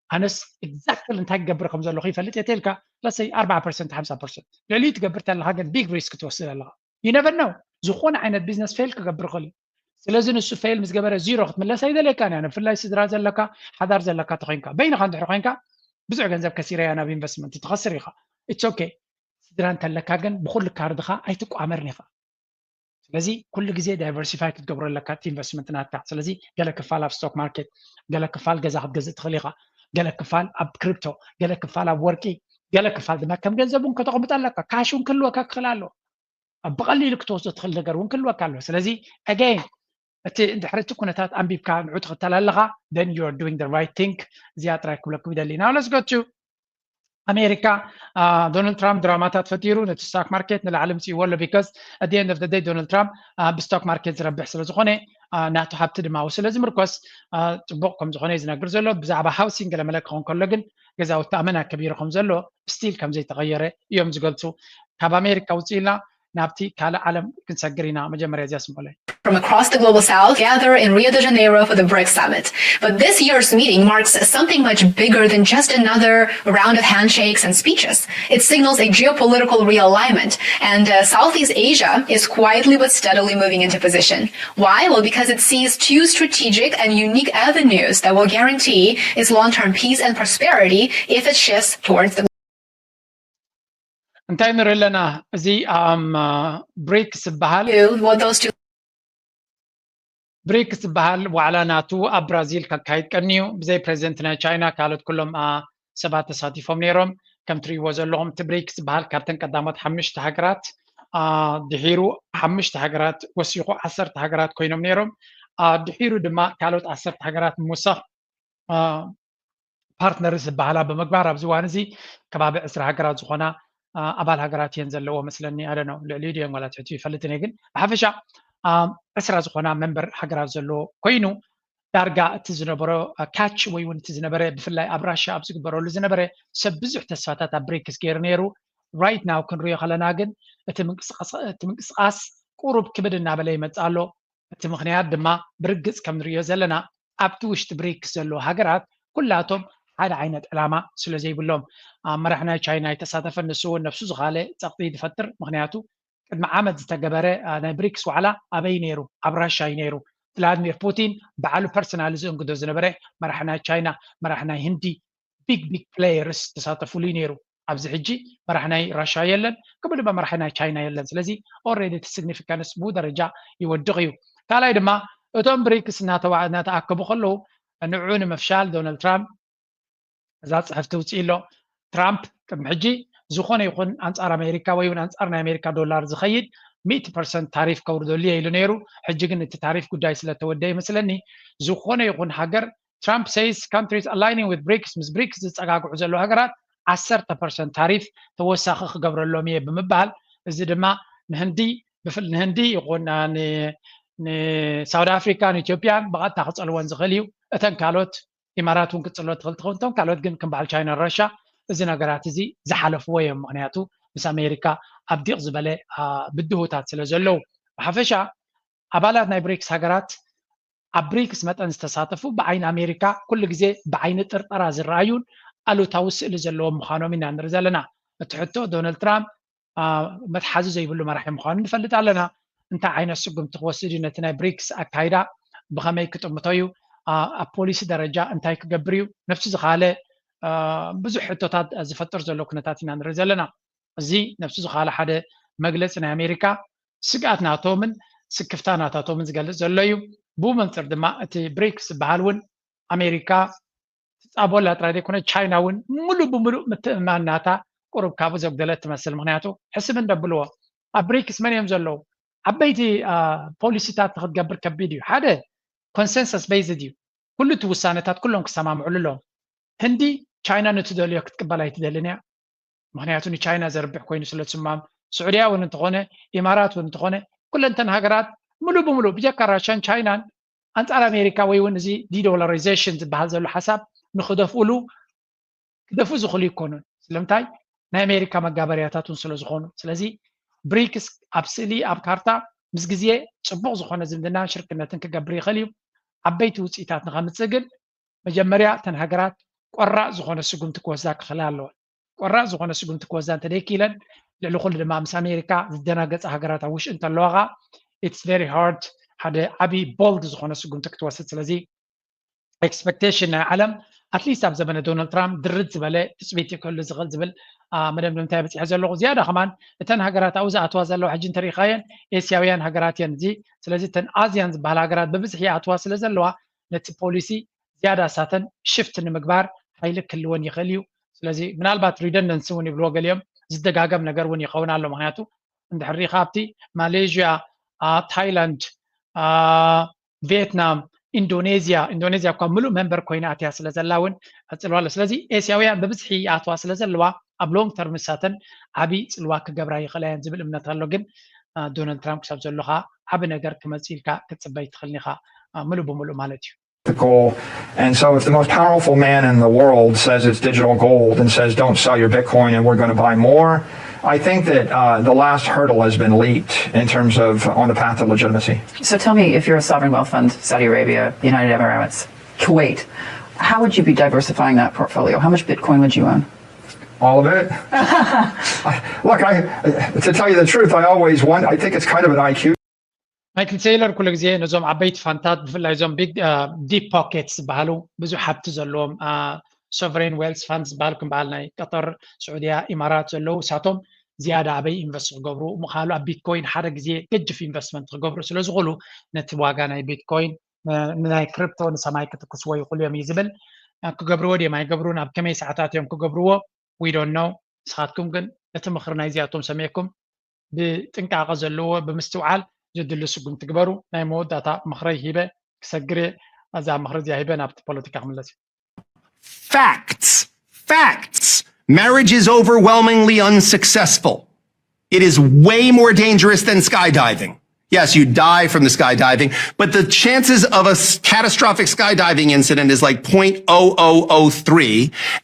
ኣነስ ኤግዛክትሊ እንታይ ክገብር ከም ዘለኹ ይፈልጥ እየ ተልካ ለሰይ ኣርባዓ ፐርሰንት ሓምሳ ፐርሰንት ልዕሊኡ ትገብር ተለካ ግን ቢግ ሪስክ ትወስድ ኣለኻ። You never know፣ ዝኾነ ዓይነት ቢዝነስ ፌል ክገብር ይኽእል እዩ። ስለዚ ንሱ ፌል ምስ ገበረ ዚሮ ክትምለስ ኣይደልየካን እያ። ብፍላይ ስድራ ዘለካ ሓዳር ዘለካ ተኾይንካ በይንኻ እንድሕር ኮይንካ ብዙሕ ገንዘብ ከሲረ እያ ናብ ኢንቨስትመንት ትኸስር ኢኻ። ኢትስ ኦኬ። ስድራ እንተለካ ግን ብኩሉ ካርድኻ ኣይትቋመርን ኢኻ። ስለዚ ኩሉ ግዜ ዳይቨርሲፋይ ክትገብሮ ኣለካ እቲ ኢንቨስትመንት ናትካ። ስለዚ ገለ ክፋል ኣብ ስቶክ ማርኬት፣ ገለ ክፋል ገዛ ክትገዝእ ትኽእል ኢኻ፣ ገለ ክፋል ኣብ ክሪፕቶ፣ ገለ ክፋል ኣብ ወርቂ፣ ገለ ክፋል ድማ ከም ገንዘብ እውን ከተቕምጥ ኣለካ። ካሽ እውን ክህልወካ ክኽእል ኣሎ። ኣብ ብቐሊሉ ክትወስዶ ትኽእል ነገር እውን ክህልወካ ኣሎ። ስለዚ ኣገይን እቲ እንድሕሪ እቲ ኩነታት ኣንቢብካ ንዑ ትኽተል ኣለኻ then you are doing the right thing። እዚኣ ጥራይ ክብለኩም ይደሊ ኢና። Let's go to ኣሜሪካ። ዶናልድ ትራምፕ ድራማታት ፈጢሩ ነቲ ስቶክ ማርኬት ንላዕሊ ምፅእዎ ኣሎ። Because at the end of the day ዶናልድ ትራምፕ ብስቶክ ማርኬት ዝረብሕ ስለ ዝኾነ ናቱ ሃብቲ ድማ ኣብኡ ስለ ዝምርኮስ ፅቡቕ ከም ዝኾነ እዩ ዝነግር ዘሎ። ብዛዕባ ሃውሲንግ ገለመለ ክኸውን ከሎ ግን ገዛውቲ ኣመና ከቢሩ ከም ዘሎ ስቲል ከም ዘይተቐየረ እዮም ዝገልፁ። ካብ ኣሜሪካ ውፅእ ኢልና ናብቲ ካልእ ዓለም ክንሰግር ኢና። መጀመርያ እዚኣ ስምዑለይ። From across the global south gather in Rio de Janeiro for the BRICS summit. But this year's meeting marks something much bigger than just another round of handshakes and speeches. It signals a geopolitical realignment, and uh, Southeast Asia is quietly but steadily moving into position. Why? Well, because it sees two strategic and unique avenues that will guarantee its long-term peace and prosperity if it shifts towards the እንታይ ንርኢ ኣለና? እዚ ኣም ብሪክስ ዝበሃል Two, what those two ብሪክስ ዝበሃል ዋዕላ ናቱ ኣብ ብራዚል ከካይድ ቀንዩ ብዘይ ፕሬዚደንት ናይ ቻይና ካልኦት ኩሎም ሰባት ተሳቲፎም ነይሮም። ከም ትርእይዎ ዘለኹም እቲ ብሪክስ ዝበሃል ካብተን ቀዳሞት ሓሙሽተ ሃገራት ድሒሩ ሓሙሽተ ሃገራት ወሲኹ ዓሰርተ ሃገራት ኮይኖም ነይሮም። ድሒሩ ድማ ካልኦት ዓሰርተ ሃገራት ምውሳኽ ፓርትነርስ ዝበሃላ ብምግባር ኣብዚ እዋን እዚ ከባቢ ዕስራ ሃገራት ዝኾና ኣባል ሃገራት እየን ዘለዎ መስለኒ። ኣደ ነው ልዕሊ ድየን ዋላ ትሕቱ ይፈልጥን እየ፣ ግን ብሓፈሻ ዕስራ ዝኾና መንበር ሃገራት ዘለዎ ኮይኑ ዳርጋ እቲ ዝነበረ ካች ወይ እውን እቲ ዝነበረ ብፍላይ ኣብ ራሻ ኣብ ዝግበረሉ ዝነበረ ሰብ ብዙሕ ተስፋታት ኣብ ብሪክስ ገይሩ ነይሩ። ራይት ናው ክንሪኦ ከለና ግን እቲ ምንቅስቃስ ቁሩብ ክብድ እናበለ ይመፅእ ኣሎ። እቲ ምኽንያት ድማ ብርግፅ ከም ንሪኦ ዘለና ኣብቲ ውሽጢ ብሪክስ ዘለዉ ሃገራት ኩላቶም ሓደ ዓይነት ዕላማ ስለ ዘይብሎም መራሕ ናይ ቻይና ኣይተሳተፈን። ንሱ እውን ነብሱ ዝኻለ ፀቕጢ ዝፈጥር። ምኽንያቱ ቅድሚ ዓመት ዝተገበረ ናይ ብሪክስ ዋዕላ ኣበይ ነይሩ? ኣብ ራሻ እዩ ነይሩ። ቭላድሚር ፑቲን ባዕሉ ፐርሰናሊ ዝእንግዶ ዝነበረ መራሕ ናይ ቻይና፣ መራሕ ናይ ህንዲ፣ ቢግ ቢግ ፕሌየርስ ተሳተፉሉ እዩ ነይሩ። ኣብዚ ሕጂ መራሕ ናይ ራሻ የለን፣ ከምኡ ድማ መራሕ ናይ ቻይና የለን። ስለዚ ኦልሬዲ እቲ ሲግኒፊካንስ ብኡ ደረጃ ይወድቕ እዩ። ካልኣይ ድማ እቶም ብሪክስ እናተኣከቡ ከለዉ ንዕኡ ንምፍሻል ዶናልድ ትራምፕ እዛ ፅሕፍቲ ውፅኢ ኣሎ። ትራምፕ ቅድሚ ሕጂ ዝኾነ ይኹን ኣንፃር ኣሜሪካ ወይ እውን ኣንፃር ናይ ኣሜሪካ ዶላር ዝኸይድ ሚእቲ ፐርሰንት ታሪፍ ከውርደሉ እየ ኢሉ ነይሩ። ሕጂ ግን እቲ ታሪፍ ጉዳይ ስለተወደ ይመስለኒ ዝኾነ ይኹን ሃገር Trump says countries aligning with ብሪክስ ምስ ብሪክስ ዝፀጋግዑ ዘለዉ ሃገራት ዓሰርተ ፐርሰንት ታሪፍ ተወሳኺ ክገብረሎም እየ ብምባል እዚ ድማ ንህንዲ ብፍል ንህንዲ ይኹን ንሳውት ኣፍሪካ ንኢትዮጵያን ብቐጥታ ክፀልወን ዝኽእል እዩ። እተን ካልኦት ኢማራት እውን ክትፅሎ ትኽእል ትኸውን። እቶም ካልኦት ግን ከም በዓል ቻይና ራሻ እዚ ነገራት እዚ ዝሓለፍዎ እዮም። ምክንያቱ ምስ ኣሜሪካ ኣብ ዲቕ ዝበለ ብድሆታት ስለ ዘለዉ ብሓፈሻ ኣባላት ናይ ብሪክስ ሃገራት ኣብ ብሪክስ መጠን ዝተሳተፉ ብዓይኒ ኣሜሪካ ኩሉ ግዜ ብዓይኒ ጥርጠራ ዝረኣዩን ኣሉታዊ ስእሊ ዘለዎም ምዃኖም ኢና ንርኢ ዘለና። እቲ ሕቶ ዶናልድ ትራምፕ መትሓዚ ዘይብሉ መራሒ ምዃኑ ንፈልጥ ኣለና። እንታይ ዓይነት ስጉምቲ ክወስድ እዩ? ነቲ ናይ ብሪክስ ኣካይዳ ብኸመይ ክጥምቶ እዩ? ኣብ ፖሊሲ ደረጃ እንታይ ክገብር እዩ? ነብሱ ዝኻለ ብዙሕ ሕቶታት ዝፈጥር ዘሎ ኩነታት ኢና ንርኢ ዘለና። እዚ ነብሱ ዝኻለ ሓደ መግለፂ ናይ ኣሜሪካ ስግኣት ናቶምን ስክፍታ ናታቶምን ዝገልፅ ዘሎ እዩ። ብኡ መንፅር ድማ እቲ ብሪክስ ዝበሃል እውን ኣሜሪካ ትፃበላ ጥራይ ዘይኮነ ቻይና እውን ሙሉእ ብሙሉእ ምትእምማን ናታ ቁሩብ ካብኡ ዘጉደለት ትመስል። ምክንያቱ ሕስብ እንደብልዎ ኣብ ብሪክስ መን እዮም ዘለዉ? ዓበይቲ ፖሊሲታት ንክትገብር ከቢድ እዩ። ሓደ ኮንሰንሰስ ቤዝድ እዩ። ኩሉ እቲ ውሳነታት ኩሎም ክሰማምዕሉ ኣለዎም። ህንዲ ቻይና ንትደልዮ ክትቅበል ኣይትደልን እያ። ምክንያቱ ንቻይና ዘርብሕ ኮይኑ ስለ ዝስማም፣ ስዑድያ እውን እንተኾነ ኢማራት እውን እንተኾነ ኩለንተን ሃገራት ሙሉእ ብሙሉእ ብጀካ ራሻን ቻይናን ኣንፃር ኣሜሪካ ወይ እውን እዚ ዲዶላራይዜሽን ዝበሃል ዘሎ ሓሳብ ንክደፍኡሉ ክደፍኡ ዝኽእሉ ይኮኑን። ስለምንታይ ናይ ኣሜሪካ መጋበርያታት እውን ስለ ዝኾኑ። ስለዚ ብሪክስ ኣብ ስእሊ ኣብ ካርታ ምስ ግዜ ፅቡቕ ዝኾነ ዝምድናን ሽርክነትን ክገብር ይኽእል እዩ። ዓበይቲ ውፅኢታት ንኸምፅእ ግን መጀመርያ እተን ሃገራት ቆራፅ ዝኾነ ስጉምቲ ክወስዳ ክኽእላ ኣለወን። ቆራፅ ዝኾነ ስጉምቲ ክወስዳ እንተደይክኢለን ልዕሊ ኩሉ ድማ ምስ ኣሜሪካ ዝደናገፃ ሃገራት ኣብ ውሽጢ እንተለዋ ከዓ it's very hard ሓደ ዓብዪ ቦልድ ዝኾነ ስጉምቲ ክትወስድ። ስለዚ ኤክስፐክቴሽን ናይ ዓለም ኣትሊስት ኣብ ዘመነ ዶናልድ ትራምፕ ድርት ዝበለ ትፅቢት ክህሉ ዝኽእል ዝብል መደምደምታ በፂሐ ዘለኹ። ዝያዳ ከማን እተን ሃገራት ኣብኡ ዝኣትዋ ዘለዋ ሕጂ እንተሪኢኻየን ኤስያውያን ሃገራት እየን። እዚ ስለዚ እተን ኣዝያን ዝበሃላ ሃገራት ብብዝሒ ይኣትዋ ስለ ዘለዋ ነቲ ፖሊሲ ዝያዳ ሳተን ሽፍት ንምግባር ሓይሊ ክህልወን ይኽእል እዩ። ስለዚ ምናልባት ሪደንደንሲ እውን ይብልዎ ገሊኦም ዝደጋገም ነገር እውን ይኸውን ኣሎ። ምክንያቱ እንድሕር ሪኢኻ ኣብቲ ማሌዥያ፣ ታይላንድ፣ ቪየትናም፣ ኢንዶኔዝያ ኢንዶኔዝያ እኳ ምሉእ መንበር ኮይና ኣትያ ስለ ዘላ እውን ፅልዋ ኣሎ። ስለዚ ኤስያውያን ብብዝሒ ይኣትዋ ስለ ዘለዋ ኣብ ሎንግ ተርም ሳተን ዓብዪ ፅልዋ ክገብራ ይኽእላ እየን ዝብል እምነት ኣሎ። ግን ዶናልድ ትራምፕ ክሳብ ዘሎ ከዓ ዓቢ ነገር ክመፅእ ኢልካ ክትፅበ ኣይትኽእልን ኢኻ ምሉእ ብምሉእ ማለት እዩ። the goal. And so if the most powerful man in the world says it's digital gold and says, "Don't sell your Bitcoin and we're going to buy more," I think that uh, the last hurdle has been leaped in terms of on the path to legitimacy. So tell me, if you're a sovereign wealth fund, Saudi Arabia, United Arab Emirates, Kuwait, how would you be diversifying that portfolio? How much Bitcoin would you own? All of it. Look, I to tell you the truth, I always want. I think it's kind of an I Q. ማይክል ቴይለር ኩሉ ግዜ ነዞም ዓበይቲ ፋንታት ብፍላይ እዞም ቢግ ዲፕ ፖኬትስ ዝበሃሉ ብዙሕ ሃብቲ ዘለዎም ሶቨሬን ዌልስ ፋንድ ዝበሃል ከም በዓል ናይ ቀጠር፣ ስዑድያ፣ ኢማራት ዘለዉ እሳቶም ዝያዳ ኣበይ ኢንቨስት ክገብሩ ምኻሉ ኣብ ቢትኮይን ሓደ ግዜ ገጅፍ ኢንቨስትመንት ክገብሩ ስለ ዝኽእሉ ነቲ ዋጋ ናይ ቢትኮይን ናይ ክሪፕቶ ንሰማይ ክትክስዎ ይኽእሉ እዮም እዩ ዝብል። ክገብርዎ ድዮም ኣይገብሩን ኣብ ከመይ ሰዓታት እዮም ክገብርዎ? We don't know። ንስኻትኩም ግን እቲ ምኽሪ ናይዚኣቶም ሰሚዕኩም ብጥንቃቐ ዘለዎ ብምስትውዓል ዘድሊ ስጉምቲ ግበሩ። ናይ መወዳእታ ምኽረይ ሂበ ክሰግር እየ። እዛ ምኽሪ እዚኣ ሂበ ናብቲ ፖለቲካ ክምለስ እዩ። Facts. Facts. Marriage is overwhelmingly unsuccessful. It is way more dangerous than skydiving. Yes, you die from the skydiving, but the chances of a catastrophic skydiving incident is like zero point zero zero zero three,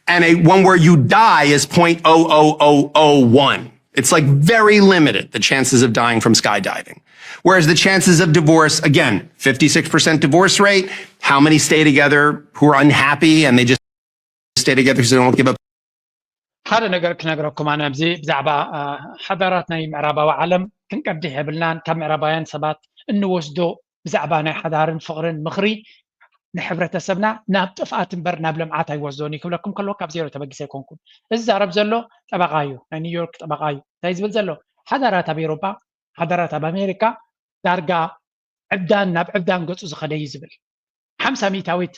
and a one where you die is zero point zero zero zero one. It's like very limited, the chances of dying from skydiving. Whereas the chances of divorce, again, fifty-six percent divorce rate, how many stay together who are unhappy and they just stay together because they don't give up? ሓደ ነገር ክነግረኩም ኣነ ኣብዚ ብዛዕባ ሓዳራት ናይ ምዕራባዊ ዓለም ክንቀድሕ የብልናን። ካብ ምዕራባውያን ሰባት እንወስዶ ብዛዕባ ናይ ሓዳርን ፍቕርን ምኽሪ ንሕብረተሰብና ናብ ጥፍኣት እምበር ናብ ልምዓት ኣይወስዶን እዩ ክብለኩም ከለዎ ካብ ዜሮ ተበጊሰ ኣይኮንኩን። እዚ ዛረብ ዘሎ ጠበቓ እዩ፣ ናይ ኒውዮርክ ጠበቓ እዩ። እንታይ ዝብል ዘሎ ሓዳራት ኣብ ኤሮጳ ሓዳራት ኣብ ኣሜሪካ ዳርጋ ዕብዳን ናብ ዕብዳን ገፁ ዝኸደ እዩ ዝብል። ሓምሳ ሚእታዊት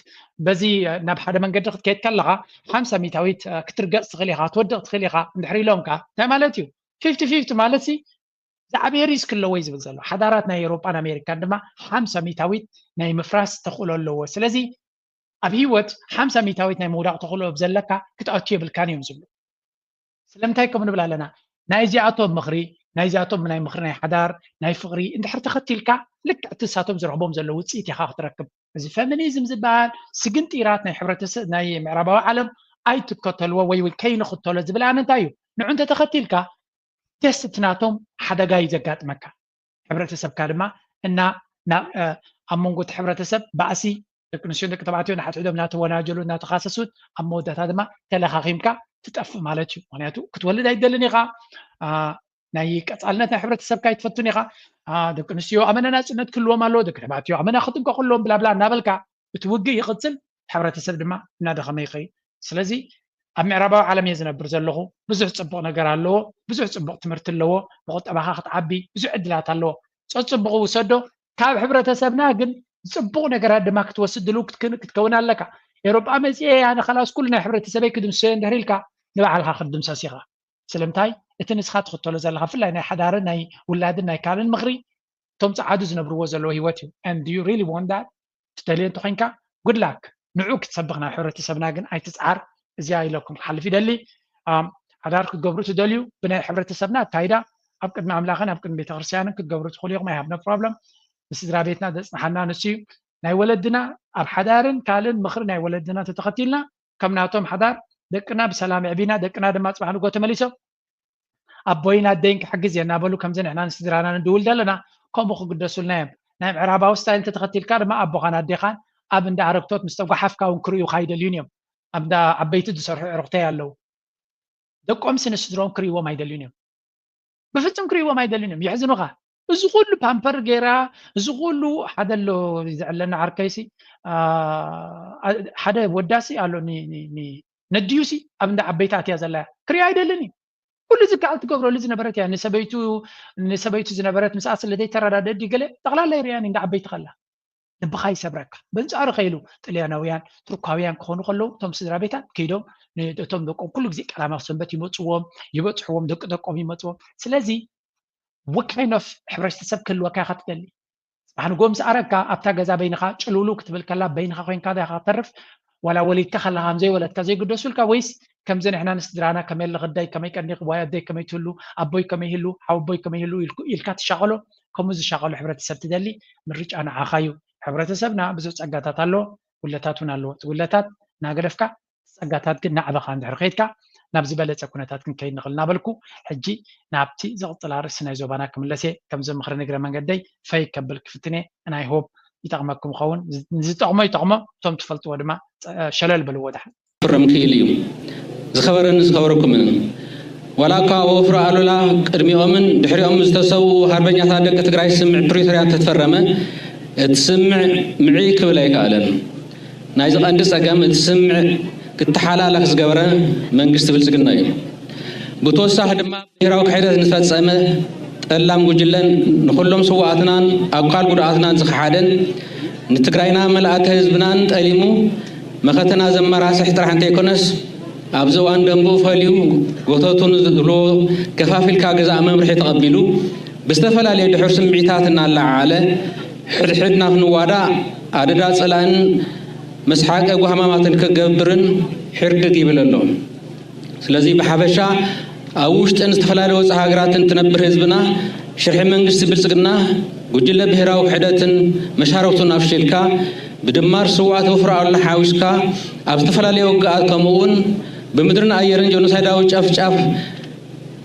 በዚ ናብ ሓደ መንገዲ ክትከይድ ከለኻ ሓምሳ ሚእታዊት ክትርገፅ ትኽእል ኢኻ ክትወድቕ ትኽእል ኢኻ እንድሕር ኢሎምካ እንታይ ማለት እዩ? ፊፍቲ ፊፍቲ ማለት ሲ ዝዓበየ ሪስክ ኣለዎ እዩ ዝብል ዘሎ። ሓዳራት ናይ ኤሮጳን ኣሜሪካን ድማ ሓምሳ ሚእታዊት ናይ ምፍራስ ተኽእሎ ኣለዎ። ስለዚ ኣብ ህይወት ሓምሳ ሚእታዊት ናይ ምውዳቕ ተኽእሎ ዘለካ ክትኣቱ የብልካን እዮም ዝብሉ። ስለምንታይ ከም ንብል ኣለና ናይዚኣቶም ምኽሪ ናይዚኣቶም ናይ ምኽሪ ናይ ሓዳር ናይ ፍቕሪ እንድሕር ተኸቲልካ ልክዕ እቲ ንሳቶም ዝረኽቦም ዘሎ ውፅኢት ኢኻ ክትረክብ። እዚ ፌሚኒዝም ዝበሃል ስግንጢራት ናይ ሕብረተሰብ ናይ ምዕራባዊ ዓለም ኣይትከተልዎ ወይ ከይንኽተሎ ዝብል ኣነ እንታይ እዩ ንዑ እንተተኸቲልካ ደስ እቲ ናቶም ሓደጋ እዩ ዘጋጥመካ። ሕብረተሰብካ ድማ እና ኣብ መንጎ እቲ ሕብረተሰብ ባእሲ ደቂ ኣንስትዮ ደቂ ተባዕትዮ ንሓድሕዶም እናተወናጀሉ እናተኻሰሱት ኣብ መወዳእታ ድማ ተለኻኺምካ ትጠፍእ ማለት እዩ። ምክንያቱ ክትወልድ ኣይደልን ኢኻ፣ ናይ ቀፃልነት ናይ ሕብረተሰብካ ኣይትፈቱን ኢኻ። ደቂ ኣንስትዮ ኣመና ናፅነት ክህልዎም ኣለዎ፣ ደቂ ተባዕትዮ ኣመና ክጥንቀቑ ኣለዎም ብላብላ እናበልካ እቲ ውግእ ይቕፅል፣ ሕብረተሰብ ድማ እናደኸመ ይኸይድ። ስለዚ ኣብ ምዕራባዊ ዓለም እየ ዝነብር ዘለኹ። ብዙሕ ፅቡቕ ነገር ኣለዎ፣ ብዙሕ ፅቡቕ ትምህርቲ ኣለዎ፣ ብቁጠባኻ ክትዓቢ ብዙሕ ዕድላት ኣለዎ። ፀፅቡቑ ውሰዶ። ካብ ሕብረተሰብና ግን ፅቡቕ ነገራት ድማ ክትወስድ ድልው ክትከውን ኣለካ። ኤሮጳ መፅኤ ኣነ ኸላስ ኩሉ ናይ ሕብረተሰበይ ክድምስሶ እየ እንድሕር ኢልካ ንባዕልኻ ክትድምሰስ ኢኻ። ስለምንታይ እቲ ንስኻ ትኽተሎ ዘለኻ ብፍላይ ናይ ሓዳርን ናይ ውላድን ናይ ካልእን ምኽሪ እቶም ፃዓዱ ዝነብርዎ ዘለዉ ህይወት እዩ። And do you really want that? ትደልዮ እንተኮይንካ good luck። ንዑ ክትሰብኽ ናብ ሕብረተሰብና ግን ኣይትፅዓር። እዚኣ ኢለኩም ክሓልፍ ይደሊ። ሓዳር ክትገብሩ ትደልዩ ብናይ ሕብረተሰብና ኣካይዳ ኣብ ቅድሚ ኣምላኽን ኣብ ቅድሚ ቤተክርስትያንን ክትገብሩ ትኽእሉ ኢኹም። I have no problem። ንስድራ ቤትና ዘፅንሓና ንሱ እዩ። ናይ ወለድና ኣብ ሓዳርን ካልእን ምኽሪ ናይ ወለድና ተተኸቲልና ከም ናቶም ሓዳር ደቅና ብሰላም ኣዕቢና ደቅና ድማ ፅባሕ ንጎ ተመሊሶም ኣቦይን ኣደይን ክሕግዝ እየ እናበሉ ከምዚ ንሕና ንስድራና ንድውል ዘለና ከምኡ ክግደሱልና እዮም። ናይ ምዕራባዊ ስታይል እንተተኸቲልካ ድማ ኣቦኻን ኣዴኻን ኣብ እንዳ ኣረግቶት ምስ ተጓሓፍካ እውን ክርእዩኻ ኣይደልዩን እዮም። ኣብ እንዳ ዓበይቲ ዝሰርሑ ዕርኽተይ ኣለዉ። ደቆምሲ ንስድሮም ክርእይዎም ኣይደልዩን እዮም። ብፍጹም ክርእይዎም ኣይደልዩን እዮም። የሕዝኑኻ። እዚ ኩሉ ፓምፐር ገይራ እዚ ኩሉ ሓደ ኣሎ ዘዕለና ዓርከይሲ ሓደ ወዳሲ ኣሎ ነድዩሲ ኣብ እንዳ ዓበይቲ ኣትያ ዘላ ክርእያ ኣይደልን እዩ። ኩሉ ዝከኣል ትገብረሉ ዝነበረት እያ። ንሰበይቱ ንሰበይቱ ዝነበረት ምስኣ ስለ ዘይተረዳደ ድዩ ገለ ጠቕላላ ይርእያን እንዳ ዓበይቲ ከላ ልብኻ ይሰብረካ። በንጻሩ ከይሉ ጥልያናውያን ቱርካውያን ክኾኑ ከለዉ እቶም ስድራ ቤታት ከይዶም እቶም ደቆም ኩሉ ግዜ ቀዳማት ሰንበት ይመፅዎም ይበፅሕዎም ደቂ ደቆም ይመፅዎም። ስለዚ what kind of ሕብረተሰብ ክህልወካ ኢኻ ትደሊ? ጽባሕ ንግሆ ምስ ኣረግካ ኣብታ ገዛ በይንኻ ጭልውልው ክትብል ከላ በይንኻ ኮይንካ ዲኻ ከተርፍ ዋላ ወሊድካ ከለኻ ከም ዘይወለድካ ዘይግደሱልካ ወይስ ከምዚ ንሕና ንስድራና ከመይ ኣለኺ ኣደይ ከመይ ቀኒኺ ዋይ ኣደይ ከመይ ትህሉ ኣቦይ ከመይ ይህሉ ሓወቦይ ከመይ ይህሉ ኢልካ ትሻቐሎ? ከምኡ ዝሻቐሎ ሕብረተሰብ ትደሊ? ምርጫ ንዓኻ እዩ። ሕብረተሰብና ብዙሕ ጸጋታት ኣለዎ፣ ጉድለታት እውን ኣለዎ። እቲ ጉድለታት እናገደፍካ እቲ ጸጋታት ግን ናዕበኻ እንድሕር ከይድካ ናብ ዝበለጸ ኩነታት ክንከይድ ንኽእል እናበልኩ ሕጂ ናብቲ ዝቕጽል ኣርእስቲ ናይ ዞባና ክምለስ እየ። ከምዚ ምኽሪ ንግረ መንገደይ ፈይ ከብል ክፍትን እየ። ናይ ሆፕ ይጠቕመኩም ይኸውን። ንዝጠቕሞ ይጠቕሞ፣ እቶም ትፈልጥዎ ድማ ሸለል በልዎ ደሓን። ክፍረም ክኢል እዩ። ዝኸበረን ዝኸበረኩምን ዋላ እኳ ወፍሪ ኣሉላ ቅድሚኦምን ድሕሪኦም ዝተሰውኡ ሃርበኛታት ደቂ ትግራይ ስምምዕ ፕሪቶርያ እንተተፈረመ እቲ ስምምዕ ምዕይ ክብል ኣይከኣለን። ናይዚ ቀንዲ ፀገም እቲ ስምምዕ ክተሓላለኽ ዝገበረ መንግስቲ ብልፅግና እዩ። ብተወሳኺ ድማ ብሄራዊ ክሕደት ዝፈጸመ ጠላም ጉጅለን ንኹሎም ስውኣትናን ኣካል ጉድኣትናን ዝኸሓደን ንትግራይና መልኣተ ህዝብናን ጠሊሙ መኸተና ዘመራስሕ ጥራሕ እንተይኮነስ ኣብዚ እዋን ደንብኡ ፈልዩ ጎተቱ ንዝብልዎ ከፋፊልካ ግዛእ መምርሒ ተቐቢሉ ብዝተፈላለየ ድሑር ስምዒታት እናለዓዓለ ሕድሕድና ክንዋዳእ ኣደዳ ጸላእን መስሓቂ ጓህማማትን ክገብርን ሕርድግ ይብል ኣሎ። ስለዚ ብሓፈሻ ኣብ ውሽጥን ዝተፈላለዩ ወፃኢ ሃገራትን ትነብር ህዝብና ሽርሒ መንግስቲ ብልፅግና ጉጅለ ብሄራዊ ክሕደትን መሻርክቱን ኣፍሽልካ ብድማር ስዋእቲ ወፍሪ ኣሉላ ሓዊስካ ኣብ ዝተፈላለዩ ውግኣት ከምኡ እውን ብምድርን ኣየርን ጀኖሳይዳዊ ጨፍጫፍ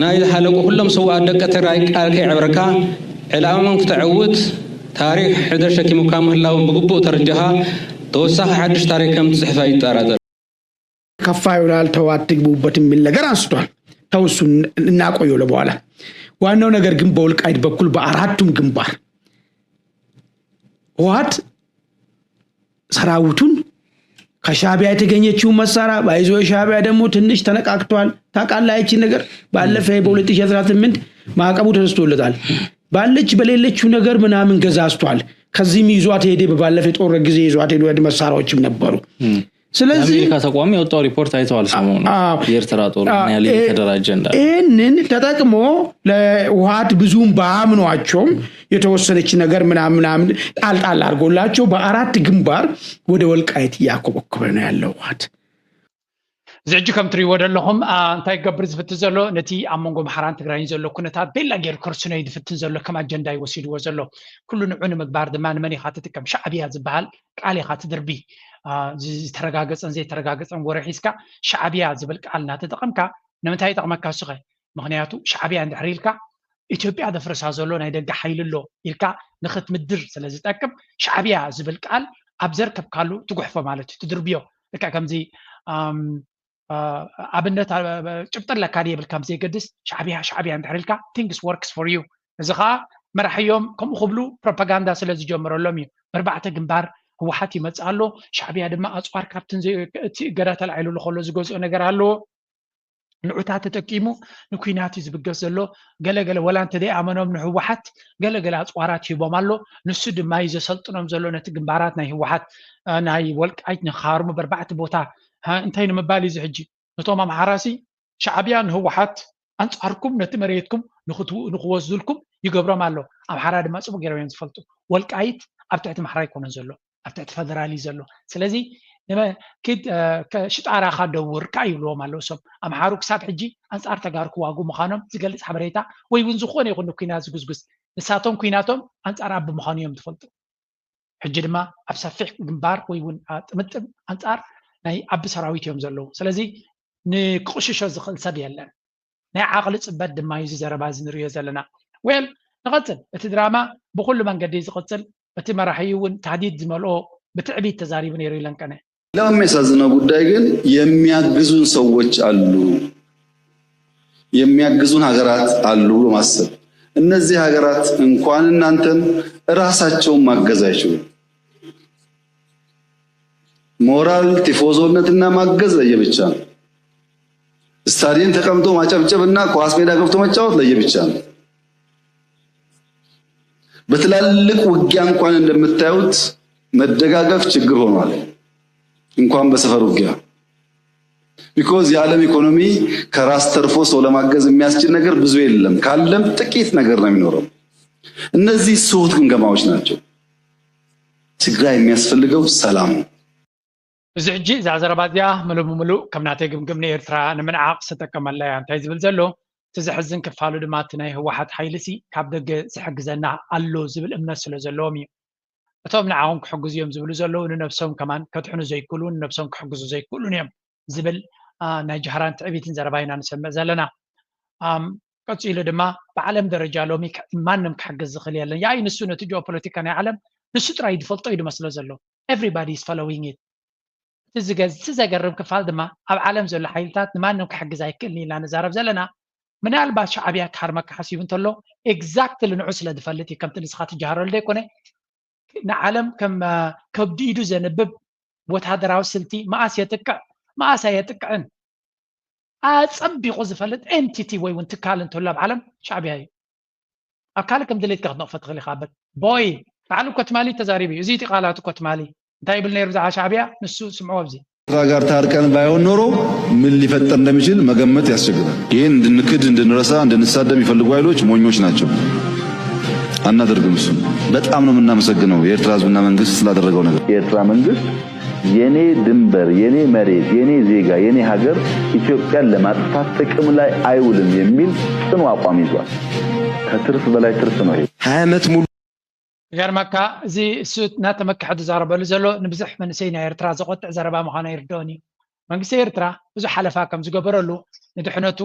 ናይ ዝሃለቁ ኩሎም ስውኣት ደቂ ትግራይ ቃል ከይዕብርካ ዕላማም ክተዕውት ታሪክ ሕደር ሸኪሙካ ምህላው ብግቡእ ተረዲኻ ተወሳኺ ሓድሽ ታሪክ ከም ትፅሕፈ ይጠራጠር። ከፋ ይውላል ተው አትግቡበት የሚል ነገር አንስቷል። ተው እሱን እናቆየው ለበኋላ። ዋናው ነገር ግን በወልቃይት በኩል በአራቱም ግንባር ህወሓት ሰራዊቱን ከሻቢያ የተገኘችውን መሳሪያ ባይዞ ሻቢያ ደግሞ ትንሽ ተነቃቅቷል። ታውቃለህ ይቺ ነገር ባለፈ በ2018 ማዕቀቡ ተነስቶለታል። ባለች በሌለችው ነገር ምናምን ገዛዝቷል። ከዚህም ይዟት ሄደ። በባለፈ የጦር ጊዜ ይዟት ሄዱ መሳሪያዎችም ነበሩ። ስለዚህ የአሜሪካ ተቋም የወጣው ሪፖርት አይተዋል። ሰሞኑ አዎ። የኤርትራ ጦር ምን ያህል ይሄ- እየተደራጀ እንዳለ ይህንን ተጠቅሞ ለህወሓት ብዙም ባያምኗቸውም የተወሰነች ነገር ምናምን ምናምን ጣልጣል አድርጎላቸው በአራት ግንባር ወደ ወልቃይት እያኮበኮበ ነው ያለው ህወሓት። እዚ ሕጂ ከም ትሪእዎ ዘለኹም አ፣ እንታይ ክገብር ዝፍትን ዘሎ ነቲ ኣብ መንጎ ኣምሓራን ትግራይን ዘሎ ኩነታት ቤላ ገይሩ ከርስኖ እዩ ዝፍትን ዘሎ ከም ኣጀንዳ ይወሲድዎ ዘሎ። ኩሉ ንዑ ንምግባር ድማ ንመን ኢኻ ትጥቀም? ሻዕብያ ዝበሃል ቃል ኢኻ ትድርቢ። አ፣ ዝ- ዝተረጋገፀን ዘይተረጋገፀን ወረ ሒዝካ ሻዕብያ ዝብል ቃል እናተጠቐምካ ንምንታይ ይጠቕመካ እሱኸ? ምክንያቱ ሻዕብያ እንድሕር ኢልካ ኢትዮጵያ ዘፍርሳ ዘሎ ናይ ደገ ሓይሊ ኣሎ ኢልካ ንክትምድር ስለ ዝጠቅም ሻዕብያ ዝብል ቃል ኣብ ዘርከብካሉ ትጉሕፎ ማለት እዩ ትድርብዮ። ልክዕ ከምዚ ኣም፣ አ፣ ኣብነት አ፣ ጭብጢ ኣለካ ድየ የብልካ ዘይገድስ ሻዕብያ ሻዕብያ እንድሕር ኢልካ things works for you። እዚ ከዓ መራሕዮም ከምኡ ክብሉ ፕሮፓጋንዳ ስለ ዝጀመረሎም እዩ። በርባዕተ ግንባር ህወሓት ይመፅእ ኣሎ። ሻዕብያ ድማ ኣፅዋር ካብትን ዘይ- እቲ እገዳ ተላዒሉሉ ከሎ ዝገዝኦ ነገር ኣለዎ። ንዑታ ተጠቂሙ ንኩናት እዩ ዝብገስ ዘሎ። ገለገለ ወላ እንተ ዘይኣመኖም ንህወሓት ገለገለ ኣፅዋራት ሂቦም ኣሎ። ንሱ ድማ እዩ ዘሰልጥኖም ዘሎ ነቲ ግንባራት ናይ ህወሓት አ፣ ናይ ወልቃይት ንኻርሙ በርባዕቲ ቦታ ሀ፣ እንታይ ንምባል እዩ እዚ ሕጂ? ነቶም ኣምሓራሲ ሻዕብያ ንህወሓት ኣንፃርኩም ነቲ መሬትኩም ንክትው- ንክወስዱልኩም ይገብሮም ኣሎ። ኣምሓራ ድማ ፅቡቅ ገይሮም እዮም ዝፈልጡ። ወልቃይት ኣብ ትሕቲ ኣምሓራ ኣይኮነን ዘሎ ኣብ ትሕቲ ፈደራል እዩ ዘሎ። ስለዚ ንመ- ኪድ አ፣ ከ- ሽጣራኻ ደውርካ ይብልዎም ኣለዉ። እሶም ኣምሓሩ ክሳብ ሕጂ ኣንፃር ተጋሩ ክዋጉ ምዃኖም ዝገልፅ ሓበሬታ ወይ እውን ዝኾነ ይኹን ንኩናት ዝጉዝጉዝ ንሳቶም ኩናቶም ኣንፃር ኣቢ ምዃኑ እዮም ዝፈልጡ። ሕጂ ድማ ኣብ ሰፊሕ ግንባር ወይ እውን አ፣ ጥምጥም ኣንፃር ናይ ኣቢ ሰራዊት እዮም ዘለዉ። ስለዚ ንክቕሽሾ ዝኽእል ሰብ የለን። ናይ ዓቕሊ ፅበት ድማ እዩ እዚ ዘረባ እዚ ንሪኦ ዘለና። ዌል ንቐፅል። እቲ ድራማ ብኩሉ መንገዲ እዩ ዝቕፅል። እቲ መራሒ እውን ታህዲድ ዝመልኦ ብትዕቢት ተዛሪቡ ነይሩ ኢለን ቀነ። ሌላው የሚያሳዝነው ጉዳይ ግን የሚያግዙን ሰዎች አሉ፣ የሚያግዙን ሀገራት አሉ ብሎ ማሰብ። እነዚህ ሀገራት እንኳን እናንተን እራሳቸውን ማገዝ አይችሉም። ሞራል ቲፎዞነትና ማገዝ ለየብቻ ነው። ስታዲየም ተቀምጦ ማጨብጨብና ኳስ ሜዳ ገብቶ መጫወት ለየብቻ ነው። በትላልቅ ውጊያ እንኳን እንደምታዩት መደጋገፍ ችግር ሆኗል። እንኳን በሰፈር ውጊያ because የዓለም ኢኮኖሚ ከራስ ተርፎ ሰው ለማገዝ የሚያስችል ነገር ብዙ የለም። ካለም ጥቂት ነገር ነው የሚኖረው። እነዚህ ስሁት ግምገማዎች ናቸው። ትግራይ የሚያስፈልገው ሰላም ነው። እዚ ሕጂ እዛ ዘረባ እዚኣ ምሉእ ብምሉእ ከም ናተይ ግምግም ንኤርትራ ንምንዓቕ ዝተጠቀመላ እያ። እንታይ ዝብል ዘሎ እቲ ዘሕዝን ክፋሉ ድማ እቲ ናይ ህወሓት ሓይሊ ሲ ካብ ደገ ዝሕግዘና ኣሎ ዝብል እምነት ስለ ዘለዎም እዩ። እቶም ንዓኹም ክሕግዙ እዮም ዝብሉ ዘለዉ ንነብሶም ከማን ከድሕኑ ዘይክእሉ ንነብሶም ክሕግዙ ዘይክእሉን እዮም ዝብል አ፣ ናይ ጃህራን ትዕቢትን ዘረባ ኢና ንሰምዕ ዘለና። ኣም፣ ቀፂሉ ድማ ብዓለም ደረጃ ሎሚ ክ- ማንም ክሕግዝ ዝኽእል የለን። ያይ ንሱ ነቲ ጂኦፖለቲካ ናይ ዓለም ንሱ ጥራይ ዝፈልጦ እዩ ዝመስሎ ዘሎ። Everybody is following it። እቲ ዝገ- እቲ ዘገርም ክፋል ድማ ኣብ ዓለም ዘሎ ሓይልታት ንማንም ክሕግዝ ኣይክእልን ኢና ንዛረብ ዘለና። ምናልባት ሻዕብያ ክሃርመካ ሓሲቡ እንተሎ ኤግዛክትሊ ንዑ ስለ ዝፈልጥ እዩ ከምቲ ንስኻ ትጀሃረሉ ዘይኮነ ንዓለም ከም አ፣ ከብዲ ኢዱ ዘንብብ ወታደራዊ ስልቲ መኣስ የጥቅዕ መኣስ ኣየጥቅዕን ኣጸቢቑ ዝፈልጥ ኤንቲቲ ወይ እውን ትካል እንተሎ ኣብ ዓለም ሻዕብያ እዩ። ኣብ ካልእ ከም ድሌትካ ክትነቕፎ ትኽእል ኢኻ። በት ቦይ ባዕሉ እኮ ትማሊ ተዛሪቡ እዩ። እዚ እቲ ቃላቱ እኮ ትማሊ እንታይ ይብል ነይሩ ብዛዕባ ሻዕብያ? ንሱ ስምዕዎ ኣብዚ። ኤርትራ ጋር ታርቀን ባይሆን ኖሮ ምን ሊፈጠር እንደሚችል መገመት ያስቸግራል። ይህን እንድንክድ፣ እንድንረሳ፣ እንድንሳደብ የሚፈልጉ ኃይሎች ሞኞች ናቸው። አናደርግም። እሱን በጣም ነው የምናመሰግነው የኤርትራ ህዝብና መንግስት ስላደረገው ነገር። የኤርትራ መንግስት የኔ ድንበር፣ የኔ መሬት፣ የኔ ዜጋ፣ የኔ ሀገር ኢትዮጵያን ለማጥፋት ጥቅም ላይ አይውልም የሚል ጽኑ አቋም ይዟል። ከትርፍ በላይ ትርፍ ነው ይሄ። ሀያ ዓመት ሙሉ ይገርመካ፣ እዚ እሱ እናተመክሐ ዝዛረበሉ ዘሎ ንብዙሕ መንእሰይ ናይ ኤርትራ ዘቆጥዕ ዘረባ ምዃኑ ይርድኦን እዩ። መንግስቲ ኤርትራ ብዙሕ ሓለፋ ከም ዝገበረሉ ንድሕነቱ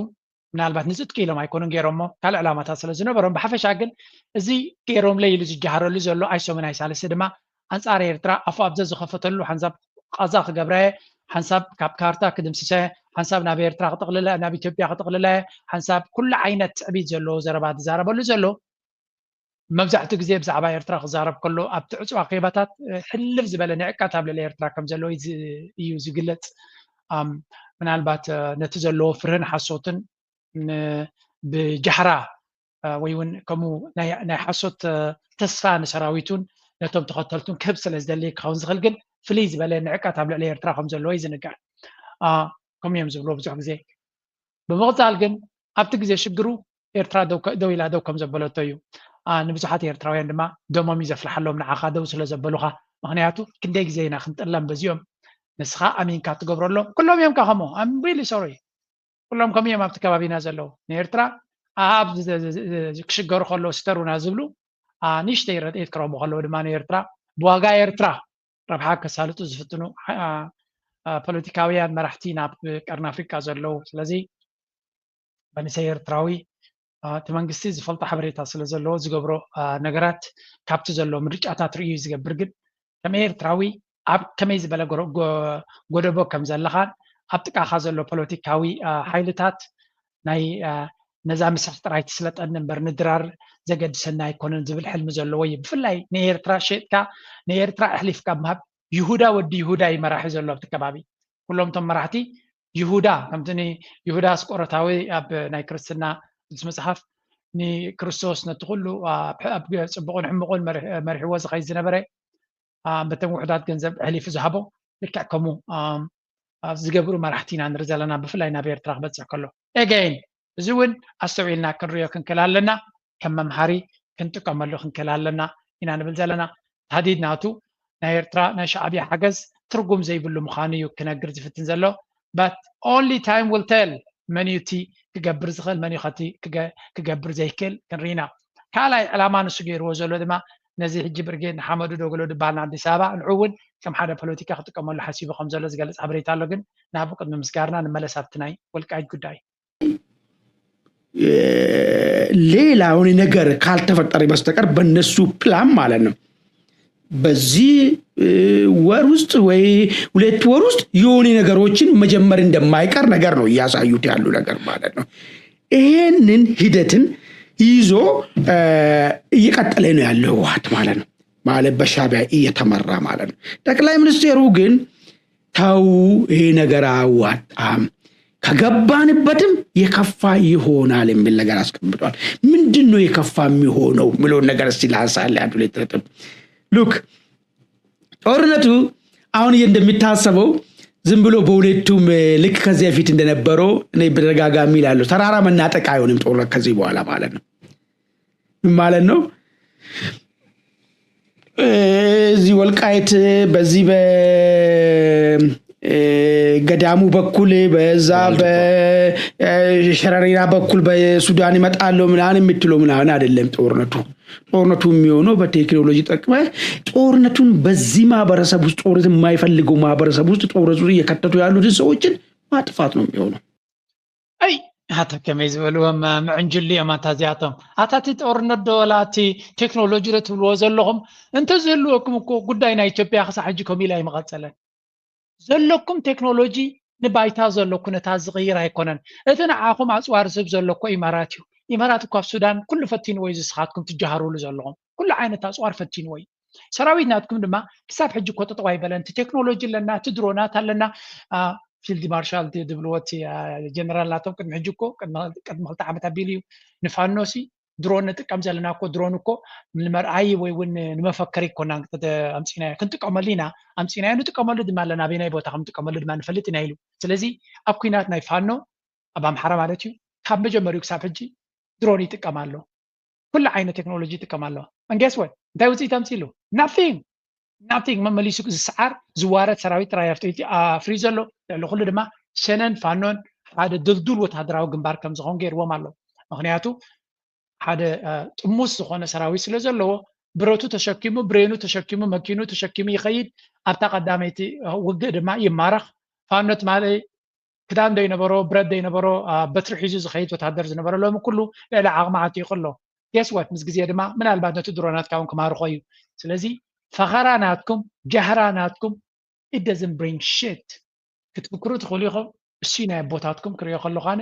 ምናልባት ንፅጥቂ ኢሎም ኣይኮኑን ገይሮሞ፣ ካልእ ዕላማታት ስለ ዝነበሮም፣ ብሓፈሻ ግን እዚ ገይሮምለይ ኢሉ ዝጀሃረሉ ዘሎ ኣይሶምን ኣይሳልሲ ድማ ኣንጻር ኤርትራ ኣፉ ኣብዘ ዝኸፈተሉ ሓንሳብ ቃዛ ክገብራየ፣ ሓንሳብ ካብ ካርታ ክድምስሰ፣ ሓንሳብ ናብ ኤርትራ ክጥቕልለ፣ ናብ ኢትዮጵያ ክጥቕልለ፣ ሓንሳብ ኩሉ ዓይነት ትዕቢት ዘለዎ ዘረባ ዝዛረበሉ ዘሎ። መብዛሕትኡ ግዜ ብዛዕባ ኤርትራ ክዛረብ ከሎ ኣብቲ ዕጹው ኣኼባታት ሕልፍ ዝበለ ንዕቀት ኣብ ልዕሊ ኤርትራ ከም ዘለዎ እዩ ዝ- እዩ ዝግለጽ። ኣም፣ ምናልባት እ፣ ነቲ ዘለዎ ፍርህን ሓሶትን ን- ብጃህራ እ፣ ወይ እውን ከምኡ ናይ ናይ ሓሶት እ፣ ተስፋ ንሰራዊቱን ነቶም ተኸተልቱን ክህብ ስለ ዝደሊ ክኸውን ዝኽእል፣ ግን ፍልይ ዝበለ ንዕቀት ኣብ ልዕሊ ኤርትራ ከም ዘለዎ እዩ ዝንገር። እ፣ ከምኡ እዮም ዝብልዎ ብዙሕ ግዜ። ብምቕጻል ግን ኣብቲ ግዜ ሽግሩ ኤርትራ ደው ከ- ደው ኢላ ደው ከም ዘበለቶ እዩ። ኣ፣ ንብዙሓት ኤርትራውያን ድማ ደሞም እዩ ዘፍልሓሎም ንዓኻ ደው ስለ ዘበሉኻ። ምኽንያቱ ክንደይ ግዜ ኢና ክንጥለም በዚኦም። ንስኻ ኣሚንካ ትገብረሎም ኩሎም እዮም ከ ከምኡ። I'm really sorry። ኩሎም ከምኡ እዮም ኣብቲ ከባቢና ዘለዉ። ንኤርትራ ኣብ ዝ- ዝ- ዝ- ዝ- ክሽገሩ ከለዉ ስተሩና ዝብሉ ኣ፣ ንእሽተይ ረድኤት ክረኽቡ ከለዉ ድማ ንኤርትራ ብዋጋ ኤርትራ ረብሓ ከሳልጡ ዝፍትኑ አ፣ አ፣ ፖለቲካውያን መራሕቲ ናብ ቀርኒ ኣፍሪቃ ዘለዉ። ስለዚ መንእሰይ ኤርትራዊ አ፣ እቲ መንግስቲ ዝፈልጦ ሓበሬታ ስለ ዘለዎ ዝገብሮ አ፣ ነገራት ካብቲ ዘሎ ምርጫታት ርእዩ እዩ ዝገብር። ግን ከም ኤርትራዊ ኣብ ከመይ ዝበለ ጎረ- ጎ- ጎደቦ ከም ዘለኻን ኣብ ጥቃኻ ዘሎ ፖለቲካዊ አ፣ ሓይልታት ናይ አ፣ ነዛ ምስሕ ጥራይ ትስለጠኒ እምበር ንድራር ዘገድሰኒ ኣይኮነን ዝብል ሕልሚ ዘለዎ እዩ። ብፍላይ ንኤርትራ ሸጥካ ንኤርትራ ኣሕሊፍካ ምሃብ ይሁዳ ወዲ ይሁዳ እዩ መራሒ ዘሎ ኣብቲ ከባቢ። ኩሎም እቶም መራሕቲ ይሁዳ ከምቲ ንይሁዳ ኣስቆሮታዊ ኣብ ናይ ክርስትና ቅዱስ መጽሓፍ ንክርስቶስ ነቲ ኩሉ ኣብ ኣብ ጽቡቕን ሕሙቕን መሪሕ- መሪሕዎ ዝኸይድ ዝነበረ ኣ፣ በተን ውሑዳት ገንዘብ ኣሕሊፉ ዝሃቦ ልክዕ ከምኡ ኣ፣ ኣ፣ ዝገብሩ መራሕቲ ኢና ንርኢ ዘለና ብፍላይ ናብ ኤርትራ ክበጽሕ ከሎ። ኤገይን እዚ እውን ኣስተውዒልና ክንሪኦ ክንክእል ኣለና። ከም መምሃሪ ክንጥቀመሉ ክንክእል ኣለና ኢና ንብል ዘለና። ታህዲድ ናቱ ናይ ኤርትራ ናይ ሻዕብያ ሓገዝ ትርጉም ዘይብሉ ምዃኑ እዩ ክነግር ዝፍትን ዘሎ። But only time will tell መን እዩ እቲ ክገብር ዝኽእል መን እዩ ከቲ ክገ- ክገብር ዘይክእል ክንርኢ ኢና። ካልኣይ ዕላማ ንሱ ገይርዎ ዘሎ ድማ ነዚ ሕጂ ብርጌድ ንሓመዱ ደገሎ ዝበሃል ንኣዲስ ኣበባ ንዑ እውን ከም ሓደ ፖለቲካ ክጥቀመሉ ሓሲቡ ከም ዘሎ ዝገልጽ ሓበሬታ ኣሎ። ግን ናብ ቅድሚ ምስጋርና ንመለስ ኣብቲ ናይ ወልቃይት ጉዳይ። ሌላ የሆነ ነገር ካልተፈጠረ በስተቀር በነሱ ፕላን ማለት ነው በዚህ ወር ውስጥ ወይ ሁለት ወር ውስጥ የሆነ ነገሮችን መጀመር እንደማይቀር ነገር ነው እያሳዩት ያሉ ነገር ማለት ነው። ይሄንን ሂደትን ይዞ እየቀጠለ ነው ያለው ህወሓት ማለት ነው። ማለት በሻቢያ እየተመራ ማለት ነው። ጠቅላይ ሚኒስቴሩ ግን ተው ይሄ ነገር አያዋጣም፣ ከገባንበትም የከፋ ይሆናል የሚል ነገር አስቀምጧል። ምንድን ነው የከፋ የሚሆነው የሚለውን ነገር እስቲ ላንሳለ አንድ ሁለት ነጥብ። ሉክ ጦርነቱ አሁን እንደሚታሰበው ዝም ብሎ በሁለቱም ልክ ከዚህ በፊት እንደነበረው እኔ በተደጋጋሚ ይላሉ ተራራ መናጠቅ አይሆንም ጦርነት ከዚህ በኋላ ማለት ነው። ምን ማለት ነው? እዚህ ወልቃይት በዚህ በገዳሙ በኩል በዛ በሸረሪና በኩል በሱዳን ይመጣሉ ምናምን የምትለው ምናምን አይደለም ጦርነቱ። ጦርነቱ የሚሆነው በቴክኖሎጂ ጠቅመ ጦርነቱን በዚህ ማህበረሰብ ውስጥ ጦርነት የማይፈልገው ማህበረሰብ ውስጥ ጦርነቱ እየከተቱ ያሉትን ሰዎችን ማጥፋት ነው የሚሆነው። ኣይ ኣታ ከመይ ዝበልዎም ምዕንጅል እዮም ኣታ እዚኣቶም። ኣታ እቲ ጦርነት ዶ ወላ እቲ ቴክኖሎጂ ዶ ትብልዎ ዘለኹም? እንተዝህልወኩም እኮ ጉዳይ ናይ ኢትዮጵያ ክሳዕ ሕጂ ከምኡ ኢሉ ኣይምቐጸለን። ዘለኩም ቴክኖሎጂ ንባይታ ዘሎ ኩነታት ዝቕይር ኣይኮነን። እቲ ንዓኹም ኣጽዋር ዝህብ ዘሎ እኮ ኢማራት እዩ። ኢማራት እኮ ኣብ ሱዳን ኩሉ ፈቲንዎ እዩ ዝስኻትኩም ትጀሃርሉ ዘለኹም። ኩሉ ዓይነት ኣጽዋር ፈቲንዎ እዩ። ሰራዊት ናትኩም ድማ ክሳብ ሕጂ እኮ ጠጠው ኣይበለን። እቲ ቴክኖሎጂ ኣለና፣ እቲ ድሮናት ኣለና፣ ፊልድ ማርሻል ዝብልዎ እቲ ጀነራል ናቶም ቅድሚ ሕጂ እኮ ቅድሚ ክልተ ዓመት ኣቢሉ እዩ ንፋኖ ሲ ድሮን ንጥቀም ዘለና እኮ ድሮን እኮ ንመርኣይ ወይ እውን ንመፈከሪ እኮ ኣምፅናዮ ክንጥቀመሉ ኢና ኣምፅናዮ ንጥቀመሉ ድማ ኣለና ኣበይናይ ቦታ ከምንጥቀመሉ ድማ ንፈልጥ ኢና ኢሉ። ስለዚ ኣብ ኩናት ናይ ፋኖ ኣብ ኣምሓራ ማለት እዩ ካብ መጀመሪኡ ክሳብ ሕጂ ድሮን ይጥቀም ኣሎ። ኩሉ ዓይነት ቴክኖሎጂ ይጥቀም ኣሎ። And guess what? እንታይ ውፅኢት ኣምፂሉ? Nothing. Nothing። መመሊሱ ዝሰዓር ዝዋረድ ሰራዊት ጥራይ ኣፍሪዩ ዘሎ። ልዕሊ ኩሉ ድማ ሸነን ፋኖን ሓደ ድልዱል ወታደራዊ ግንባር ከም ዝኾን ገይርዎም ኣሎ። ምክንያቱ ሓደ ጥሙስ ዝኾነ ሰራዊት ስለ ዘለዎ ብረቱ ተሸኪሙ ብሬኑ ተሸኪሙ መኪኑ ተሸኪሙ ይኸይድ። ኣብታ ቀዳመይቲ ውግእ ድማ ይማረኽ። ፋኖ ትማሊ ክዳን ዘይነበሮ ብረት ዘይነበሮ በትሪ ሒዙ ዝኸይድ ወታደር ዝነበረ ሎሚ ኩሉ ልዕሊ ዓቕሚ ዓጢቑ ኣሎ። Guess what? ምስ ግዜ ድማ ምናልባት ነቲ ድሮናትካ እውን ክማርኾ እዩ። ስለዚ ፈኸራ ናትኩም ጃህራ ናትኩም it doesn't bring shit። ክትፍክሩ ትኽእሉ ኢኹም። እሱ ናይ ኣቦታትኩም ክሪኦ ከለኹ ኣነ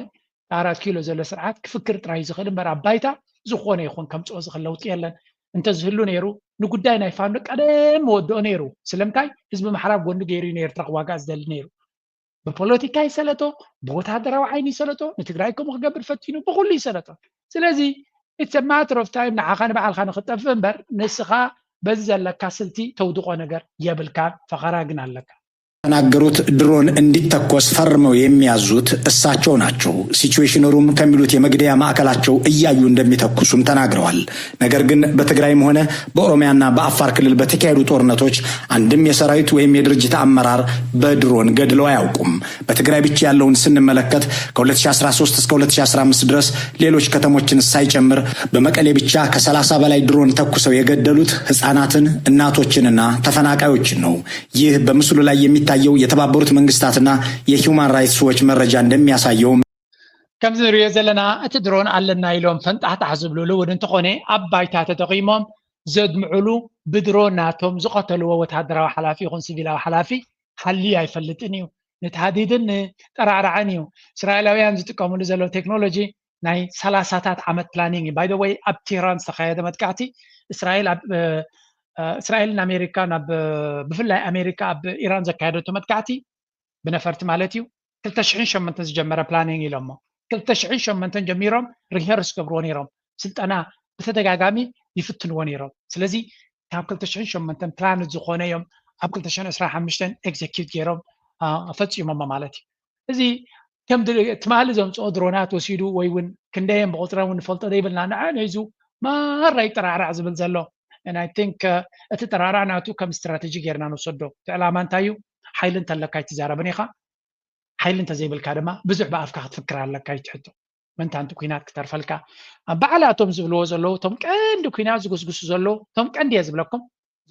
ኣራት ኪሎ ዘሎ ስርዓት ክፍክር ጥራይ ዝኽእል እምበር ኣብ ባይታ ዝኾነ ይኹን ከምፅኦ ዝኽእል ለውጢ የለን። እንተዝህሉ ነይሩ ንጉዳይ ናይ ፋኖ ቀደም መወድኦ ነይሩ። ስለምንታይ ህዝቢ ምሕራብ ጎኒ ገይሩ እዩ ንኤርትራ ክዋጋእ ዝደሊ ነይሩ። ብፖለቲካ ይሰለጦ፣ ብወታደራዊ ዓይኒ ይሰለጦ፣ ንትግራይ ከምኡ ክገብር ፈቲኑ ብኩሉ ይሰለጦ። ስለዚ it's a matter of time ንዓኻ ንባዕልኻ ንክጠፍእ እምበር ንስኻ በዚ ዘለካ ስልቲ ተውድቆ ነገር የብልካን። ፈኸራ ግን ኣለካ። ተናገሩት ድሮን እንዲተኮስ ፈርመው የሚያዙት እሳቸው ናቸው። ሲቹዌሽነሩም ከሚሉት የመግደያ ማዕከላቸው እያዩ እንደሚተኩሱም ተናግረዋል። ነገር ግን በትግራይም ሆነ በኦሮሚያና በአፋር ክልል በተካሄዱ ጦርነቶች አንድም የሰራዊት ወይም የድርጅት አመራር በድሮን ገድለው አያውቁም። በትግራይ ብቻ ያለውን ስንመለከት ከ ሁለት ሺ አስራ ሶስት እስከ ሁለት ሺ አስራ አምስት ድረስ ሌሎች ከተሞችን ሳይጨምር በመቀሌ ብቻ ከ ሰላሳ በላይ ድሮን ተኩሰው የገደሉት ህፃናትን እናቶችንና ተፈናቃዮችን ነው። ይህ በምስሉ ላይ የሚታየው የተባበሩት መንግስታትና የ Human Rights Watch መረጃ እንደሚያሳየውም ከምዚ ንሪኦ ዘለና እቲ ድሮን ኣለና ኢሎም ፈንጣሕጣሕ ዝብልሉ እውን እንተኾነ ኣብ ባይታ ተጠቒሞም ዘድምዕሉ ብድሮን ናቶም ዝቐተልዎ ወታደራዊ ሓላፊ ይኹን ሲቪላዊ ሓላፊ ሃልዩ ኣይፈልጥን እዩ። ንትሃዲድን ንጠራዕራዕን እዩ። እስራኤላውያን ዝጥቀምሉ ዘለዉ ቴክኖሎጂ ናይ ሰላሳታት ዓመት ፕላኒንግ እዩ። By the way ኣብ ቴህራን ዝተኻየደ መጥቃዕቲ እስራኤል ኣብ እስራኤልን ኣሜሪካን ኣብ ብፍላይ ኣሜሪካ ኣብ ኢራን ዘካየደቶ መጥቃዕቲ ብነፈርቲ ማለት እዩ ክልተ ሽሕን ሸሞንተን ዝጀመረ ፕላኒንግ ኢሎሞ ክልተ ሽሕን ሸሞንተን ጀሚሮም ሪሄርስ ገብርዎ ነይሮም ስልጠና ብተደጋጋሚ ይፍትንዎ ነይሮም ስለዚ ካብ ክልተ ሽሕን ሸሞንተን ፕላን ዝኾነ እዮም ኣብ ክልተ ሽሕን ዕስራን ሓሙሽተን ኤግዘኪዩት ገይሮም ፈፂሞሞ ማለት እዩ እዚ ከም ትማሊ ዘምፅኦ ድሮናት ወሲዱ ወይ እውን ክንደየን ብቁፅረ እውን ንፈልጦ ዘይብልና ንዓ ነይዙ ማራ ይጠራዕራዕ ዝብል ዘሎ and I think እቲ ጠራዕራዕ ናቱ ከም ስትራተጂ ጌርና ንወሰዶ እቲ ዕላማ እንታይ እዩ ሓይሊ እንተለካ ኣይትዛረብን ኢኻ ሓይሊ እንተዘይብልካ ድማ ብዙሕ ብኣፍካ ክትፍክር ኣለካ ይትሕቶ ምንታ ንቲ ኩናት ክተርፈልካ በዓላቶም ዝብልዎ ዘለዉ እቶም ቀንዲ ኩናት ዝጉስጉሱ ዘለዉ እቶም ቀንዲ እየ ዝብለኩም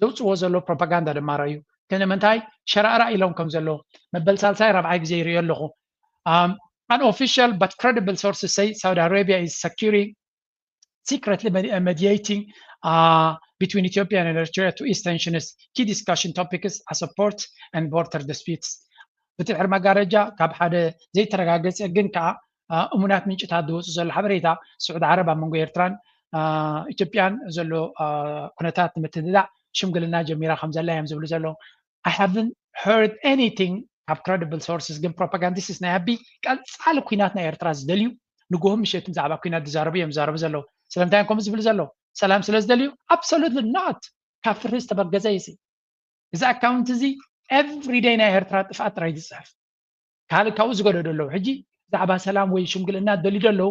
ዘውፅዎ ዘለዉ ፕሮፓጋንዳ ድማ ረእዩ ግን ምንታይ ሸራእራ ኢሎም ከም ዘለዉ መበል ሳልሳይ ራብዓይ ግዜ ይርእዮ ኣለኹ an official but credible sources say Saudi Arabia is securing secretly mediating uh, between Ethiopia and Eritrea to ease tensions. Key discussion topics are support and border disputes. ብድሕሪ መጋረጃ ካብ ሓደ ዘይተረጋገፀ ግን ከዓ እሙናት ምንጭታት ዝወፁ ዘሎ ሓበሬታ ስዑድ ዓረብ ኣብ መንጎ ኤርትራን ኢትዮጵያን ዘሎ ኩነታት ንምትድዳእ ሽምግልና ጀሚራ ከም ዘላ እዮም ዝብሉ ዘለዉ I haven't heard anything ካብ credible sources ግን ፕሮፓጋንዲስት ናይ ኣቢ ቀፃሊ ኩናት ናይ ኤርትራ ዝደልዩ ንጎሆ ምሸት ብዛዕባ ኩናት ዝዛረቡ እዮም ዝዛረቡ ዘለዉ ስለምንታይ እዮም ከምኡ ዝብሉ ዘለዉ ሰላም ስለ ዝደልዩ absolutely not ካብ ፍርሂ ዝተበገዘ እዩ እዚ ኣካውንት እዚ everyday ናይ ኤርትራ ጥፍኣት ጥራይ ዝፅሕፍ ካልእ ካብኡ ዝገደዱ ኣለዉ ሕጂ ብዛዕባ ሰላም ወይ ሽምግልና ዝደልዩ ዘለዉ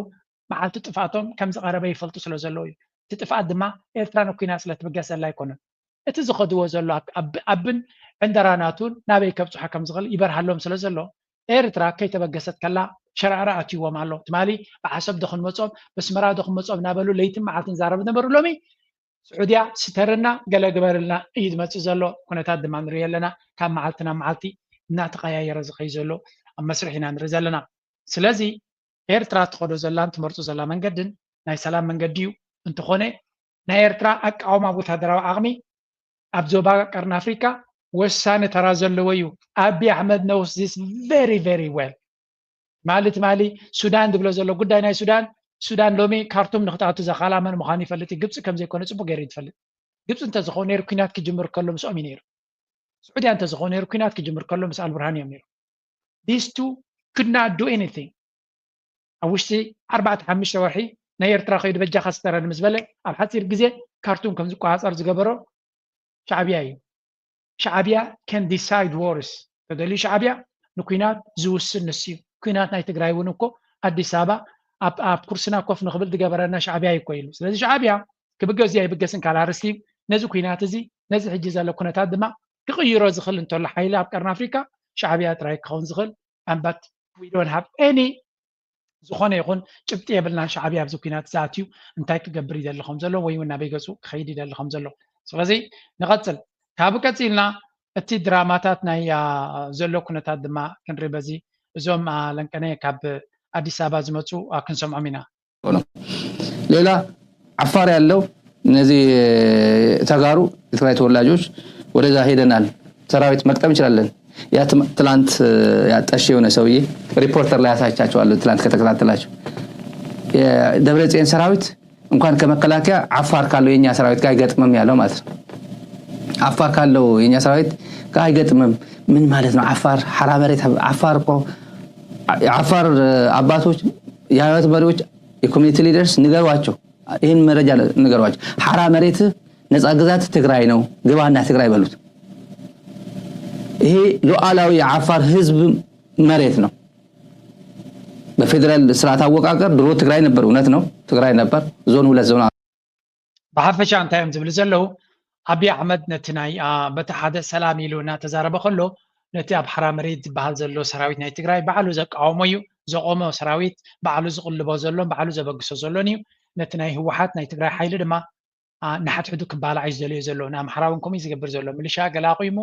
መዓልቲ ጥፍኣቶም ከም ዝቐረበ ይፈልጡ ስለ ዘለዉ እዩ እቲ ጥፍኣት ድማ ኤርትራ ንኩናት ስለ ትብገስ ዘላ ኣይኮነን እቲ ዝኸድዎ ዘሎ ኣብን ዕንደራናቱን ናበይ ከብፅሖ ከም ዝኽእል ይበርሃሎም ስለ ዘሎ ኤርትራ ከይተበገሰት ከላ ሸራዕራ ኣትይዎም ኣሎ ትማሊ ብዓሰብ ዶ ክንመፆም በስመራ ዶ ክንመፆም እናበሉ ለይትን መዓልትን ዛረብ ነበሩ ሎሚ ስዑድያ ስተርና ገለ ግበርልና እዩ ዝመፅእ ዘሎ ኩነታት ድማ ንሪኦ ኣለና ካብ መዓልቲ ናብ መዓልቲ እናተቀያየረ ዝኸይ ዘሎ ኣብ መስርሕ ኢና ንርኢ ዘለና ስለዚ ኤርትራ ትኸዶ ዘላን ትመርፁ ዘላ መንገድን ናይ ሰላም መንገዲ እዩ እንተኾነ ናይ ኤርትራ ኣቃውማ ወታደራዊ ዓቕሚ ኣብ ዞባ ቀርኒ ኣፍሪካ ወሳኒ ተራ ዘለዎ እዩ ኣቢ ኣሕመድ knows this very very well ማሊ ትማሊ ሱዳን ዝብሎ ዘሎ ጉዳይ ናይ ሱዳን ሱዳን ሎሚ ካርቱም ንክትኣቱ ዘኻላ መን ምዃኑ ይፈልጥ እዩ ግብፂ ከም ዘይኮነ ፅቡቅ ገይሩ ትፈልጥ ግብፂ እንተዝኸውን ነይሩ ኩናት ክጅምር ከሎ ምስኦም እዩ ነይሩ ስዑድያ እንተዝኸውን ነይሩ ኩናት ክጅምር ከሎ ምስ ኣልቡርሃን እዮም ነይሩ These two could not do anything. ኣብ ውሽጢ ኣርባዕተ ሓሙሽተ ወርሒ ናይ ኤርትራ ከይዱ በጃኻ ስጠረኒ ምስ በለ ኣብ ሓፂር ግዜ ካርቱም ከም ዝቆፃፀር ዝገበሮ ሻዕብያ እዩ። ሻዕብያ can decide wars። ተደልዩ ሻዕብያ ንኩናት ዝውስን ንሱ እዩ። ኩናት ናይ ትግራይ እውን እኮ ኣዲስ ኣበባ ኣብ ኩርስና ኮፍ ንኽብል ዝገበረና ሻዕብያ እዩ እኮ ኢሉ። ስለዚ ሻዕብያ ክብገስ ኣይብገስን ካልኣርስቲ ነዚ ኩናት እዚ ነዚ ሕጂ ዘሎ ኩነታት ድማ ክቕይሮ ዝኽእል እንተሎ ሓይሊ ኣብ ቀርኒ ኣፍሪካ ሻዕብያ ጥራይ ክኸውን ዝኽእል ኣምባት we don't have any ዝኾነ ይኹን ጭብጢ የብልናን። ሻዕብያ ኣብዚ ኩናት ዝኣትዩ እንታይ ክገብር ይደሊ ከም ዘሎ ወይ እውን ናበይ ገፁ ክኸይድ ይደሊ ከም ዘሎ። ስለዚ ንቐፅል። ካብ ቀፂልና እቲ ድራማታት ናይ ዘሎ ኩነታት ድማ ክንርኢ በዚ እዞም ለንቀነ ካብ ኣዲስ ኣበባ ዝመፁ ክንሰምዖም ኢና። ሌላ ዓፋር ያለው እነዚህ ተጋሩ የትግራይ ተወላጆች ወደዛ ሄደናል፣ ሰራዊት መቅጠም እንችላለን። ትላንት ያጠሽ የሆነ ሰውዬ ሪፖርተር ላይ ያሳይቻቸዋለሁ። ትላንት ከተከታተላቸው የደብረ ጽዮን ሰራዊት እንኳን ከመከላከያ አፋር ካለው የኛ ሰራዊት ጋር አይገጥምም ያለው ማለት ነው። አፋር ካለው የኛ ሰራዊት ጋር አይገጥምም ምን ማለት ነው? አፋር ሐራ መሬት፣ አፋር እኮ የአፋር አባቶች፣ የሃይማኖት መሪዎች፣ የኮሚኒቲ ሊደርስ ንገሯቸው፣ ይህን መረጃ ንገሯቸው። ሐራ መሬት ነፃ ግዛት ትግራይ ነው፣ ግባና ትግራይ በሉት። ይሄ ሉዓላዊ የአፋር ህዝብ መሬት ነው። በፌዴራል ስርዓት አወቃቀር ድሮ ትግራይ ነበር፣ እውነት ነው፣ ትግራይ ነበር፣ ዞን ሁለት ዞን ብሓፈሻ እንታይ እዮም ዝብሉ ዘለዉ? ኣብይ ኣሕመድ ነቲ ናይ በቲ ሓደ ሰላም ኢሉ እናተዛረበ ከሎ ነቲ ኣብ ሓራ መሬት ዝበሃል ዘሎ ሰራዊት ናይ ትግራይ ባዕሉ ዘቃወሞ እዩ። ዘቆሞ ሰራዊት ባዕሉ ዝቕልቦ ዘሎን ባዕሉ ዘበግሶ ዘሎን እዩ። ነቲ ናይ ህወሓት ናይ ትግራይ ሓይሊ ድማ ንሓድሕዱ ክባላዕ እዩ ዝደልዮ ዘሎ። ንኣምሓራ እውን ከምኡ እዩ ዝገብር ዘሎ። ምልሻ ገለ ኣቑሙ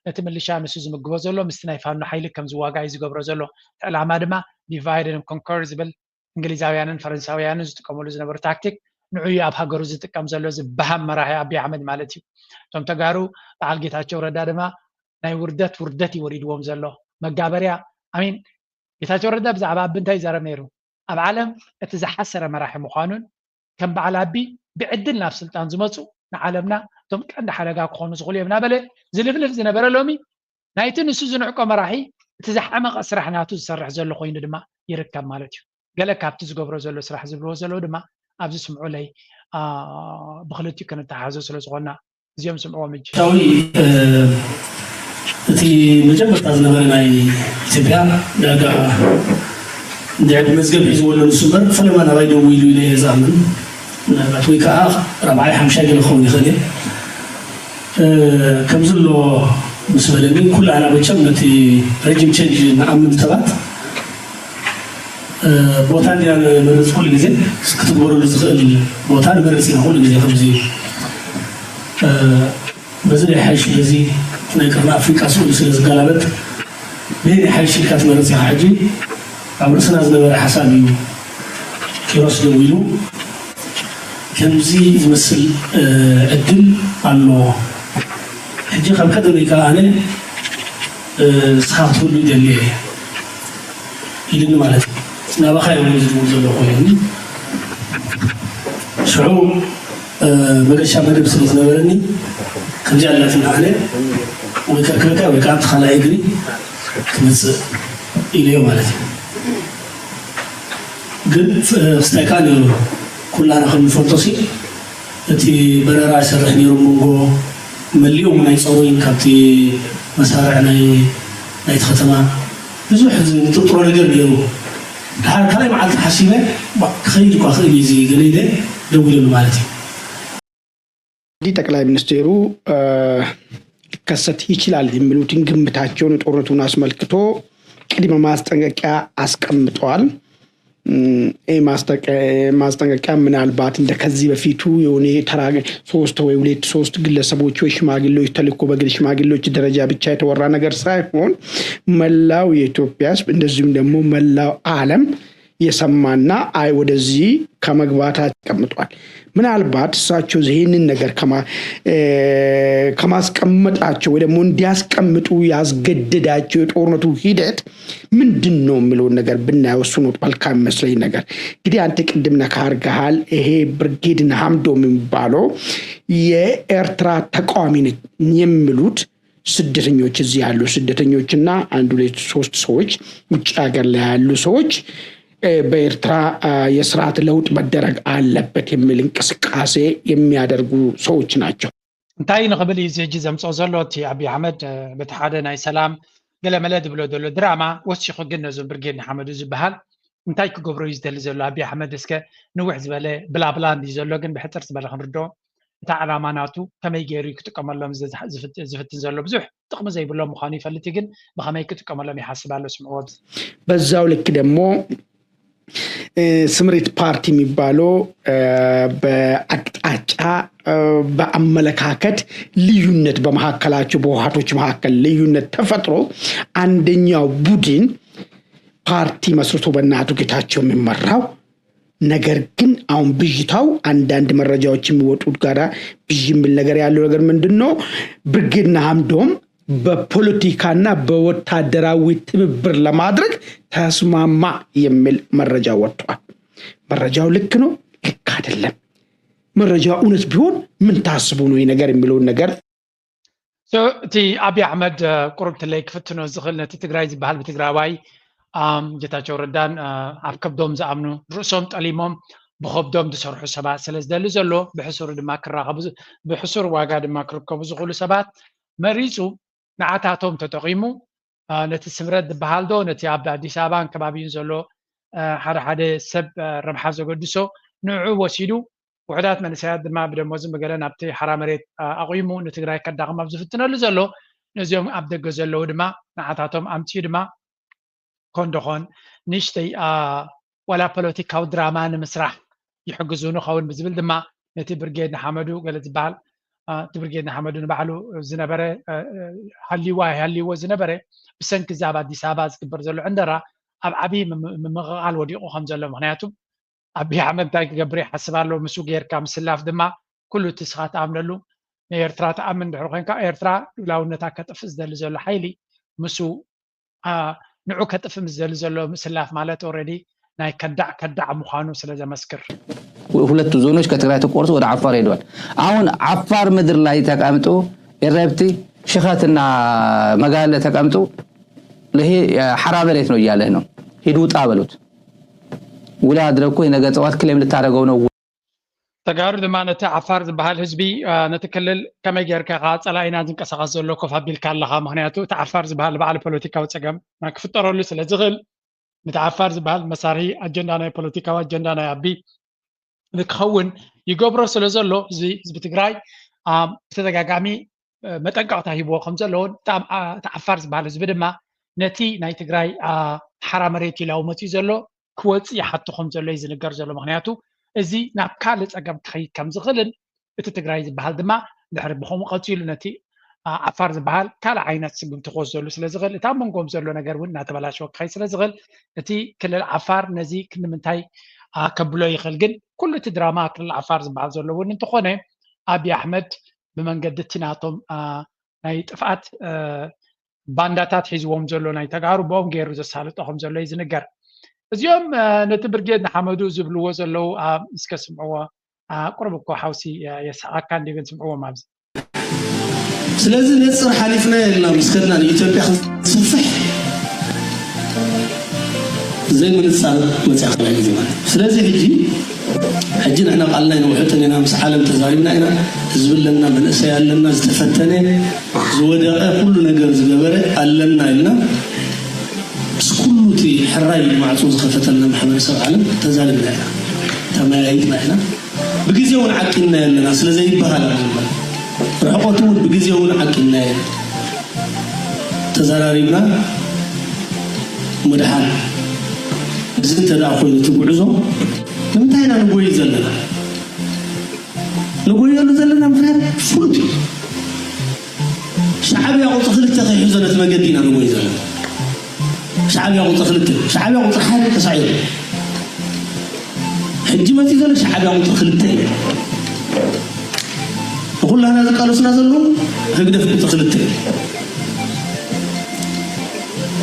እቲ ምልሻ ንሱ ዝምግቦ ዘሎ ምስቲ ናይ ፋኖ ሓይሊ ከም ዝዋጋእ እዩ ዝገብሮ ዘሎ። እቲ ዕላማ ድማ divide and conquer ዝብል እንግሊዛውያንን ፈረንሳውያንን ዝጥቀምሉ ዝነበሩ ታክቲክ ንዑ እዩ ኣብ ሃገሩ ዝጥቀም ዘሎ። እዚ በሃም መራሒ ኣብይ ኣሕመድ ማለት እዩ። እቶም ተጋሩ በዓል ጌታቸው ረዳ ድማ ናይ ውርደት ውርደት እዩ ወሪድዎም ዘሎ። መጋበርያ ኣሚን ጌታቸው ረዳ ብዛዕባ ኣቢ እንታይ ይዛረብ ነይሩ? ኣብ ዓለም እቲ ዝሓሰረ መራሒ ምዃኑን ከም በዓል ኣቢ ብዕድል ናብ ስልጣን ዝመፁ ንዓለምና እቶም ቀንዲ ሓደጋ ክኾኑ ዝኽእሉ እዮም እናበለ ዝልፍልፍ ዝነበረ ሎሚ ናይቲ ንሱ ዝንዕቆ መራሒ እቲ ዝሓመቐ ስራሕ ናቱ ዝሰርሕ ዘሎ ኮይኑ ድማ ይርከብ ማለት እዩ። ገለ ካብቲ ዝገብሮ ዘሎ ስራሕ ዝብልዎ ዘለዉ ድማ ኣብዚ ስምዑለይ ብክልቲኡ ክንተሓሓዞ ስለ ዝኾንና እዚኦም ስምዕዎም ሕጂ። ሻዊ እቲ መጀመርታ ዝነበረ ናይ ኢትዮጵያ ዳርጋ እንድዕድ መዝገብ ሒዝዎ ኣሎ ንሱ እምበር ፈለማ ናባይ ደው ኢሉ ኢለ እየ ዝኣምን። ምናልባት ወይ ከዓ ራብዓይ ሓምሻይ ገለ ክኸውን ይኽእል እየ። ከምዚ ኣሎ ምስ በለኒ ኩላህና መቸም ነቲ ረጅም ቸንጅ ንኣምን ሰባት ቦታ እንዲና ንመርፅ ኩሉ ግዜ ክትግበረሉ ዝኽእል ቦታ ንመርፅ ኢና ኩሉ ግዜ ከምዚ በዚ ናይ ሓይሽ በዚ ናይ ቅርኒ ኣፍሪቃ ስእሉ ስለ ዝገላበጥ በየናይ ሓይሽ ኢልካ ትመርፅ ኢኻ ሕጂ ኣብ ርእስና ዝነበረ ሓሳብ እዩ ኪሮስ ደው ኢሉ ከምዚ ዝመስል ዕድል ኣሎ ሕጂ ካብ ቀደም ኢልካ ኣነ ንስኻ ክትህሉ ይደሊ እየ ኢሉኒ ማለት እዩ። ናባኻ እዮም ዝድውል ዘለኹ ኢሉኒ። ሽዑ መገሻ መደብ ስለ ዝነበረኒ ከምዚኣ ኣላትና ኣነ ወይ ከርክበካ ወይ ከዓ ኣብቲ ካልኣይ እግሪ ክመፅእ ኢለዮ ማለት እዩ። ግን ክስታይ ከዓ ነይሩ ኩላና ከም ንፈልጦ ሲ እቲ በረራ ይሰርሕ ነይሩ መንጎ መሊኦም ናይ ፀሩይን ካብቲ መሳርዕ ናይ ናይቲ ከተማ ብዙሕ ዝጥርጥሮ ነገር ነይሩ። ድሓር ካልኣይ መዓልቲ ሓሲበ ክኸይድ እኳ ክእል እዩ እዚ ገለ ኢለ ደዊለሉ ማለት እዩ። እንግዲህ ጠቅላይ ሚኒስቴሩ ሊከሰት ይችላል የሚሉትን ግምታቸውን ጦርነቱን አስመልክቶ ቅድመ ማስጠንቀቂያ አስቀምጠዋል። ይህ ማስጠንቀቂያ ምናልባት እንደ ከዚህ በፊቱ የሆነ ተራ ሶስት ወይ ሁለት ሶስት ግለሰቦች ወይ ሽማግሌዎች ተልኮ በግል ሽማግሌዎች ደረጃ ብቻ የተወራ ነገር ሳይሆን መላው የኢትዮጵያ ህዝብ እንደዚሁም ደግሞ መላው ዓለም የሰማና አይ ወደዚህ ከመግባታቸው አስቀምጠዋል። ምናልባት እሳቸው ይህንን ነገር ከማስቀመጣቸው ወይ ደግሞ እንዲያስቀምጡ ያስገደዳቸው የጦርነቱ ሂደት ምንድን ነው የሚለውን ነገር ብናየው እሱ ነው መልካም የሚመስለኝ ነገር። እንግዲህ አንተ ቅድም ነካ አድርገሃል። ይሄ ብርጌድ ንሓምዶም የሚባለው የኤርትራ ተቃዋሚ ነኝ የሚሉት ስደተኞች፣ እዚህ ያሉ ስደተኞችና አንድ ሁለት ሶስት ሰዎች፣ ውጭ ሀገር ላይ ያሉ ሰዎች በኤርትራ የስርዓት ለውጥ መደረግ አለበት የሚል እንቅስቃሴ የሚያደርጉ ሰዎች ናቸው። እንታይ ንኽብል እዩ እዚ ሕጂ ዘምፅኦ ዘሎ? እቲ ኣብይ ኣሕመድ በቲ ሓደ ናይ ሰላም ገለመለ ዝብሎ ዘሎ ድራማ ወሲኹ ግን ነዞም ብርጌድ ንሓመዱ ዝበሃል እንታይ ክገብሮ እዩ ዝደሊ ዘሎ? ኣብይ ኣሕመድ እስከ ንውሕ ዝበለ ብላብላ እንዲ ዘሎ ግን ብሕፅር ዝበለ ክንርድኦ እታ ዕላማ ናቱ ከመይ ገይሩ ክጥቀመሎም ዝፍትን ዘሎ ብዙሕ ጥቕሚ ዘይብሎም ምዃኑ ይፈልጥ ግን ብኸመይ ክጥቀመሎም ይሓስብ ኣሎ ስምዕዎ። በዛው ልክ ደግሞ ስምሪት ፓርቲ የሚባለው በአቅጣጫ በአመለካከት ልዩነት በመካከላቸው በውሃቶች መካከል ልዩነት ተፈጥሮ አንደኛው ቡድን ፓርቲ መስርቶ በእናቱ ጌታቸው የሚመራው ነገር ግን አሁን ብዥታው አንዳንድ መረጃዎች የሚወጡት ጋር ብዥ የሚል ነገር ያለው ነገር ምንድን ነው? ብርጌድ ንሓመዱም በፖለቲካና በወታደራዊ ትብብር ለማድረግ ተስማማ የሚል መረጃ ወጥቷል። መረጃው ልክ ነው፣ ልክ አይደለም፣ መረጃው እውነት ቢሆን ምን ታስቡ ነው ይህ ነገር የሚለውን ነገር እቲ ኣብይ ኣሕመድ ቁሩብ ትለይ ክፍትኖ ዝኽእል ነቲ ትግራይ ዝበሃል ብትግራዋይ ጌታቸው ረዳን ኣብ ከብዶም ዝኣምኑ ርእሶም ጠሊሞም ብኸብዶም ዝሰርሑ ሰባት ስለ ዝደሊ ዘሎ ብሕሱር ድማ ክራኸቡ ብሕሱር ዋጋ ድማ ክርከቡ ዝኽእሉ ሰባት መሪፁ ንዓታቶም ተጠቒሙ ነቲ ስምረት ዝበሃል ዶ ነቲ ኣብ ኣዲስ ኣበባን ከባቢኡን ዘሎ ሓደ ሓደ ሰብ ረብሓ ዘገድሶ ንዑ ወሲዱ ውሕዳት መንእሰያት ድማ ብደሞዝን ብገለን ኣብቲ ሓራ መሬት ኣቑሙ ንትግራይ ከዳኽም ኣብ ዝፍትነሉ ዘሎ ነዚኦም ኣብ ደገ ዘለዉ ድማ ንዓታቶም ኣምፅኡ ድማ ኮንዶኾን ንእሽተይ ዋላ ፖለቲካዊ ድራማ ንምስራሕ ይሕግዙ ንኸውን ብዝብል ድማ ነቲ ብርጌድ ንሓመዱ ገለ ዝበሃል እቲ ብርጌድ ንሓመዱ ንባዕሉ ዝነበረ ሃልይዎ ኣይሃልይዎ ዝነበረ ብሰንኪ እዚ ኣብ ኣዲስ ኣበባ ዝግበር ዘሎ ዕንደራ ኣብ ዓብዪ ምምቕቓል ወዲቑ ከም ዘሎ ምክንያቱ ኣብይ ኣሕመድ እንታይ ክገብር ይሓስብ ኣሎ ምስኡ ጌርካ ምስላፍ ድማ ኩሉ እቲ ስኻ ትኣምነሉ ንኤርትራ ትኣምን ድሕሪ ኮንካ ኤርትራ ልኡላውነታ ከጥፍእ ዝደሊ ዘሎ ሓይሊ ምስኡ ንዑ ከጥፍእ ምስ ዝደሊ ዘሎ ምስላፍ ማለት ኦረዲ ናይ ከዳዕ ከዳዕ ምዃኑ ስለ ዘመስክር ሁለቱ ዞኖች ከትግራይ ተቆርሶ ወደ አፋር ሄደዋል። አሁን አፋር ምድር ላይ ተቀምጦ ኤረብቲ ሽኸትና መጋለ ተቀምጦ ይሄ ሓራ መሬት ነው እያለህ ነው። ሂድ ውጣ በሉት። ውላ አድረግኩ ነገ ጠዋት ክሌም ልታደረገው ነው። ተጋሩ ድማ ነቲ ዓፋር ዝበሃል ህዝቢ ነቲ ክልል ከመይ ጌርካ ኢኻ ጸላኢና ዝንቀሳቐስ ዘሎ ኮፍ ኣቢልካ ኣለኻ። ምኽንያቱ እቲ ዓፋር ዝበሃል ባዕሉ ፖለቲካዊ ጸገም ክፍጠረሉ ስለ ዝኽእል ነቲ ዓፋር ዝበሃል መሳርሒ ኣጀንዳ ናይ ፖለቲካዊ ኣጀንዳ ናይ ኣቢ ንክኸውን ይገብሮ ስለ ዘሎ እዚ ህዝቢ ትግራይ ብተደጋጋሚ መጠንቀቕታ ሂብዎ ከም ዘለውን እቲ ዓፋር ዝበሃል ህዝቢ ድማ ነቲ ናይ ትግራይ ሓራ መሬት ኢላዊ መፅኡ ዘሎ ክወፅእ ይሓቱ ከም ዘሎ እዩ ዝንገር ዘሎ። ምክንያቱ እዚ ናብ ካልእ ፀገም ክኸይድ ከም ዝኽእልን እቲ ትግራይ ዝበሃል ድማ ድሕሪ ብከምኡ ቀፂሉ ነቲ ዓፋር ዝበሃል ካልእ ዓይነት ስጉምቲ ክወስደሉ ስለ ዝኽእል እቲ ኣብ መንጎም ዘሎ ነገር እውን እናተበላሸወ ክኸይድ ስለ ዝኽእል እቲ ክልል ዓፋር ነዚ ክንምንታይ ከብሎ ይኽእል። ግን ኩሉ እቲ ድራማ ክልል ዓፋር ዝበሃል ዘሎ እውን እንተኾነ ኣብይ ኣሕመድ ብመንገዲ እቲ ናቶም ናይ ጥፍኣት ባንዳታት ሒዝዎም ዘሎ ናይ ተጋሩ ብኦም ገይሩ ዘሳልጦ ከም ዘሎ እዩ ዝንገር። እዚኦም ነቲ ብርጌድ ንሓመዱ ዝብልዎ ዘለዉ እስከ ስምዕዎ ቁርብ እኮ ሓውሲ የስሓካ እንዲብን ስምዕዎም ኣብዚ ስለዚ ነፅር ሓሊፍና የልና ምስ ከድና ንኢትዮጵያ ክንስፍሕ ዘይምንፃር መፅያ ክልል ግዜ ማለት ስለዚ ሕጂ ሕጂ ንሕና ቃልና ይንውሕጥን ኢና ምስ ዓለም ተዛሪብና ኢና ህዝቢ ኣለና መንእሰይ ኣለና ዝተፈተነ ዝወደቐ ኩሉ ነገር ዝገበረ ኣለና ኢልና ምስ ኩሉ እቲ ሕራይ ማዕፁ ዝኸፈተልና ማሕበረሰብ ዓለም ተዛሪብና ኢና ተመያይጥና ኢና ብግዜ እውን ዓቂንና ኣለና ስለ ዘይበሃል ርሕቆት እውን ብግዜ እውን ዓቂንና ተዘራሪብና ምድሓን እዚ እንተ ደኣ ኮይኑ እቲ ጉዕዞ ንምንታይ ኢና ንጎይ ዘለና ንጎየሉ ዘለና ምክንያት ፍሉጥ እዩ ሻዕብያ ቁፅሪ ክልተ ከይሕዞ ነቲ መገዲ ኢና ንጎይ ዘለና ሻዕብያ ቁፅሪ ክልተ ሻዕብያ ቁፅሪ ሓደ ተሳዒሩ ሕጂ መፂ ዘሎ ሻዕብያ ቁፅሪ ክልተ እዩ ንኩላና ዝቃለሱና ዘለዉ ህግደፍ ቁፅሪ ክልተ እዩ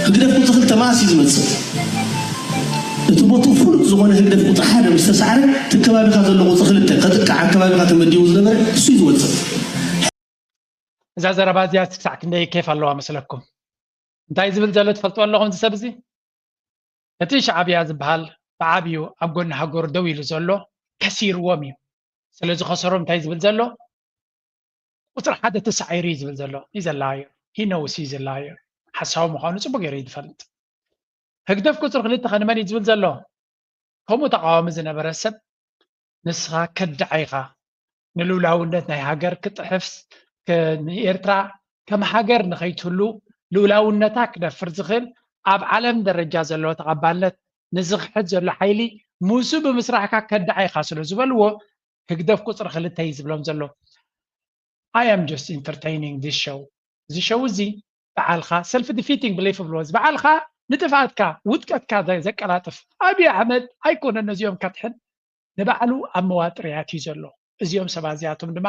ህግደፍ ቁፅሪ ክልተ መዓስ እዩ ዝመፅእ እቲ ቦትኡ ፍሉጥ ዝኾነ ህግደፍ ቁፅሪ ሓደ ምስ ተሳዕረ እቲ ከባቢካ ዘሎ ቁፅሪ ክልተ ከጥቅዕ ኣከባቢካ ተመዲቡ ዝነበረ እሱ እዩ ዝወፅእ እዛ ዘረባ እዚኣ ክሳዕ ክንደይ ኬፍ ኣለዋ መስለኩም? እንታይ ዝብል ዘሎ ትፈልጥዎ ኣለኹም? እዚ ሰብ እዚ፣ እቲ ሻዕብያ ዝበሃል ብዓብዩ ኣብ ጎኒ ሃገሩ ደው ኢሉ ዘሎ ከሲርዎም እዩ። ስለዚ ከሰሮም እንታይ ዝብል ዘሎ? ቁፅሪ ሓደ ተሳዒሩ እዩ ዝብል ዘሎ። He's a liar. He knows he's a liar. ሓሳዊ ምዃኑ ፅቡቅ ገይሩ እዩ ዝፈልጥ። ህግደፍ ቁፅሪ ክልተ ከ ንመን እዩ ዝብል ዘሎ? ከምኡ ተቃዋሚ ዝነበረ ሰብ፣ ንስኻ ከዳዕ ኢኻ፣ ንልኡላውነት ናይ ሃገር ክጥሕፍ፣ ንኤርትራ ከም ሃገር ንኸይትህሉ፣ ልኡላውነታ ክደፍር ዝኽእል፣ ኣብ ዓለም ደረጃ ዘለዎ ተቐባልነት ንዝኽሕድ ዘሎ ሓይሊ ምስኡ ብምስራሕካ ከዳዕ ኢኻ ስለ ዝበልዎ፣ ህግደፍ ቁፅሪ ክልተ እዩ ዝብሎም ዘሎ። I am just entertaining this show. እዚ ሸው እዚ በዓልኻ self defeating belief ብሎ፣ እዚ በዓልኻ ንጥፍኣትካ ውድቀትካ ዘቀላጥፍ። ኣብይ ኣሕመድ ኣይኮነን ነዚኦም ከድሕን፣ ንባዕሉ ኣብ መዋጥርያት እዩ ዘሎ። እዚኦም ሰባት እዚኣቶም ድማ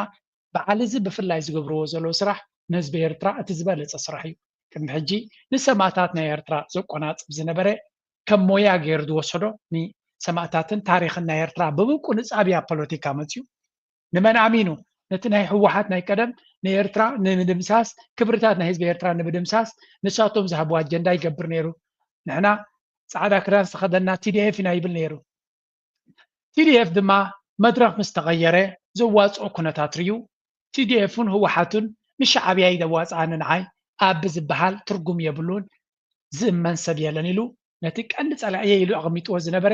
በዓል እዚ ብፍላይ ዝገብርዎ ዘለዉ ስራሕ ንህዝቢ ኤርትራ እቲ ዝበለጸ ስራሕ እዩ። ቅድሚ ሕጂ ንሰማእታት ናይ ኤርትራ ዘቆናጽብ ዝነበረ ከም ሞያ ገይሩ ዝወሰዶ፣ ንሰማእታትን ታሪኽን ናይ ኤርትራ ብብቁንጻብያ ፖለቲካ መጽዩ። ንመን ኣሚኑ? ነቲ ናይ ህወሓት ናይ ቀደም ንኤርትራ ንምድምሳስ፣ ክብርታት ናይ ህዝቢ ኤርትራ ንምድምሳስ ንሳቶም ዝሃብዎ ኣጀንዳ ይገብር ነይሩ። ንሕና ጻዕዳ ክዳን ዝተኸደና ቲ ዲ ኤፍ ኢና ይብል ነይሩ። ቲ ዲ ኤፍ ድማ መድረኽ ምስ ተቐየረ ዘዋጽኦ ኩነታት ርዩ፣ ቲ ዲ ኤፍን ህወሓቱን ንሻዕብያ እዩ ዘዋጽኣኒ ንዓይ ኣብ ዝበሃል ትርጉም የብሉን፣ ዝእመን ሰብ የለን ኢሉ ነቲ ቀንዲ ጸላእየ ኢሉ ኣቐሚጥዎ ዝነበረ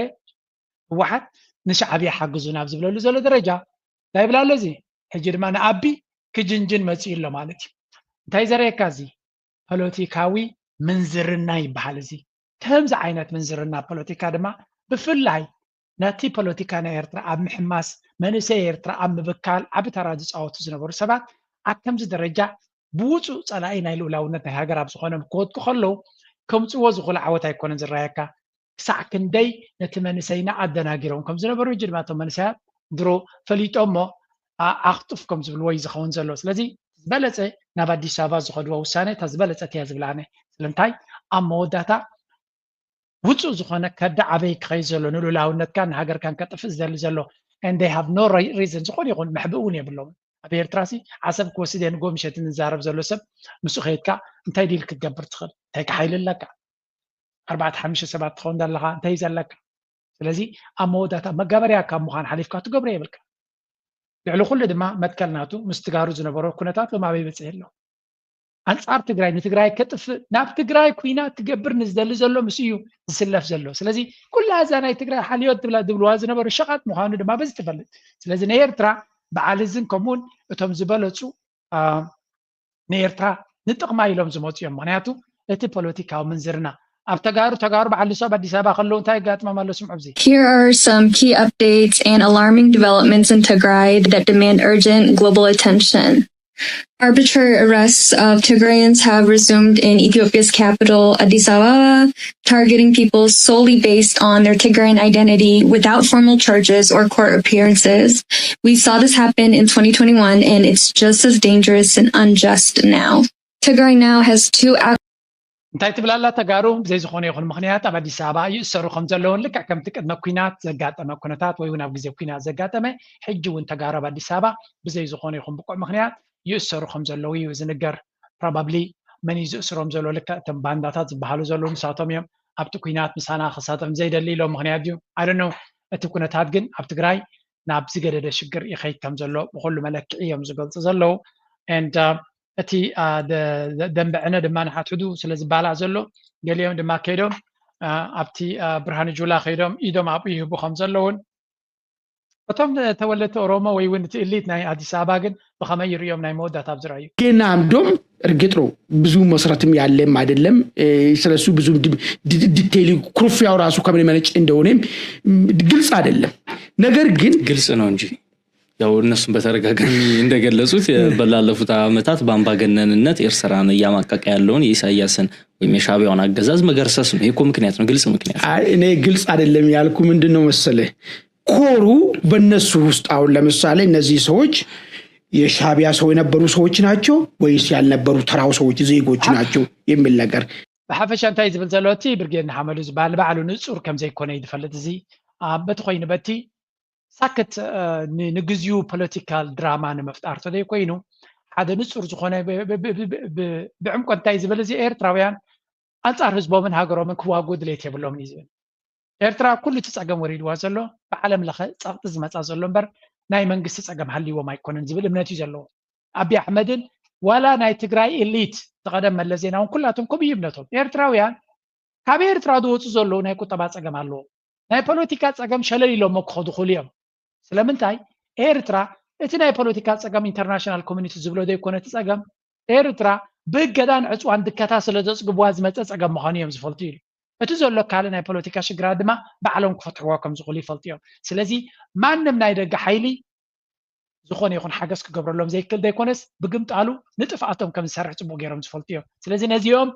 ህወሓት ንሻዕብያ ሓግዙ ናብ ዝብለሉ ዘሎ ደረጃ እንታይ ይብል ኣሎ? እዚ ሕጂ ድማ ንኣቢ ክጅንጅን መጺኡ ኣሎ ማለት እዩ። እንታይ ዘርእየካ እዚ? ፖለቲካዊ ምንዝርና ይበሃል እዚ። ከምዚ ዓይነት ምንዝርና ፖለቲካ ድማ ብፍላይ ነቲ ፖለቲካ ናይ ኤርትራ ኣብ ምሕማስ፣ መንእሰይ ኤርትራ ኣብ ምብካል ዓቢ ተራ ዝጻወቱ ዝነበሩ ሰባት ኣብ ከምዚ ደረጃ ብውጹእ ጸላኢ ናይ ልኡላውነት ናይ ሃገር ኣብ ዝኾነ ክወድቁ ከለዉ ከምጽዎ ዝኽእሉ ዓወት ኣይኮነን ዝረኣየካ። ክሳዕ ክንደይ ነቲ መንእሰይና ኣደናጊሮም ከም ዝነበሩ፣ ሕጂ ድማ እቶም መንእሰያት ድሮ ፈሊጦሞ ኣ-፣ ኣኽጡፍ ከም ዝብልዎ እዩ ዝኸውን ዘሎ። ስለዚ ዝበለጸ ናብ ኣዲስ ኣበባ ዝኸድዎ ውሳነ እታ ዝበለጸት እያ ዝብላ ኣነ። ስለምንታይ? ኣብ መወዳእታ ውጹእ ዝኾነ ከዳ ኣበይ ክኸይድ ዘሎ፣ ንልኡላውነትካን ንሃገርካን ከጥፍእ ዝደሊ ዘሎ፣ and they have no re-, reason፣ ዝኾነ ይኹን መሕብኢ እውን የብሎምን። ኣብ ኤርትራ ሲ ዓሰብ ክወስድ እየ ንጎ ምሸት ንዛረብ ዘሎ ሰብ፣ ምስኡ ከይድካ እንታይ ዲል ክትገብር ትኽእል? እንታይ ሓይሊ ኣለካ? ኣርባዕተ ሓሙሽተ ሰባት ትኸውን ዘለኻ፣ እንታይ እዩ ዘለካ? ስለዚ ኣብ መወዳእታ መጋበርያ ካብ ምዃን ሓሊፍካ ትገብሮ የብልካ። ልዕሊ ኩሉ ድማ መትከል ናቱ ምስ ትጋሩ ዝነበሮ ኩነታት ሎም ኣበይ በጺሑ ኣሎ? ኣንጻር ትግራይ፣ ንትግራይ ከጥፍእ፣ ናብ ትግራይ ኩናት ክገብር ንዝደሊ ዘሎ ምስ እዩ ዝስለፍ ዘሎ። ስለዚ ኩላ እዛ ናይ ትግራይ ሓልዮት ትብላ፣ ዝብልዋ ዝነበሩ ሸቓጥ ምዃኑ ድማ በዚ ትፈልጥ። ስለዚ ናይ ኤርትራ በዓል እዝን ከምኡውን እቶም ዝበለጹ፣ ኣ፣ ንኤርትራ ንጥቕማ ኢሎም ዝመጹ እዮም። ምኽንያቱ እቲ ፖለቲካዊ ምንዝርና ኣብ ተጋሩ፣ ተጋሩ በዓል ንሶም ኣብ ኣዲስ ኣበባ ከለዉ እንታይ የጋጥሞም ኣሎ? ስምዑ ኣብዚ። Here are some key updates and alarming developments in Tigray that demand urgent global attention. Arbitrary arrests of Tigrayans have resumed in Ethiopia's capital, Addis Ababa, targeting people solely based on their Tigrayan identity without formal charges or court appearances. We saw this happen in twenty twenty-one, and it's just as dangerous and unjust now. Tigray now has two ac- እንታይ ትብል ኣላ? ተጋሩ ብዘይ ዝኾነ ይኹን ምኽንያት ኣብ ኣዲስ ኣበባ ይእሰሩ ከም ዘለውን፣ ልክዕ ከምቲ ቅድመ ኲናት ዘጋጠመ ኩነታት ወይ እውን ኣብ ግዜ ኲናት ዘጋጠመ፣ ሕጂ እውን ተጋሩ ኣብ ኣዲስ ኣበባ ብዘይ ዝኾነ ይኹን ብቁዕ ምኽንያት ይእሰሩ ከም ዘለዉ እዩ ዝንገር። ፕሮባብሊ መን እዩ ዝእስሮም ዘሎ? ልክዕ እቶም ባንዳታት ዝበሃሉ ዘለዉ ንሳቶም እዮም። ኣብቲ ኲናት ምሳና ክሳተፍ ዘይደሊ ኢሎም ምኽንያት እዩ። I don't know። እቲ ኩነታት ግን ኣብ ትግራይ ናብ ዝገደደ ሽግር ይኸይድ ከም ዘሎ ብኹሉ መለክዒ እዮም ዝገልጹ ዘለዉ። And, uh, እቲ፣ አ፣ ደ-፣ ደ-፣ ደንበ ዕነ ድማ ንሓድሕዱ ስለ ዝባላዕ ዘሎ፣ ገሊኦም ድማ ከይዶም፣ አ፣ ኣብቲ፣ አ፣ ብርሃኑ ጁላ ከይዶም ኢዶም ኣብኡ ይህቡ ከም ዘለውን፣ እቶም ተወለድቲ ኦሮሞ ወይ እውን እቲ እሊት ናይ ኣዲስ ኣበባ ግን ብኸመይ ይርእዮም ናይ መወዳእታ ኣብ ዝረኣዩ? ጌና ኣምዶም እርግጥ ነው ብዙ መስራትም ያለም አይደለም። እ፣ ስለሱ ብዙ ዲ-፣ ዲ-፣ ዲቴይል ኩርፊያው ራሱ ከምን የመነጨ እንደሆነም ግልጽ አይደለም። ነገር ግን ግልጽ ነው እንጂ ያው እነሱም በተደጋጋሚ እንደገለጹት የ-፣ በላለፉት ዓመታት በአምባገነንነት ኤርትራን እያማቀቀ ያለውን የኢሳያስን ወይም የሻዕቢያውን አገዛዝ መገርሰስ ነው። ይሄ እኮ ምክንያት ነው፣ ግልጽ ምክንያት ነው። አይ፣ እኔ ግልጽ አይደለም ያልኩ ምንድን ነው መሰለህ፣ ኮሩ በእነሱ ውስጥ አሁን ለምሳሌ እነዚህ ሰዎች የሻዕቢያ ሰው የነበሩ ሰዎች ናቸው ወይስ ያልነበሩ ተራው ሰዎች ዜጎች ናቸው የሚል ነገር ብሓፈሻ እንታይ ዝብል ዘሎ እቲ ብርጌድ ንሓመዱ ዝበሃል ንባዕሉ ንጹር ከም ዘይኮነ እዩ ዝፈልጥ። እዚ፣ አ፣ በቲ ኮይኑ በቲ ሳክት፣ አ፣ ን-፣ ንግዚኡ ፖለቲካል ድራማ ንምፍጣር ተዘይኮይኑ ሓደ ንጹር ዝኾነ ብዕምቆ እንታይ ዝብል እዚ ኤርትራውያን ኣንጻር ህዝቦምን ሃገሮምን ክዋግኡ ድሌት የብሎምን እዩ ዝብል። ኤርትራ ኩሉ እቲ ጸገም ወሪድዋ ዘሎ ብዓለም ለኸ ጸቕጢ ዝመጻ ዘሎ እምበር ናይ መንግስቲ ጸገም ሃልይዎም ኣይኮነን ዝብል እምነት እዩ ዘለዎ። ኣቢ ኣሕመድን ዋላ ናይ ትግራይ ኤሊት ዝቐደም መለስ ዜናውን ኩላቶም ከምኡ እዩ እምነቶም። ኤርትራውያን ካብ ኤርትራ ዝወፁ ዘለዉ ናይ ቁጠባ ጸገም ኣለዎም። ናይ ፖለቲካ ጸገም ሸለል ኢሎሞ ክኸዱ ክኽእሉ እዮም። ስለምንታይ? ኤርትራ እቲ ናይ ፖለቲካ ጸገም ኢንተርናሽናል ኮሚኒቲ ዝብሎ ዘይኮነ እቲ ጸገም ኤርትራ ብእገዳን ዕፅዋን ድከታ ስለ ዘጽግብዋ ዝመጸ ጸገም ምዃኑ እዮም ዝፈልጡ ኢሉ። እቲ ዘሎ ካልእ ናይ ፖለቲካ ሽግራት ድማ ባዕሎም ክፈትሕዎ ከም ዝኽእሉ ይፈልጡ እዮም። ስለዚ ማንም ናይ ደገ ሓይሊ ዝኾነ ይኹን ሓገዝ ክገብረሎም ዘይክእል ዘይኮነስ ብግምጣሉ ንጥፍኣቶም ከም ዝሰርሕ ጽቡቕ ገይሮም ዝፈልጡ እዮም። ስለዚ ነዚኦም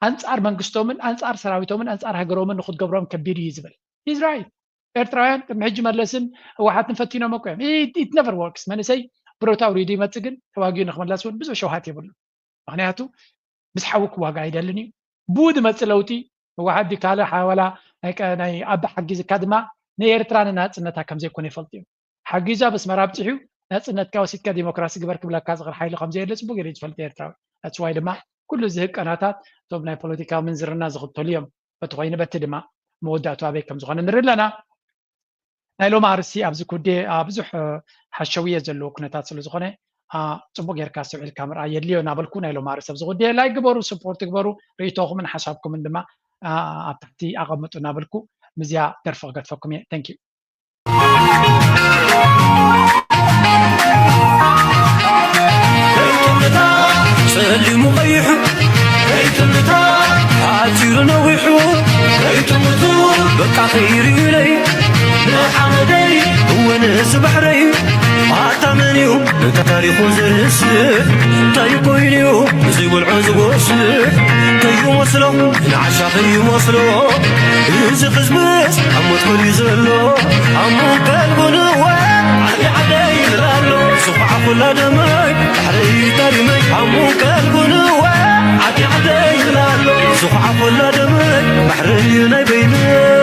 ኣንጻር መንግስቶምን ኣንጻር ሰራዊቶምን ኣንጻር ሃገሮምን ንክትገብሮም ከቢድ እዩ ዝብል። He's right። ኤርትራውያን ቅድሚ ሕጂ መለስን ህወሓትን ፈቲኖም እኮ እዮም። It never works። መንእሰይ ብረቱ ኣውሪዱ ይመጽእ ግን ተዋጊኡ ንክመለስ እውን ብዙሕ ሸውሃት የብሉ። ምክንያቱ ምስ ሓዊ ክዋጋ ኣይደልን እዩ። ብኡ ዝመጽእ ለውጢ ህወሓት ድዩ ካልእ ሓዋላ ናይ ቀ- ናይ ኣቢ ሓጊዝካ ድማ ንኤርትራ ንናጽነታ ከም ዘይኮነ ይፈልጡ እዮም። ሓጊዙ ኣብ ኣስመራ ኣብጺሑ ናጽነትካ ወሲድካ ዲሞክራሲ ግበር ክብለካ ዝኽእል ሓይሊ ከም ዘየለ ጽቡቅ ገይሩ እዩ ዝፈልጥ ኤርትራዊ። That's why ድማ ኩሉ እዚ ህቀናታት እቶም ናይ ፖለቲካዊ ምንዝርና ዝኽተሉ እዮም። በቲ ኮይኑ በቲ ድማ መወዳእቱ ኣበይ ከም ዝኾነ ንርኢ ኣለና። ናይ ሎሚ ኣርእስቲ ኣብዚ ኩዴ ብዙሕ ሓሸውየ ዘለዎ ኩነታት ስለ ዝኾነ ጽቡቅ ጌርካ ኣስተውዒልካ ምርኣይ የድልዮ እናበልኩ ናይ ሎሚ ኣርእስቲ ኣብዚ ኩዴ ላይክ ግበሩ፣ ስፖርት ግበሩ፣ ርእይቶኹምን ሓሳብኩምን ድማ ኣብ ታሕቲ ኣቐምጡ እናበልኩ ምስዚኣ ደርፊ ክገድፈኩም እየ። Thank you። ጸሊሙ ቀይሑ ከይትምታ ሓጺሩ ነዊሑ ከይትምቱ በቃ ከይርዩለይ ንሓመደይ እውን ስባሕረይ ኣታ መን እዩ ንታ ታሪኹ ዝርስዕ እንታይ ኮይኑ እዩ ዘይበልዖ ዝጎስዕ ከይመስሎ ንዓሻ ከይመስሎ እዚ ሕዝብስ ኣብ ሞት ኮልዩ ዘሎ ኣሙ ቀልቡ ንወ ዓዲ ዓደይ ይብል ኣሎ ዝኹዓ ኩላ ደመይ ባሕረይ ታሪመይ ኣሙ ቀልቡ ንወ ዓዲ ዓደይ ይብል ኣሎ ዝኹዓ ኩላ ደመይ ባሕረይ ናይ በይነይ